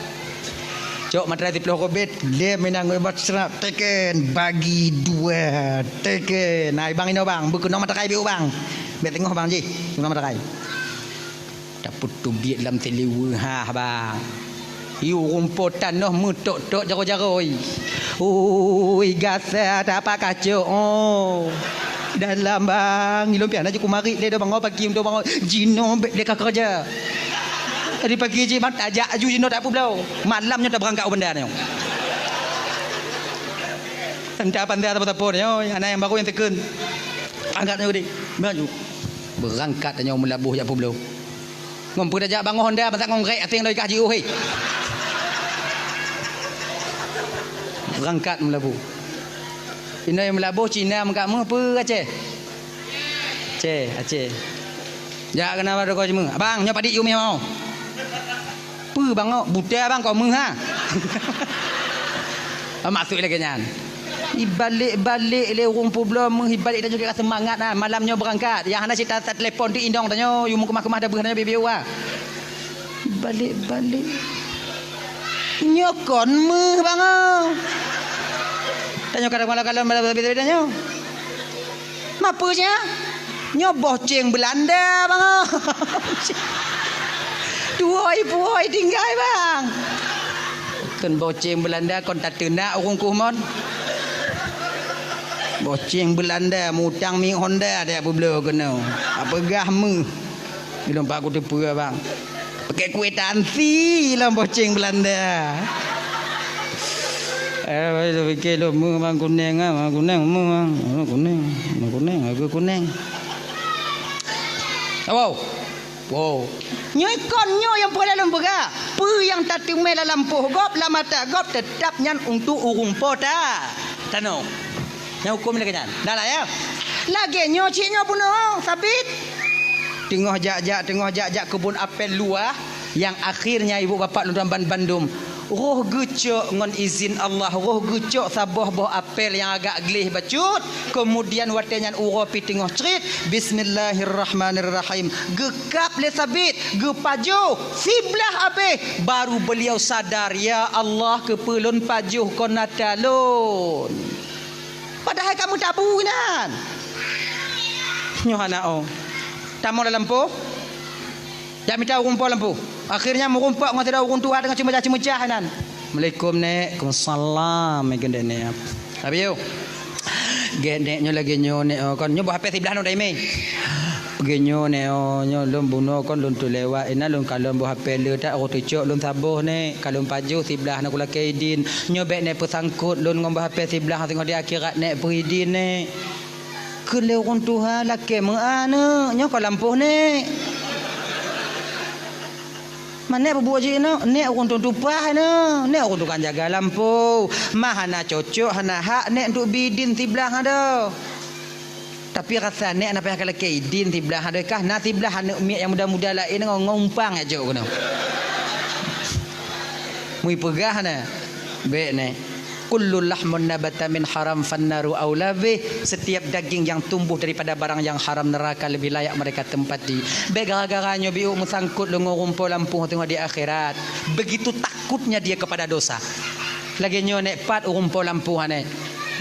Cok materai siploh kobet, lé minang ngon bat serak teken bagi dua teken. Nah, bang ino bang, beukeunong materai biu bang. Bek tengok bang jih, keunong materai. Tapeuteubiet lam siliweue ha bang. Yu rumpok tanoh meutok-tok jaroe-jaroe. Ui gasa tapa kacok oh. Dalam bang, ilôn pian aja kumarit lé do bangoe pagi untuk bangoe. Jinoe bék lé ka keureuja. Tadi pagi jih mat tajak aju jinoe tak peubloe. Malam nyoe tabeurangkat u banda nyoe. Entah pandai ataupun tak pun nyoe, anak yang baru yang teken. Angkat nyoe deh. Maju. Beurangkat nyoe meulaboh jak peubloe. Ngon peue tajak bangoh honda, masa ngon rek aseng loi kah jiôh, hei. Beurangkat meulaboh. Inoe meulaboh Cina meukat meuh peue Aceh? Aceh, Aceh. Jak keunan bak toko ceumeue. Abang, nyoe padit yue meuh mau. Peue bang, oh, buta bang, kok meuh ha? Maksud lagée nyan. Ibalek-balek lé ureuëng peubloe meuh, ibalek tanyoe ka seumangat ha. Malam nyoe beurangkat. Nyang hana cit that-that telepon ti inong tanyoe, yue meukeumah-keumah dabeuh tanyoe bieu-bieu ha. Ibalek-balek. Nyoe kon meuh bang, oh. Tanyoe kadang malam-malam malam beda-beda nyoe. Mapeue nya? Nyoe boh ceng Belanda bang, oh. Tuwoi-puwoi tinggai bang. Kon boh ceng Belanda kon tateunak ureuëng kuh mon. Boh ceng Belanda mutang mi Honda dak peubloe keunoe. Apeugah meuh. Ilôn pak kuteupeue bang. Pakai kuitansi lam boh ceng Belanda. Eh, baru saya fikir lu, mu bang kuning ah, bang kuning, mu bang, mu kuning, mu kuning, aku kuning. Apa? Wow. Nyoe kon nyoe nyang peureulée lôn peugah. Peue nyang tateumé lam lampôh gob, lam mata gob, teutab nyan untuk ureuëng po ta-, tanoh. Nyang huköm lagée nyan. Dah lah, ya. Lagée nyoe cit nyoe bunoe, Sabit. Teungoh jak-jak, teungoh jak-jak keubon apel luwah, nyang akhirnya ibu bapak lôn tuan ban-, bandum. Roh geucok ngon izin Allah, roh geucok saboh boh apel nyang agak gleh bacut. Keumudian watée nyan uroe pih teungoh crit, "Bismillahirrahmanirrahim." Geukab lé Sabit, geupajoh, siblah abéh. Baru beliau sadar, "Ya Allah, keupeue lôn pajoh kon ata lôn?" Padahai ka meutabu nyan. Nyoe hana oh. Tamong lam lampôh. Jak mita ureuëng po lampôh. Akhirnya meurumpok ngon sidroe ureuëng tuha teungoh ceumeucah-ceumeucah nan. "Assalamualaikum, Nek." "Waalaikumsalam," meukeun deh, Nek. Abi yo. "Gét, Nek, nyoe lagée nyoe, Nek, oh, kon nyoe boh apel siblah nyoe dai mé." "Lagée nyoe, Nek, oh, nyoe lôn bunoe kon lôn teulewat, inan lôn kalon boh apel le that roh teucok lôn saboh, Nek, kalon pajoh siblah na kulakée idin. Nyoe bék Nek peusangkot lôn ngon boh apel siblah singoh di akhirat, Nek, peuidin, Nek." Kheun lé ureuëng tuha, "Lakée meu'ah, Neuk, nyoe kon lampôh, Nek." "Ma Nek peubuet jih, Neuk?" "Nek ureuëng tueng tupaih, Neuk. Nek ureuëng tukang jaga lampôh. Ma hana cocok, hana hak Nek untuk bie idin siblah adoe. Tapi rasa Nek hana payah kalakée idin siblah adoe kah, na siblah aneuk miet nyang muda-muda laén ngon, ngon umpang jak cok keunoe." Mui peugah na. Bék, Nek. "Kullu lahmun nabata min haram fannaru aula bih." Setiap daging yang tumbuh daripada barang yang haram, neraka lebih layak mereka tempati. Bék gara-gara nyoe biôk meusangkot lôn ngon ureuëng po lampôh teungoh di akhirat. Begitu takutnya dia kepada dosa. Lagée nyoe, Nek, pat ureuëng po lampôh, Nek.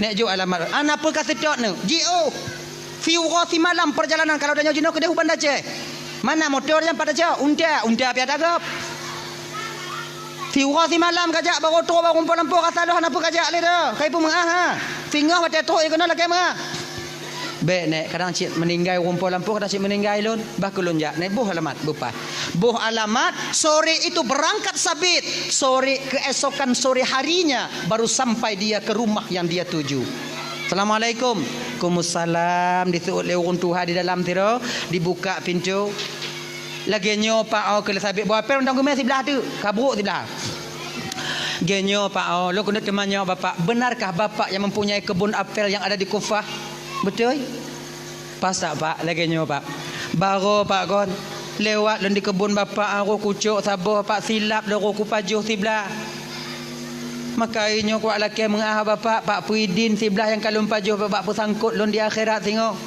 Nek, jok alamat. "Hana peue ka seutôt, Neuk." Jiôh. Siuroe simalam perjalanan, kalau tanyoe jinoe keudeh u Banda Aceh. Mana motor nyan pat tacok? Unta, unta pih ata gob. Siuroe simalam kajak, barô trok bak ureuëng po lampôh, rasa lôn hana peue kajak lé dah. Kai peumeu'ah, ha. Singoh watée trok ie keunoe lakée meu'ah. Bék, Nek, kadang cit meuninggai ureuëng po lampôh, kadang cit meuninggai lôn. Bah keu lôn jak, Nek, boh alamat, beupaih. Boh alamat, sore itu berangkat Sabit. Sore, keesokan sore harinya, baru sampai dia ke rumah yang dia tuju. "Assalamualaikum." "Waalaikumsalam." Diseuôt lé ureuëng tuha di dalam sidroe, dibuka pintoe. "Lagée nyoe, Pak, oh," kheun lé Sabit, "boh apel mantong geumé siblah teuk, ka brok siblah." "Lagée nyoe, Pak, oh, lôn keuneuk teumanyong Bapak, benarkah Bapak yang mempunyai kebun apel yang ada di Kufah?" "Beutôi." "Pas that, Pak, lagée nyoe, Pak. Barô, Pak, kon lewat lôn di keubon Bapak, roh kucok saboh, Pak, silap lôn roh kupajoh siblah. Maka nyoe kuwat lakée meu'ah Bapak, Pak, peuidin siblah nyang ka lôn pajoh, Bapak, peusangkot lôn di akhirat singoh."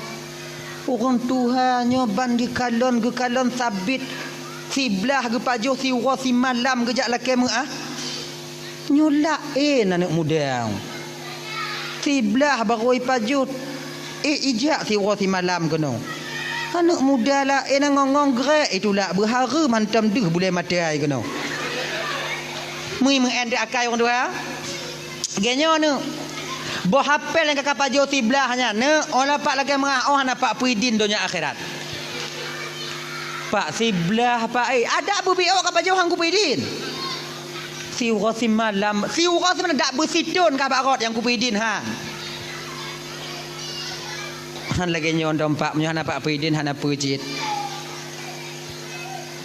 Ureuëng tuha nyoe ban geukalon, geukalon Sabit siblah geupajoh siuroe simalam geujak lakée meu'ah. Nyoe laén aneuk muda. Siblah barô ipajoh, éh, ijak siuroe simalam keunoe. Aneuk muda laén ngon-ngon grek itulak beuhareuem hantom deuh bulée maté ai keunoe. Mui meu'en teuh akai ureuëng tuha. Lagée nyoe, Neuk. Boh apel nyang ka kapajoh siblah nyan, Neuk, oh, lapak lakée meu'ah, oh, hana pak peuidin donya akhirat. Pak, siblah, Pak, éh, adak beubiôh kapajoh han kupeuidin. Siuroe simalam, siuroe simalam dak beusithon ka bak rot nyang kupeuidin han. Han lagée nyoe dong, Pak, meunyoe hana pak peuidin, hana peue cit.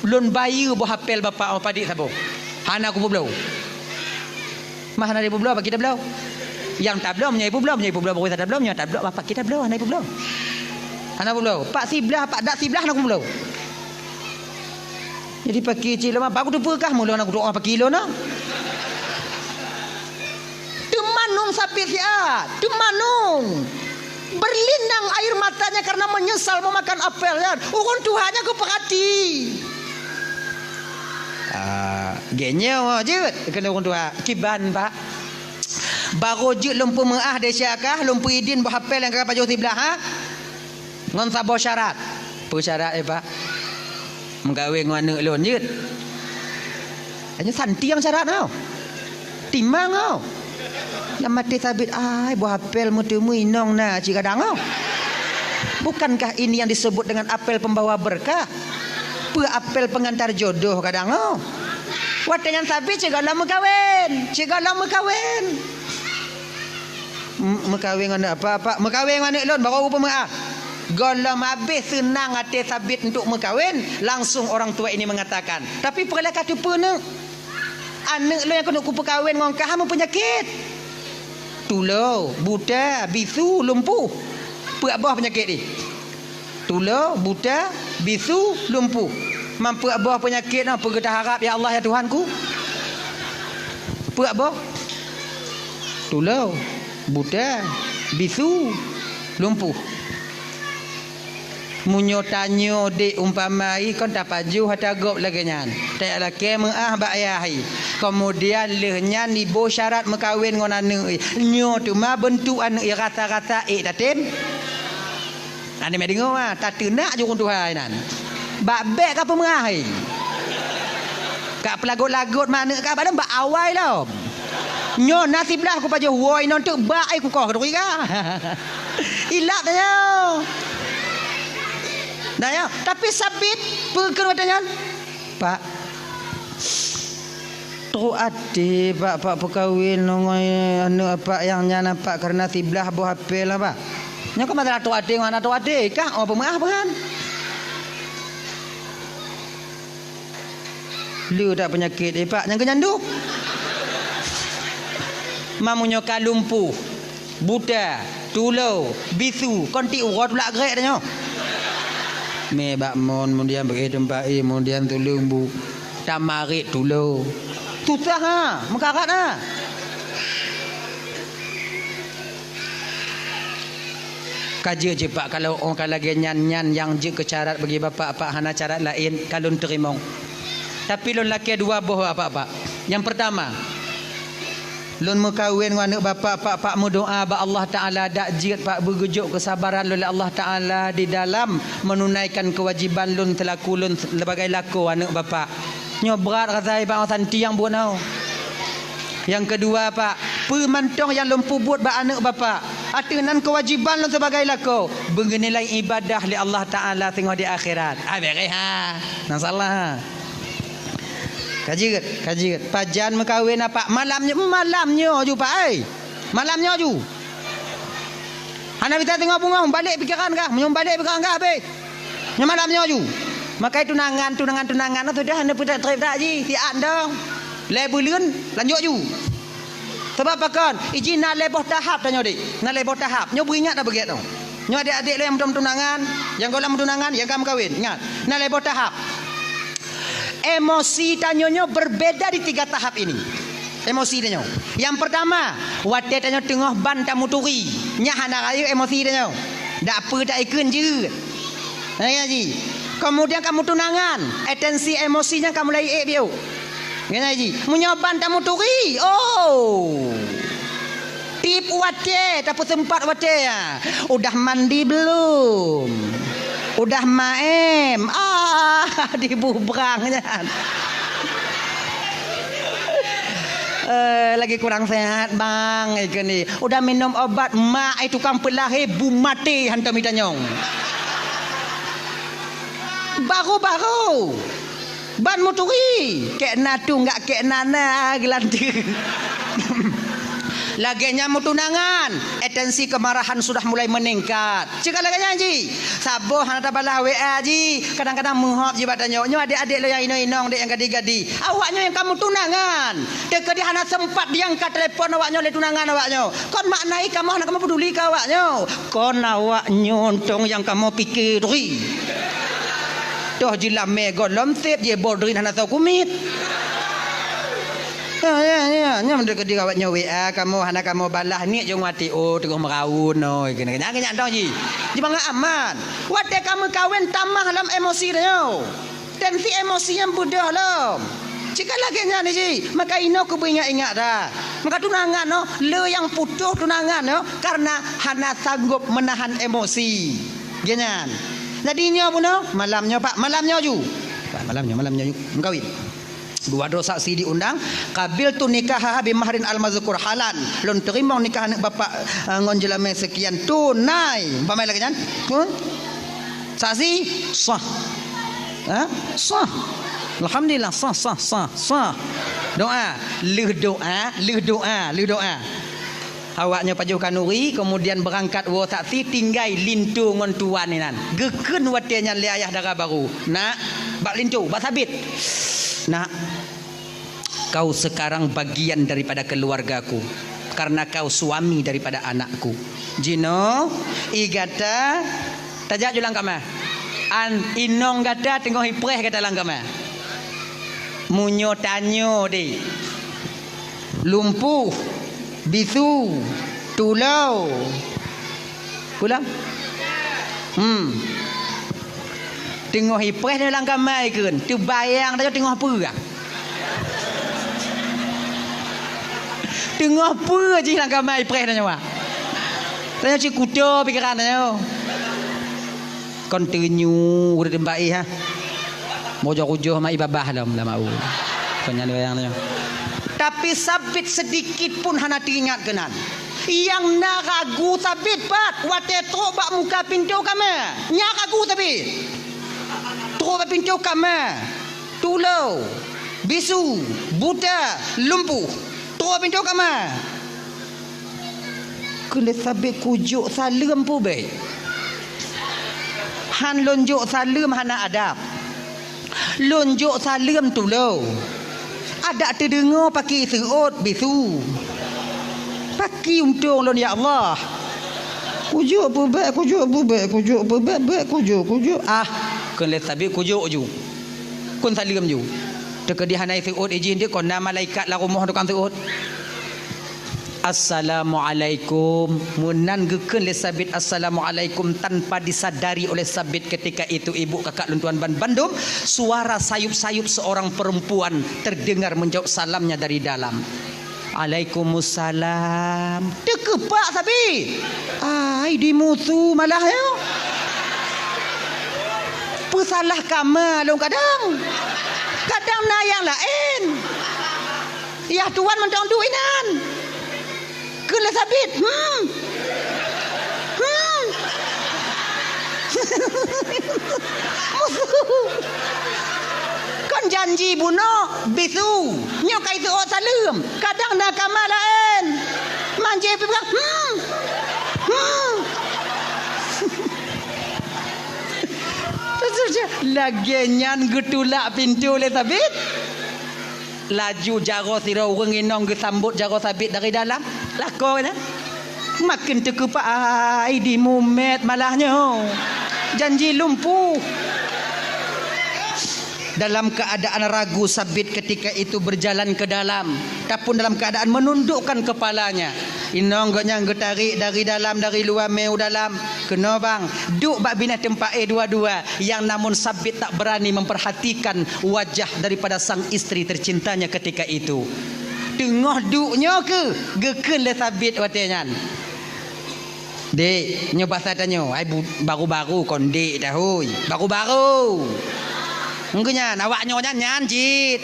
Lôn bayeue boh apel Bapak, oh, padit saboh. Hana kupeubloe. Mah hana ipeubloe, Pak, kita bloe. Nyang tabloe, meunyoe ipeubloe, meunyoe ipeubloe, baru tabloe, meunyoe tabloe, Bapak, kita bloe, hana ipeubloe. Hana peubloe. Pak, siblah, Pak, dak siblah hana kupeubloe. Jadi paki cit lama, baru teupeue kah mulo na kudoa paki lo na. Teumanung sapi siat, teumanung. Berlinang air matanya karena menyesal memakan apel nyan. Ureuëng tuha nyan geupeurati. Ah, geunyoe jeuet keuneuk ureuëng tuha. Kiban, Pak. Baru jeuet lôn peumeu'ah desya kah, lôn peuidin boh apel nyang ka pajoh siblah, ha? Ngon saboh syarat. Peue syarat, eh, Pak? Meukawen ngon aneuk lôn jeuet. Hanya santiang syarat tau. Timang tau. Lam até sabit, ai, boh apel meuteumui inong na cit kadang tau. Bukankah ini yang disebut dengan apel pembawa berkah? Peue apel pengantar jodoh kadang tau. Watée nyan sabit cit gohlom meukawen, cit gohlom meukawen. M-, meukawen ngon aneuk apa, Pak? Meukawen ngon aneuk lôn, baru peumeu'ah. Gohlom habéh seunang até Sabit untuk meukawen, langsung orang tua ini mengatakan, "Tapi peue lé ka teupeu, Neuk? Aneuëk lôn nyang keuneuk kupeukawen ngon kah meupeunyakét. Tulo, buta, bisu, lumpuh. Peuet boh peunyakét jih. Tulo, buta, bisu, lumpuh. Man peuet boh peunyakét nyoe peue geuharab, ya Allah, ya Tuhanku?" Peuet boh. Tulo, buta, bisu, lumpuh. Meunyoe tanyoe dék umpama hai kon tapajoh ata gob lagée nyan, tajak lakée meuáh bak ayah hai. Keumudian lheueh nyan iboh syarat meukawen ngon aneuëk hai. Nyoe teuma beuntuk aneuëk hai rasa-rasa ék tatem. Aneuëk meudeungoe, ah, tateunak jurông tuha hai nan. Bak bék ka peumeuáh hai. Ka peulagot-lagot maneuëk ka bak lom bak awai lom. Nyoe na siblah kupajoh woe inong teuk bak ai kukoh keuduri ka. Ilap tanyoe. Nah ya, tapi Sabit peue kheun watée nyan? Pak, trok até Pak, Pak peukawen ngon aneuëk Pak nyang nyan Pak, kareuna siblah boh apé lah Pak. Nyoe ka masalah trok até ngon hana trok até, kah oh peumeuáh peuhan. Le that peunyakét, eh, Pak, nyang keu nyan duek. Mamu nyoe ka lumpuh, buta, tulo, bisu, kon ti uroe tulak grék tanyoe. Mé bak mon, keumudian beuet teumpat, eh, keumudian tuleueng bu, tamarit tulo. Susah, ha, meukarat, ha. Ka jeuet cit Pak, kalau oh ka lagée nyan, nyan nyang jeuet keu syarat bagi Bapak, Pak hana syarat laén, ka lôn teurimong. Tapi lôn lakée dua boh Bapak, Pak. Nyang peurtama, lôn meukawen ngon aneuëk Bapak, Pak, Pak meudoá bak Allah Taala dak jeuet Pak beugeujok keusabaran lôn lé Allah Taala di dalam meununaikan keuwajiban lôn seulaku lôn sebagai lakoe aneuëk Bapak. Nyoe brat rasa Pak, oh santi nyang buet nyoe. Nyang keudua, Pak, peue mantong nyang lôn peubuet bak aneuëk Bapak, ateueh nan keuwajiban lôn sibagai lakoe, beunilai ibadah lé Allah Taala singoh di akhirat. Ah, beres ha. Nah, salah ha. Ka jeuet, ka jeuet. Pajan meukawen, Pak? Malam nyoe, malam nyoe ju, Pak, ai. Malam nyoe ju. Hana bisa singoh beungoh, balek pikeran kah, meunyoe balek pikeran kah, habéh. Nyoe malam nyoe ju. Makai tunangan, tunangan, tunangan, sudah hana peutrép-trép dak ji, siat dong. Lhée buleuen, lanjut ju. Sabab pakon, iji na lhée boh tahap tanyoe, Dek. Na lhée boh tahap. Nyoe beuingat dah beugét dong. Nyoe adék-adék lôn nyang meutunangan, nyang gohlom meutunangan, nyang ka meukawen. Ingat, na lhée boh tahap. Emosi tanyoe nyoe berbeda di tiga tahap ini. Emosi tanyoe. Nyang peurtama, watée tanyoe teungoh ban tamuturi, nyan hana rayeuk emosi tanyoe. Dak peue taikheun jeuet. Nah, ya ji. Keumudian ka meutunangan, atensi emosi nyan ka mulai ék biôh. Nyan ji. Meunyoe ban tamuturi, oh. Tiep watée, tapeuseumpat watée, ya. Udah mandi belum? Udah maem? Ah, dibubrang nyan. Eh, lagi kurang sehat, Bang, eh, keunoe. Udah minum obat, mak, eh, tukang peulahé bu maté hantom itanyong. Baru-baru. Ban muturi, kék na tu nggak kék na na geulanteue. Lagée nyan meutunangan, atensi kemarahan sudah mulai meningkat. Cit ka lagée nyan ji, saboh hana tabalah W A ji, kadang-kadang meuhop ji bak tanyoe. Nyoe adék-adék lôn nyang inong-inong dek nyang gadi-gadi. Awaknyoe nyang ka meutunangan, teukeudi hana sempat diangkat telepon awaknyoe lé tunangan awaknyoe. Kon makna i kamoe hana kamoe peduli keu awaknyoe. Kon awaknyoe tong nyang kamoe pike turi. Toh jilamé gohlom sép jibodrin hana soe kumiet. Ya, ya, ya. Nyan meunyoe keudeh awaknyoe W A kamoe hana kamoe balah, niet jong wati, oh, teungoh meuraun, oh, keuneuk nyan, nyan tong ji. Jibangat aman. Watée ka meukawen tamah lam emosi tanyoe. Tensi emosi nyang beudôh lom. Cit ka lagée nyan ji, maka inoe keubeue ingat-ingat dah. Maka tunangan nyoe, le nyang putôh tunangan nyoe karena hana sanggob meunahan emosi. Geuh nyan. Jadi nyoe bunoe, malam nyoe, Pak, malam nyoe ju. Pak, malam nyoe, malam nyoe ju. Meukawen. Dua droe saksi diundang, qabiltu nikahaha bimahrin al-mazkur halan. Lôn teurimong nikah aneuëk bapak, eh, ngon jeulamé seukian tunai. Umpama lagée nyan. Huh? Saksi sah. Ha? Sah. Alhamdulillah, sah, sah, sah, sah. Doa, lheueh doa, lheueh doa, lheueh doa. Awaknyoe pajoh khanuri, kemudian beurangkat woe saksi, tinggai linto ngon tuan inan. Geukheun watée nyan lé ayah dara barô, "Nak, bak linto, bak Sabit. Nak, kau sekarang bagian daripada keluargaku, karena kau suami daripada anakku. Jinoe, i gata, tajak ju lam kama. An inong gata teungoh ipreh gata lam kama. Meunyoe tanyoe deh, lumpuh, bisu, tulô." Pulang? Hmm. Teungoh ipreh lam kama ikheun, teubayang tanyoe teungoh peue. Teungoh peue jih lam kama ipreh tanyoe. Tanyoe cit kuto pikeran tanyoe. Kon teunyu ureuëng teumpat ih, ha. Mojok ujoh ma ibabah lom lam au. Kon nyan wayang nyoe. Tapi Sabit sedikit pun hana teuingat keunan. Nyang na ragu Sabit pat watée trok bak muka pintoe kama. Nyan ragu Sabit. Trok bak pintoe kama. Tulô, bisu, buta, lumpuh. Trok bak pintoe kama. Kheun lé Sabit, "Kujok saleuem peue bék? Han lôn jok saleuem hana adab. Lôn jok saleuem tulô. Adak teudeungoe paki seuôt bisu. Paki untông lôn, ya Allah. Kujok peue bék, kujok peue bék, kujok peue bék, bék kujok, kujok." Ah, kheun lé Sabit, "Kujok ju. Kheun saleuem ju." Teukeudi hana seuôt ijih deh, kon na malaikat lam rumoh tukang seuôt. "Assalamualaikum." Meunan geukheun lé Sabit, "Assalamualaikum," tanpa disadari oleh Sabit ketika itu, ibu, kakak lôn tuan ban bandum, suara sayup-sayup seorang perempuan terdengar menjawab salamnya dari dalam. "Alaikumussalam." Teukeupak Sabit. Ai, dimusu malah nyoe. Peusalah kama lôn kadang. Kadang na nyang laén. Yah tuan mantong duek inan. Kheun lé Sabit, "Hmm. Hmm." Musu. Kon janji bunoe bisu. Nyoe ka iseuôt saleuem. Kadang na kama laén. Manjé pih peugah, "Hmm. Hmm." Lagée nyan geutulak pintoe lé Sabit. Laju jaroe sidroe ureuëng inong geusambot jaroe Sabit dari dalam. Lakoe nyan. Maken teukeupak, ai, dimumet malah nyoe. Janji lumpuh. Dalam keadaan ragu, Sabit ketika itu berjalan ke dalam, ataupun dalam keadaan menundukkan kepalanya. Inong geuh nyan geutarek dari dalam, dari luwa mé u dalam. "Keunoe, Bang, duek bak binéh teumpat éh dua-dua." Yang namun Sabit tak berani memperhatikan wajah daripada sang istri tercintanya ketika itu. Teungoh duek nyoe keuh geukheun lé Sabit watée nyan. "Dek, nyoe basa tanyoe, ai bu-, baru-baru kon dek dah, hôi. Baru-baru. Engkeu nyan, awak nyoe nyan, nyan cit.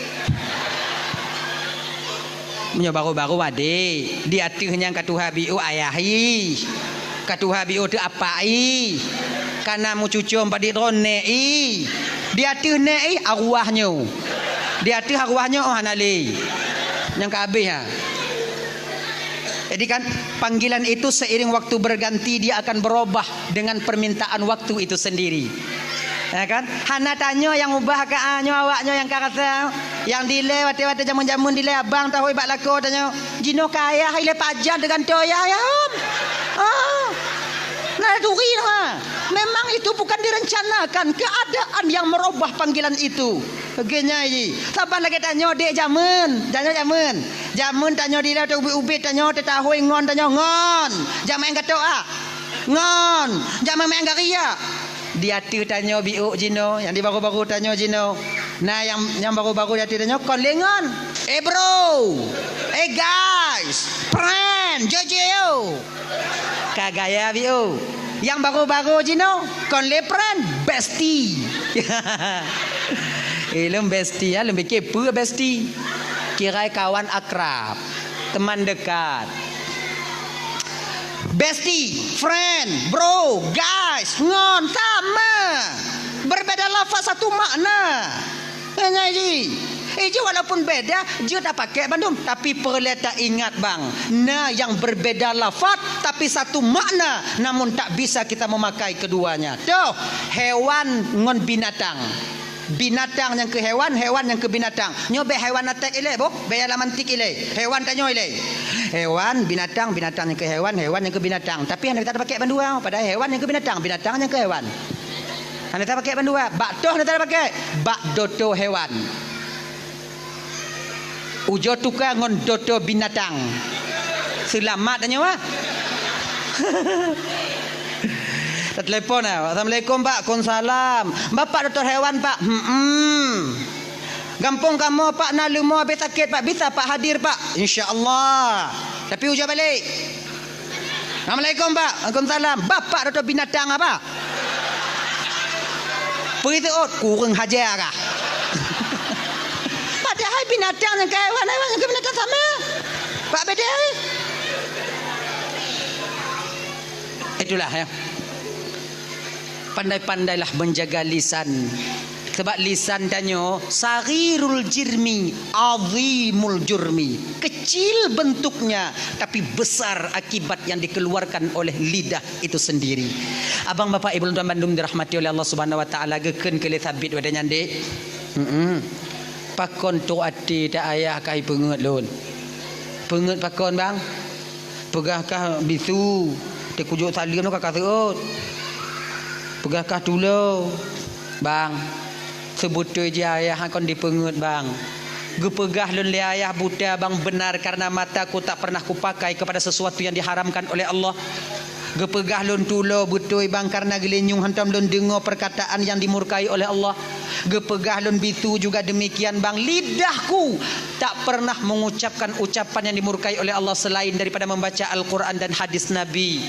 Meunyoe baru-baru adek, di ateueh nyan ka tuha biôh ayah ih. Ka tuha biôh teuh apak ih. Ka na meucucom padit droe nèk ih. Di ateueh nèk ih arwah nyoe. Di ateueh arwah nyoe, oh, hana lé. Nyang ka habéh, ha." Jadi kan, panggilan itu seiring waktu berganti, dia akan berubah dengan permintaan waktu itu sendiri. Ya kan? Hana tanyoe nyang ubah ka, ah, nyoe awak nyoe nyang ka rasa. Nyang dilée watée-watée jameun-jameun dilée abang tahôi bak lakoe tanyoe. Jinoe ka ayah ilée pajan teugantoe ayah, ya, Om. Ah. Nah, turi, ha. Memang itu bukan direncanakan keadaan yang merubah panggilan itu. Lagée nyan jih. Saban lagée tanyoe dek jameun. Tanyoe jameun. Jameun tanyoe dilée teuh ubit-ubit tanyoe teutahôi ngon tanyoe ngon. Jameun gatok ah. Ngon. Jameun main gari ah. Di ateueh tanyoe biôh jinoe, nyang di baru-baru tanyoe jinoe. Nah, nyang, nyang baru-baru di ateueh tanyoe kon lé ngon. Eh, bro. Eh, guys. Friend. Jojo. Ka gaya biôh. Nyang baru-baru jinoe kon lé friend, bestie. Eh, lôn bestie, ya, lôn pikir peue bestie. Kirai kawan akrab, teman dekat. Bestie, friend, bro, guys, ngon, sama. Berbeda lafaz, satu makna. Nyan jih. Eh, jih walaupun beda, jeuet tapakék bandum, tapi peureulée taingat bang, na nyang berbeda lafaz, tapi satu makna, namun tak bisa kita memakai keduanya. Toh, hewan ngon binatang. Binatang nyang keu hewan, hewan nyang keu binatang. Nyoe bék hewan aték ilée, boh, bék alam antik ilée. Hewan tanyoe ilée. Hewan, binatang, binatang nyang keu hewan, hewan nyang keu binatang. Tapi hana tapakék bandua, padahai hewan nyang keu binatang, binatang nyang keu hewan. Hana tapakék bandua, bak toh hana tapakék, bak doto hewan. Ujoe tuka ngon doto binatang. Seulamat tanyoe, ah. Tatelepon, ah. "Assalamualaikum, Pak." "Waalaikumsalam." "Bapak dokto hewan, Pak?" "Hmm." "Gampông kamoe, Pak, na leumo habéh sakét, Pak. Bisa, Pak, hadir, Pak?" "Insya Allah." Tapi ujoe balek. "Assalamualaikum, Pak." "Waalaikumsalam." "Bapak dokto binatang apa?" Peue seuôt, kureueng haja kah? Padahai binatang nyang keu hewan, hewan nyang keu binatang sama. Pak beda. Itulah, ya. Pandai-pandailah menjaga lisan. Sebab lisan tanyoe saghirul jirmi, azimul jurmi. Kecil bentuknya, tapi besar akibat yang dikeluarkan oleh lidah itu sendiri. Abang, bapak, ibu lôn tuan bandum dirahmati oleh Allah Subhanahu wa Taala, geukheun keu lé Sabit watée nyan, Dek. Heeh. Pakon trok até ta ayah ka ipeungeut lôn? Peungeut pakon, Bang? Peugah kah bisu, teukujok saleuem ka ka seuôt. Peugah kah tulo, Bang. Seubeutôi jih ayah kon dipeungeut, Bang. Geupeugah lôn lé ayah buta, Bang, benar karena mataku tak pernah kupakai kepada sesuatu yang diharamkan oleh Allah. Geupeugah lôn tulo beutôi, Bang, karena geulinyueng hantom lôn deungoe perkataan yang dimurkai oleh Allah. Geupeugah lôn bisu juga demikian, Bang, lidahku tak pernah mengucapkan ucapan yang dimurkai oleh Allah selain daripada membaca Al-Quran dan hadis Nabi.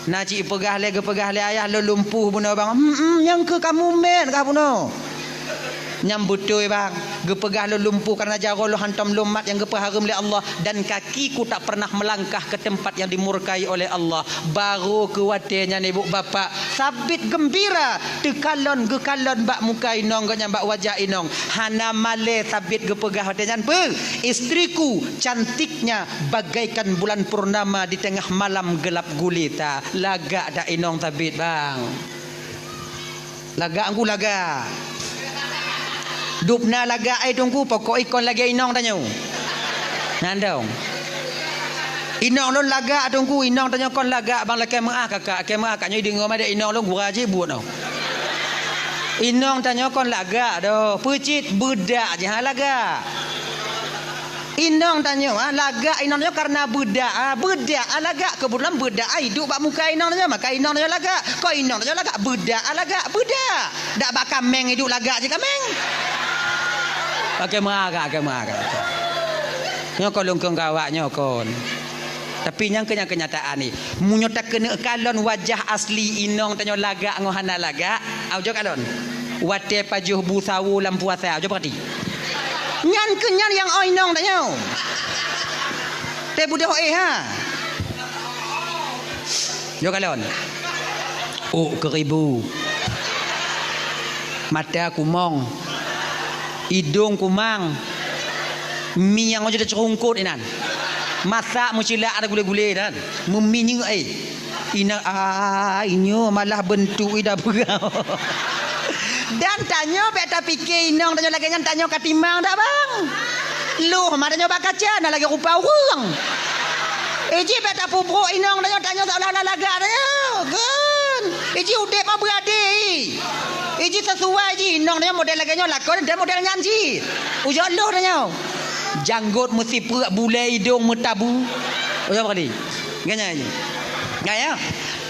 Na cit peugah lé, geupeugah lé ayah lôn lumpuh bunoe, Bang. Hmm, hmm, nyang keu kamu mét kah bunoe? Nyang beutôi, Bang. Geupeugah lôn lumpuh karena jaroe lôn hantom lôn mat nyang geupeuhareuem lé Allah, dan kakiku tak pernah melangkah ke tempat yang dimurkai oleh Allah. Barô keu watée nyan, ibu bapak, Sabit geumbira, teukalon geukalon bak muka inong geuh nyan, bak wajah inong. Hana malée Sabit geupeugah watée nyan, "Beuh, istriku cantiknya bagaikan bulan purnama di tengah malam gelap gulita." Lagak dak inong Sabit, Bang? Lagak Teungku, lagak. Dubna lagak, eh, Teungku, pokok ikon lagée inong tanyoe. Nyan dong. Inong lôn lagak, Teungku, inong tanyoe kon lagak, Bang, lakée meuáh kakak, lakée meuáh kakak nyoe deungoe madé inong lôn gura jih buet noh. Inong tanyoe kon lagak doh, peucit beudak jih, ha, lagak. Inong tanyoe, ha, lagak inong tanyoe karena beudak, ha, beudak, ha, lagak. Keubeutulan beudak, ha, iduek bak muka inong tanyoe, maka inong tanyoe lagak. Kon inong tanyoe lagak, beudak, ha, lagak, beudak. Dak bak kaméng iduek lagak jih kaméng. Oke, meuagak, oke, meuagak. Nyoe kon lôn kheun keu awak nyoe kon. Tapi nyang keu nyan keunyataan ni. Meunyoe takeuneuk kalon wajah asli inong tanyoe lagak ngon hana lagak, au jok kalon. Watée pajoh bu sawo lam puasa, au jok peurati. Nyan keuh nyan nyang oi inong tanyoe. Teuh budôh éh ha. Jok kalon. Ôk keuribu. Mata kumong. Idong kumang. Miang ojok teuceurungkot inan. Masak meucilak ada gulé-gulé inan. Meuminyeuk, eh. Inan, ah, inyoe malah beuntuk ida peugah. Dan tanyoe bék tapike inong tanyoe lagée nyan, tanyoe ka timang dak, Bang? Loh ma tanyoe bak kaca na lagée rupa ureuëng. Iji bék tapeubrok inong tanyoe, tanyoe seolah-olah lagak tanyoe. Kan? Iji udeb ma beuadé. Iji sesuai ji inong tanyoe model lagée nyoe lakon dan model nyan ji. Ujoe loh tanyoe. Janggot meusipeuk, bulée idong meutabu. Ujoe kali. Nyan ji. Nyan ya.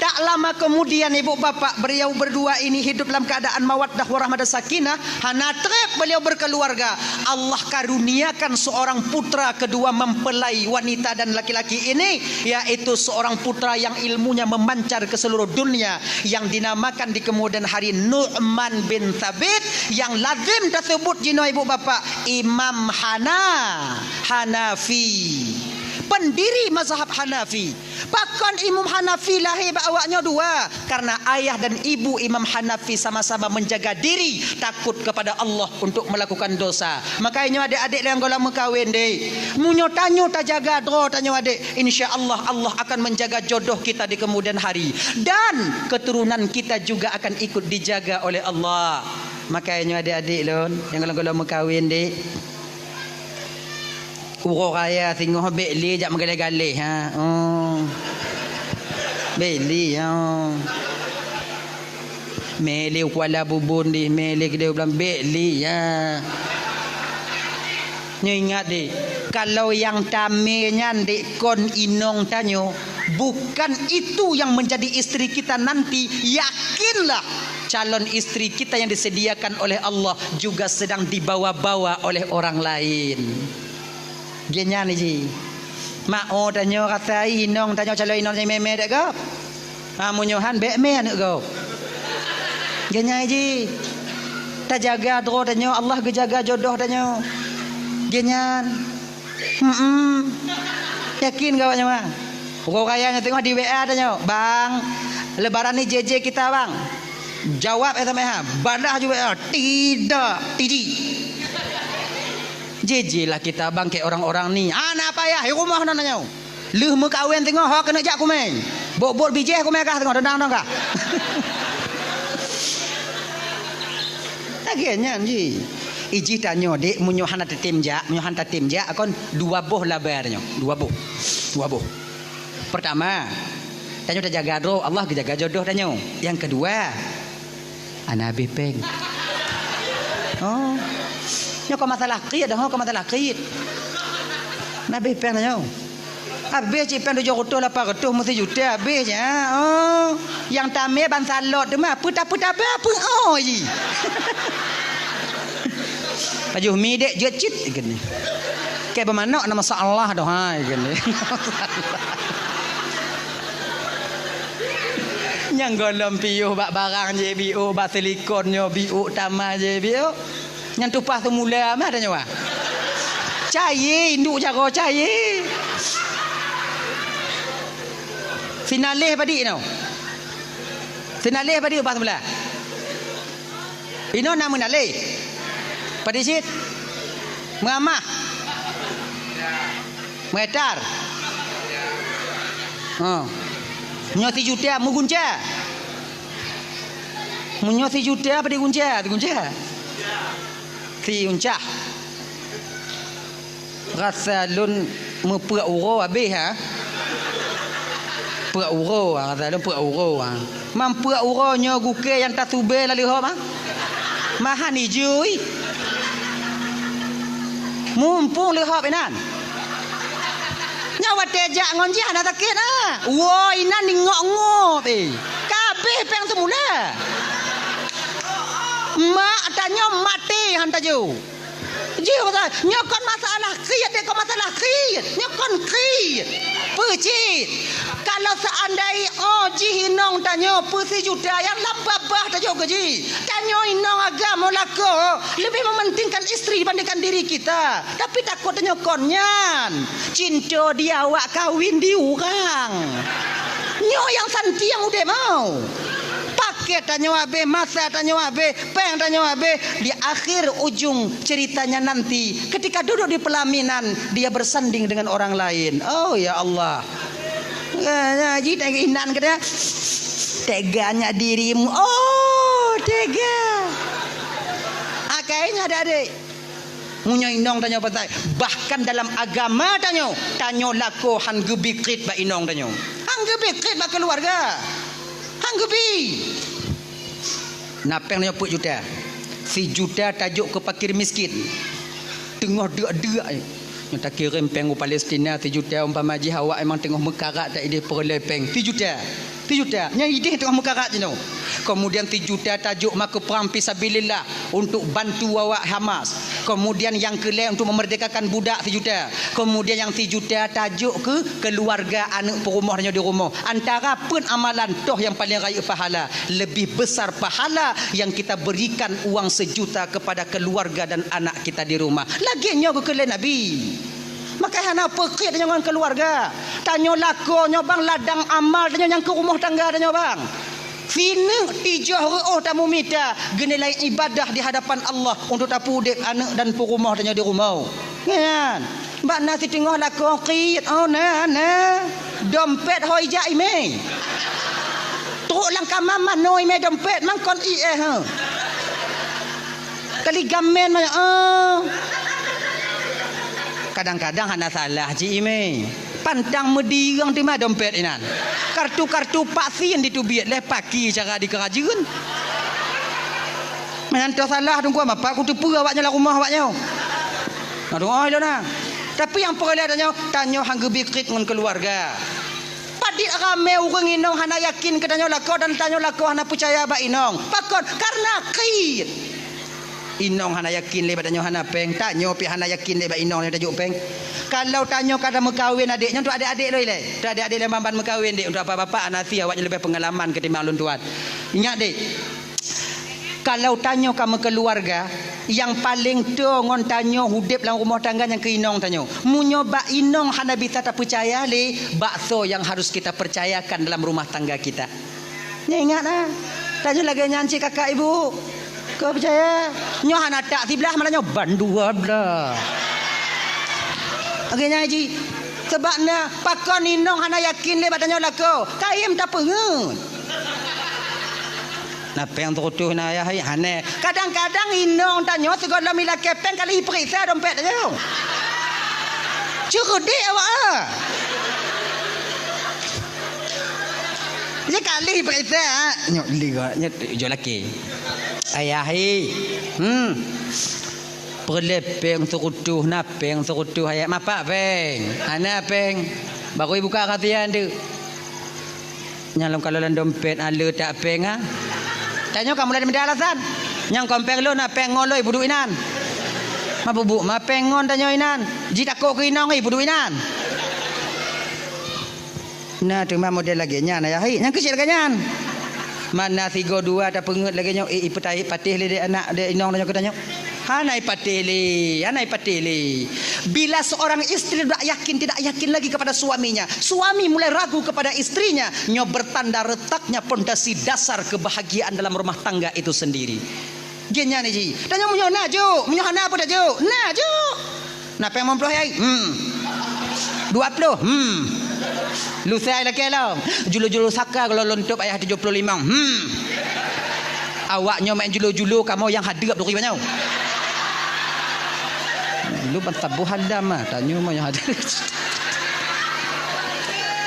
Tak lama kemudian ibu bapak beliau berdua ini hidup dalam keadaan mawaddah warahmah dan sakinah, hana treb beliau berkeluarga. Allah karuniakan seorang putra kedua mempelai wanita dan laki-laki ini, yaitu seorang putra yang ilmunya memancar ke seluruh dunia, yang dinamakan di kemudian hari Nu'man bin Thabit, yang lazim tersebut jinoe ibu bapak Imam Hana, Hanafi. Pendiri mazhab Hanafi. Pakon Imam Hanafi lahé bak awaknyoe dua? Karena ayah dan ibu Imam Hanafi sama-sama menjaga diri, takut kepada Allah untuk melakukan dosa. Makanya nyoe adék-adék nyang gohlom meukawen deh. Meunyoe tanyoe tajaga droe tanyoe adék, insya Allah, Allah akan menjaga jodoh kita di kemudian hari. Dan keturunan kita juga akan ikut dijaga oleh Allah. Makanya nyoe adék-adék lôn nyang gohlom-gohlom meukawen deh. Uroe raya singoh bèk lé jak meugaleh-galeh, ha. Oh. Bèk lé, ha. Mè lé u Kuala Bubon deh, mè lé keudéh u Blang, bèk lé, ha. Nyoe ingat deh, kalau nyang tamè nyan dek kon inong tanyoe, bukan itu yang menjadi istri kita nanti, yakinlah calon istri kita yang disediakan oleh Allah juga sedang dibawa-bawa oleh orang lain. Geuh nyan ji. Mak oh tanyoe rasa inong tanyoe calon inong tanyoe mè-mè dek gob. Ha, meunyoe han bèk mè aneuk gob. Geuh nyan ji. Tajaga droe tanyoe, Allah geujaga jodoh tanyoe. Geuh nyan. Hmm. Yakin gob nyoe, Bang? Uroe raya nyoe teungoh di W A tanyoe, "Bang, lebaran ni J J kita, Bang." Jawab S M S, ha. Balah ju W A, "Tidak, Tiji." J J lah kita bang keu orang-orang ni. Hana payah, di rumoh na nyoe. Lheueh meukawen teungoh ho keuneuk jak kumè. Bot-bot bijèh kumè kah teungoh, dondang-dondang kah. Lagèe nyan ji. Ijih tanyoe, dek, meunyoe hana tatem jak, meunyoe hana tatem jak, kon dua boh laba tanyoe. Dua boh. Dua boh. Pertama, tanyoe tajaga droe, Allah geujaga jodoh tanyoe. Nyang keudua, Hana habéh péng. Oh. Nyoe kon masalah krit dah, kon masalah krit. Hana habéh péng nyoe. Habéh cit péng tujoh reutôh lapan reutôh meusijuta habéh cit. Oh. Nyang tamè ban salot teuma, peue ta-, peue tabah, peue oh ji. Pajoh mi dek jeuet cit geuh nyan. Keu beumanok na masalah doh hai geuh nyan. Nyang gohlom piôh bak barang jih biôh, bak silikon nyoe biôh, tama jih biôh. Nyang tumpah teumula mah tanyoe. Cayé, induek jaroe cayé. Sinaleh padit nyoe. Sinaleh padit tumpah teumula. Inoe na meunaléh. Padit cit? Meuamah. Meuetar. Ha. Meunyoe sijuta meugunca. Meunyoe sijuta apa digunca? Digunca. Sigunca. Rasa lôn meupeuek uroe habéh, ha? Peuek uroe, ha, rasa lôn peuek uroe, ha. Meupeuek uroe nyoe gukée nyang tasubée lam leuhop, ha? Mahan ijui. Mumpung leuhop inan. Nyoe watée jak ngon jih hana sakét, ha? Woe inan ingok-ngok, eh. Ka habéh péng teumula. Mak tanyoe maté han tajok. Jih pasal nyoe kon masalah kriet, dek, kon masalah kriet. Nyoe kon kriet. Peue cit? Kalau seandai oh jih inong tanyoe peusijuta nyang lam babah tajok keu jih. Tanyoe inong agam lakoe lebih mementingkan istri dibandingkan diri kita. Tapi takot tanyoe kon nyan. Cinta di awak kawin di urang. Nyoe nyang santiang udeb mau. Paket tanyoe habéh, masa tanyoe habéh, péng tanyoe habéh, di akhir ujung ceritanya nanti, ketika duduk di pelaminan, dia bersanding dengan orang lain. Oh, ya Allah. Eh, ya, ji tengok inan kata, "Teganya dirimu." Oh, tega. Akainya ada, dek. Meunyoe inong tanyoe patai, bahkan dalam agama tanyoe, tanyoe lakoe han geubi kriet bak inong tanyoe. Han geubi kriet bak keuluwarga. Han geubi. Na péng nyoe peuet juta. Sijuta tajok keu fakir miskin. Teungoh deuk-deuk, eh. Nyoe takirém péng u Palestina sijuta, umpama jih awak memang teungoh meukarat, tak idéh peureulée péng. Sijuta. Sijuta. Nyan idéh teungoh meukarat jinoe. Kemudian sijuta tajok ma keu prang fisabilillah untuk bantu awak Hamas. Kemudian nyang keulhée untuk memerdekakan budak sijuta. Kemudian nyang sijuta tajok keu keuluwarga aneuk peurumoh nyoe di rumoh. Antara peuet amalan toh nyang paleng rayeuk pahala, lebih besar pahala yang kita berikan uang sejuta kepada keluarga dan anak kita di rumah. Lagée nyoe geukheun lé Nabi. Maka hana peukét tanyoe ngon keuluwarga. Tanyoe lakoe nyoe bang ladang amal tanyoe nyang keu rumoh tangga tanyoe bang. Sineuk tijoh reuôh tamumita geunilai ibadah di hadapan Allah untuk tapeudeb aneuk dan peurumoh tanyoe di rumoh. Nyan. Bak na siteungoh lakoe krit, oh na, na. Dompet hôi jak imé. Trok lam kama manoe imé dompet mangkon ié, ha. Kali gamen mah, oh. Kadang-kadang hana salah cit imé. Pantang meudireung teuma dompet inan. Kartu-kartu vaksin ditubiet lé paki cara dikeurajeuen. Meunyan toh salah teungku mapa kuteupeue awaknyoe lam rumoh awaknyoe. Aduh, oi lôn na. Tapi nyang peureulée tanyoe, tanyoe han geubi krit ngon keuluwarga. Padit ramé ureuëng inong hana yakin keu tanyoe lakoe dan tanyoe lakoe hana peucaya bak inong. Pakon? Karena krit. Inong hana yakin lé bak tanyoe hana péng, tanyoe pih hana yakin lé bak inong nyoe tajok péng. Kalau tanyoe ka tameukawen adék nyoe, untuk adék-adék lôn ilée. Untuk adék-adék lôn ban-ban meukawen, Dek. Untuk bapak-bapak hana si awaknyoe leubeh peungalaman ketimbang lôn tuan. Ingat, Dek. Kalau tanyoe ka meukeuluwarga, nyang paleng toe ngon tanyoe udeb lam rumoh tangga nyang keu inong tanyoe. Meunyoe bak inong hana bisa tapeucaya lé, bak soe nyang harus kita percayakan dalam rumah tangga kita? Nyoe ingat na, tanyoe lagée nyan cit kakak ibu. Kau percaya? Nyoe hana tak siblah malah nyoe ban dua blah. Lagée nyan cit. Sebab na pakon inong hana yakin lé bak tanyoe lakoe, kayém tapeungeut. Na péng seureutôh na ayah hai, hana. Kadang-kadang inong tanyoe sigohlom ilakée péng kali ipeuriksa dompet tanyoe. Ceureudek awak ah. Nyoe kali ipeuriksa, ah. Nyoe li, nyoe jok laki. Ayah hai. Hmm. Peureulée péng seureutôh, na péng seureutôh ayah. Mapak péng. Hana péng. Baru ibuka rasia tu. Nyang lôn kalon lam dompet, ah, le tak péng, ah. Tanyoe ka mulai meuda alasan. Nyang kon péng lôn, ah, péng ngon lôn, ibuduek inan. Ma bubuk, ma péng ngon tanyoe inan. Jitakot keu inong, ibuduek inan. Na teuma model lagée nyan, ayah hai. Nyang keuh cit lagée nyan. Mana sigoe dua tapeungeut lagée nyoe, eh, ipeutai patéh lé dek anak, dek inong tanyoe keu tanyoe. Hana ipatéh lé, hana ipatéh lé. Bila seorang istri tidak yakin, tidak yakin lagi kepada suaminya, suami mulai ragu kepada istrinya, nyoe bertanda retaknya pondasi dasar kebahagiaan dalam rumah tangga itu sendiri. Geuh nyan ji. Tanyoe meunyoe na jok, meunyoe hana peue tajok. Na jok. Na péng limong ploh hai? Hmm. Dua ploh? Hmm. Lusa lakée lom. Julu-julu saka kalau lôn tôb ayah tujoh ploh limong. Hmm. Awak nyoe main julu-julu kamoe nyang hadeup duri banyoe. Lu ban taboh hadam ah, tanyoe mah nyang hadeup.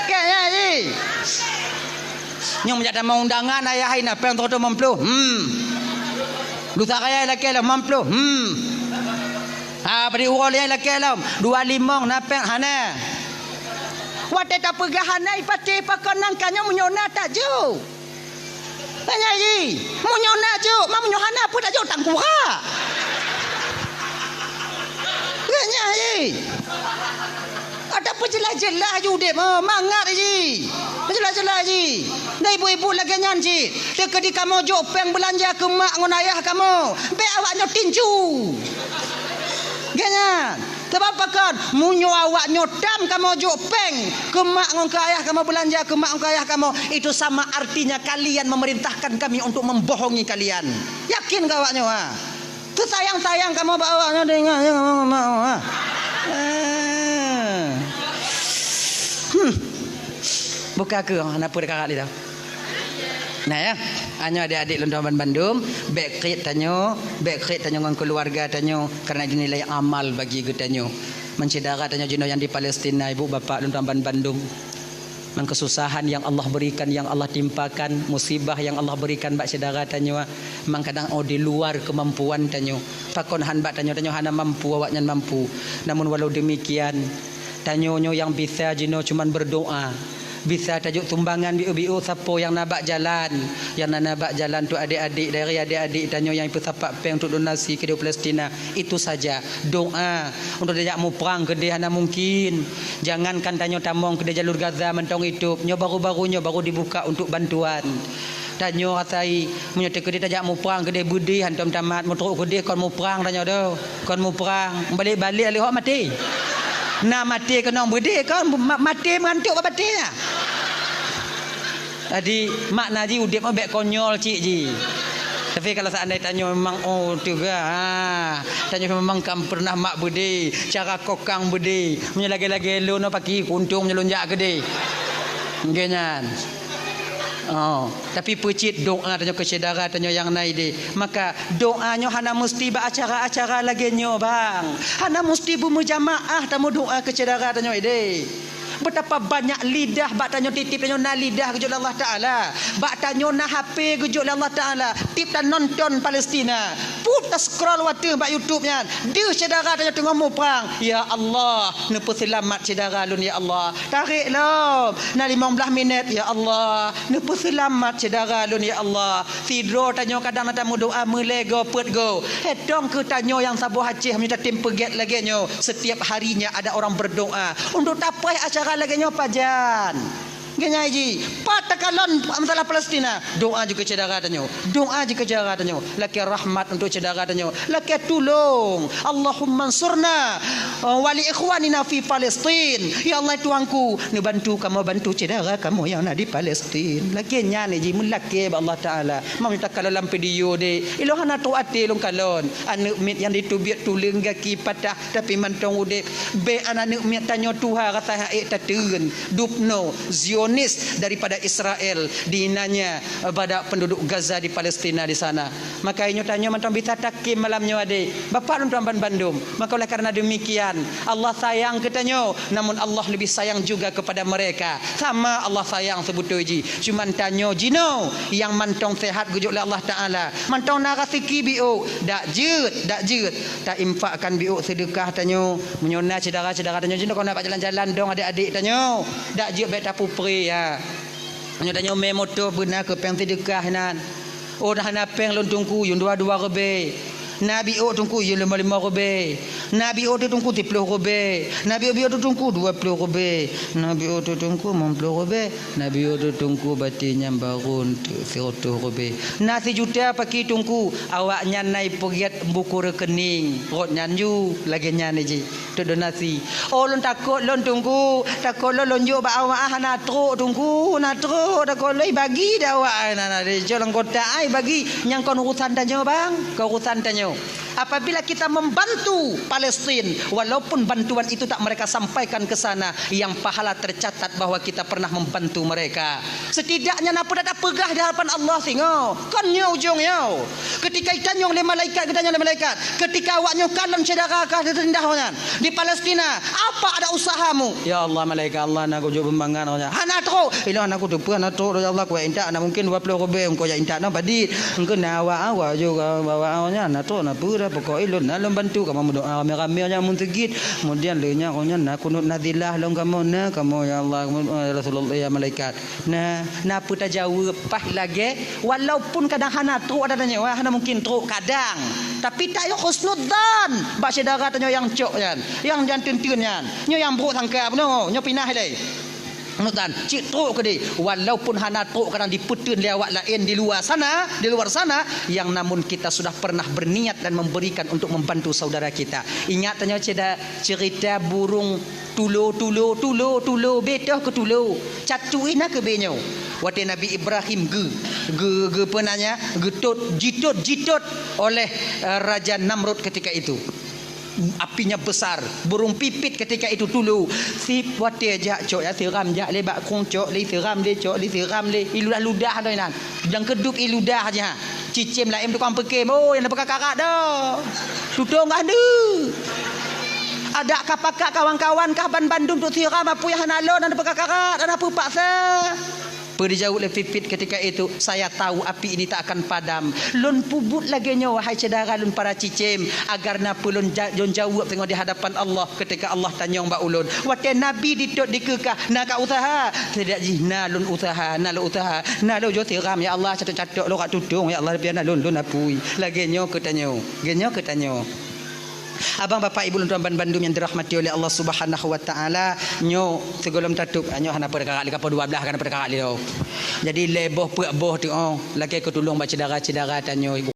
Kan ya, ji? Nyang meujak tamong undangan ayah hai na péng seratus lima puluh. Hmm. Lusa raya lakée lom lima puluh. Hmm. Ha, bri uroe lé lakée lom, dua limong na péng hana. Watée tapeugah hana ipatéh pakon nangka nyoe meunyoe na tajok. Nyan ji, meunyoe na jok, ma meunyoe hana peue tajok tangkura. Nyan ji. Ada peujeulaih-jeulaih ju udeb, oh, mangat ji. Peujeulaih-jeulaih ji. Dan ibu-ibu lagée nyan cit. Teukeudi kamoe jok péng beulanja keu mak ngon ayah kamoe. Bék awak nyoe tinju. Geuh nyan. Sebab pakon? Meunyoe awak nyoe tam kamoe jok péng keu mak ngon keu ayah kamoe, beulanja keu mak ngon keu ayah kamoe, itu sama artinya kalian memerintahkan kami untuk membohongi kalian. Yakin keu awak nyoe, ha? Teusayang-sayang kamoe bak awak nyoe, teuingat, teuingat, teuingat, teuingat, ha? Eh. Hmm. Buka ke, hana peue dikarat lé dah. Nah ya, nyoe adik-adik lôn tuan bandum, bék kriet tanyoe, bék kriet tanyoe ngon keuluwarga tanyoe, karena dinilai amal bagi geutanyoe. Meusyedara tanyoe jinoe nyang di Palestina, ibu bapak lôn tuan bandum. Ngon kesusahan yang Allah berikan, yang Allah timpakan, musibah yang Allah berikan bak syedara tanyoe, mangkadang oh di luar kemampuan tanyoe. Pakon han bak tanyoe, tanyoe hana mampu, awaknyan mampu. Namun walau demikian, tanyoe nyoe nyang bisa jinoe cuman berdoa. Bisa tajok sumbangan biôh-biôh sapo nyang na bak jalan. Nyang na, na bak jalan tu adik-adik, dari adik-adik tanyoe nyang ipeusapat péng untuk donasi keudéh Palestina. Itu saja. Doa. Untuk tajak muprang keudéh hana mungkin. Jangankan tanyoe tamong keudéh jalur Gaza mantong itôb. Nyoe baru-baru nyoe baru dibuka untuk bantuan. Tanyoe rasai, meunyoe teukeudéh tajak muprang keudéh beudéh hantom tamat, meutrok keudéh kon muprang tanyoe doh. Kon muprang. Balek-balek lé hok maté. Na maté keunong beudé kon, ma-, maté meugantok bak batée nyan. Jadi, makna jih udeb nyoe bék konyol cit jih. Tapi kalau seandai tanyoe memang, oh, teuga, ha, tanyoe memang kan pernah mak beudé, cara kokang beudé. Meunyoe lagée-lagée lôn nyoe paki kuntong meunyoe lôn jak keudeh. Nggih nyan. Oh, tapi peucit doa tanyoe keu syedara tanyoe nyang na ideh. Maka doa nyoe hana musti bak acara-acara lagée nyoe, bang. Hana musti beumeujamaa teuh meudoa keu syedara tanyoe ideh. Betapa banyak lidah bak tanyoe tieb-tieb tanyoe na lidah geujok lé Allah Taala. Bak tanyoe na H P geujok lé Allah Taala. Tieb tanyoe nonton Palestina. Peuet ta-scroll watée bak YouTube nyan. Deuh syedara tanyoe teungoh muprang. Ya Allah, neupeuseulamat syedara lôn ya Allah. Tarek lom. Na limong blaih minét, ya Allah, neupeuseulamat syedara lôn ya Allah. Sidroe tanyoe kadang na tameudoa meulée goe peuet goe. Hei tong keu tanyoe nyang saboh Aceh meunyoe tatem peugét lagée nyoe, setiap harinya ada orang berdoa untuk tapaih acara lagée nyoe pajan. Ngieng jih, pat takalon masalah Palestina, doa jih keu syedara tanyoe, doa jih keu syedara tanyoe. Lakée rahmat untuk syedara tanyoe, lakée tulông. Allahumma ansurna, eh, wa li ikhwanina fi Palestin. Ya Allah Tuhanku, neubantu kamoe bantu syedara kamoe nyang na di Palestin. Lakée nyan jih meulakée bak Allah Taala. Meunyoe takalon lam video deh, ilôn hana trok até lôn kalon. Aneuëk miet nyang diteubiet tuleueng gaki patah tapi mantong udeb. Bék aneuëk miet tanyoe tuha rasa hak ék tateun. Dubno, Zionis daripada Israel, dinanya pada penduduk Gaza di Palestina di sana. Maka inyoe tanyoe mantong bisa takim malam nyoe adé. Bapak lôn tuan ban bandum. Maka oleh karena demikian, Allah sayang keu tanyoe, namun Allah lebih sayang juga kepada mereka. Sama Allah sayang sebetul jih. Cuman tanyoe jinoe nyang mantong sehat geujok lé Allah Taala. Mantong na raseuki biôk, dak jeuet, dak jeuet. Ta infakkan biôk seudeukah tanyoe. Meunyoe na syedara-syedara tanyoe jinoe kon na bak jalan-jalan dong adék-adék tanyoe. Dak jeuet bék tapupre ya. Meunyoe tanyoe mé moto beuna keu péng seudeukah inan. Oh, hana péng lôn Teungku, yum dua-dua ribée. Na biôk Teungku, yum limong-limong ribée. Na biôk teuh Teungku, siploh ribée. Na biôk-biôk teuh Teungku, dua ploh ribée. Na biôk teuh Teungku, limong ploh ribée. Na biôk teuh Teungku, bati nyan barô teuh sireutôh ribée. Na sijuta paki Teungku, awaknyan na ipeugét buku rekening. Rot nyan ju, lagée nyan jih. Teudonasi. Oh, lôn takot lôn Teungku, takot lôn lôn jok bak awak hana trok Teungku, hana trok, takot lôn ibagi dah awak ai na na dicok lam kotak ai bagi. Nyang kon urusan tanyoe bang, kon urusan tanyoe. Apabila kita membantu Palestin, walaupun bantuan itu tak mereka sampaikan ke sana, yang pahala tercatat bahwa kita pernah membantu mereka. Setidaknya na peue tapeugah di hadapan Allah singoh. Kon nyoe ujong nyoe. Ketika itanyong lé malaikat, geutanyong lé malaikat, ketika awak nyoe kalon syedara ka teurindah nyan di Palestina, apa ada usahamu? Ya Allah, malaikat Allah, na kujok beumangan nyan. Hana trok. Ilôn hana kuteupeu hana trok, ya Allah, kuintak na mungkin dua ploh ribée engkau jak intak na padit. Engkau na awak-awak juga bawa awak nyan na trok na peue dah pokok ilôn na lôn bantu kamoe meudoa ramé-ramé nyan mun seugit. Kemudian lé nyan, nyan na kunut nazilah lôn kamoe na kamoe ya Allah, ya Rasulullah, ya malaikat. Nah, na peue tajaweueb paih lagée, walaupun kadang hana trok ada tanyoe, hana mungkin trok kadang. Tapi tayoe husnudzan bak syedara tanyoe nyang cok nyan, nyang jan teunteun nyan. Nyoe nyang brok sangka bunoe, nyoe pinah ilée. Husnudzan, cit trok keudeh, walaupun hana trok kadang dipeuteun lé awak laén di luwa sana, di luar sana, yang namun kita sudah pernah berniat dan memberikan untuk membantu saudara kita. Ingat tanyoe ceda-, cerita burung Tulo, tulo, tulo, tulo, betoh keu tulo. Catu ih na keu bé nyoe. Watée Nabi Ibrahim geu-, geu-, geupeunanya, geutot, jitot, jitot oleh, eh, Raja Namrud ketika itu. Apinya besar, burung pipit ketika itu tulo. Si watée jak cok ya siram jak lé bak kong cok lé siram lé cok lé siram lé. Iludah-ludah tu inan. Nyang keudub iludah aja. Cicém laén tukang peukem, oh, nyang na peukakarat dah. Tutong kah deuh. Adak ka pakat kawan-kawan kah ban bandum tu siram apui hana lon, hana peukakarat, hana peupaksa. Peue dijaweueb lé Pipit ketika itu, "Saya tahu api ini tak akan padam." Lôn peubuet lagée nyoe, wahai syedara lôn para cicém, agar na peue lôn ja-, lôn jaweueb teungoh di hadapan Allah. Ketika Allah tanyong bak ulôn, watée Nabi ditot dikeukah, na ka usaha? Seudiak jih na lôn usaha, na lôn usaha, na lôn jok siram, ya Allah, catok-catok lôn rak tutong, ya Allah, pian na lôn, lôn apui. Lagée nyoe keu tanyoe, lagée nyoe keu tanyoe. Abang, bapak, ibu lôn tuan ban bandum nyang dirahmati oleh Allah Subhanahu wa Taala, nyoe sigohlom tatôp, nyoe hana peurkara lé, ka poh dua belas, hana peurkara lé. Jadi lhée boh peuet boh teuh, oh, lakée keu tulông bak syedara-syedara tanyoe.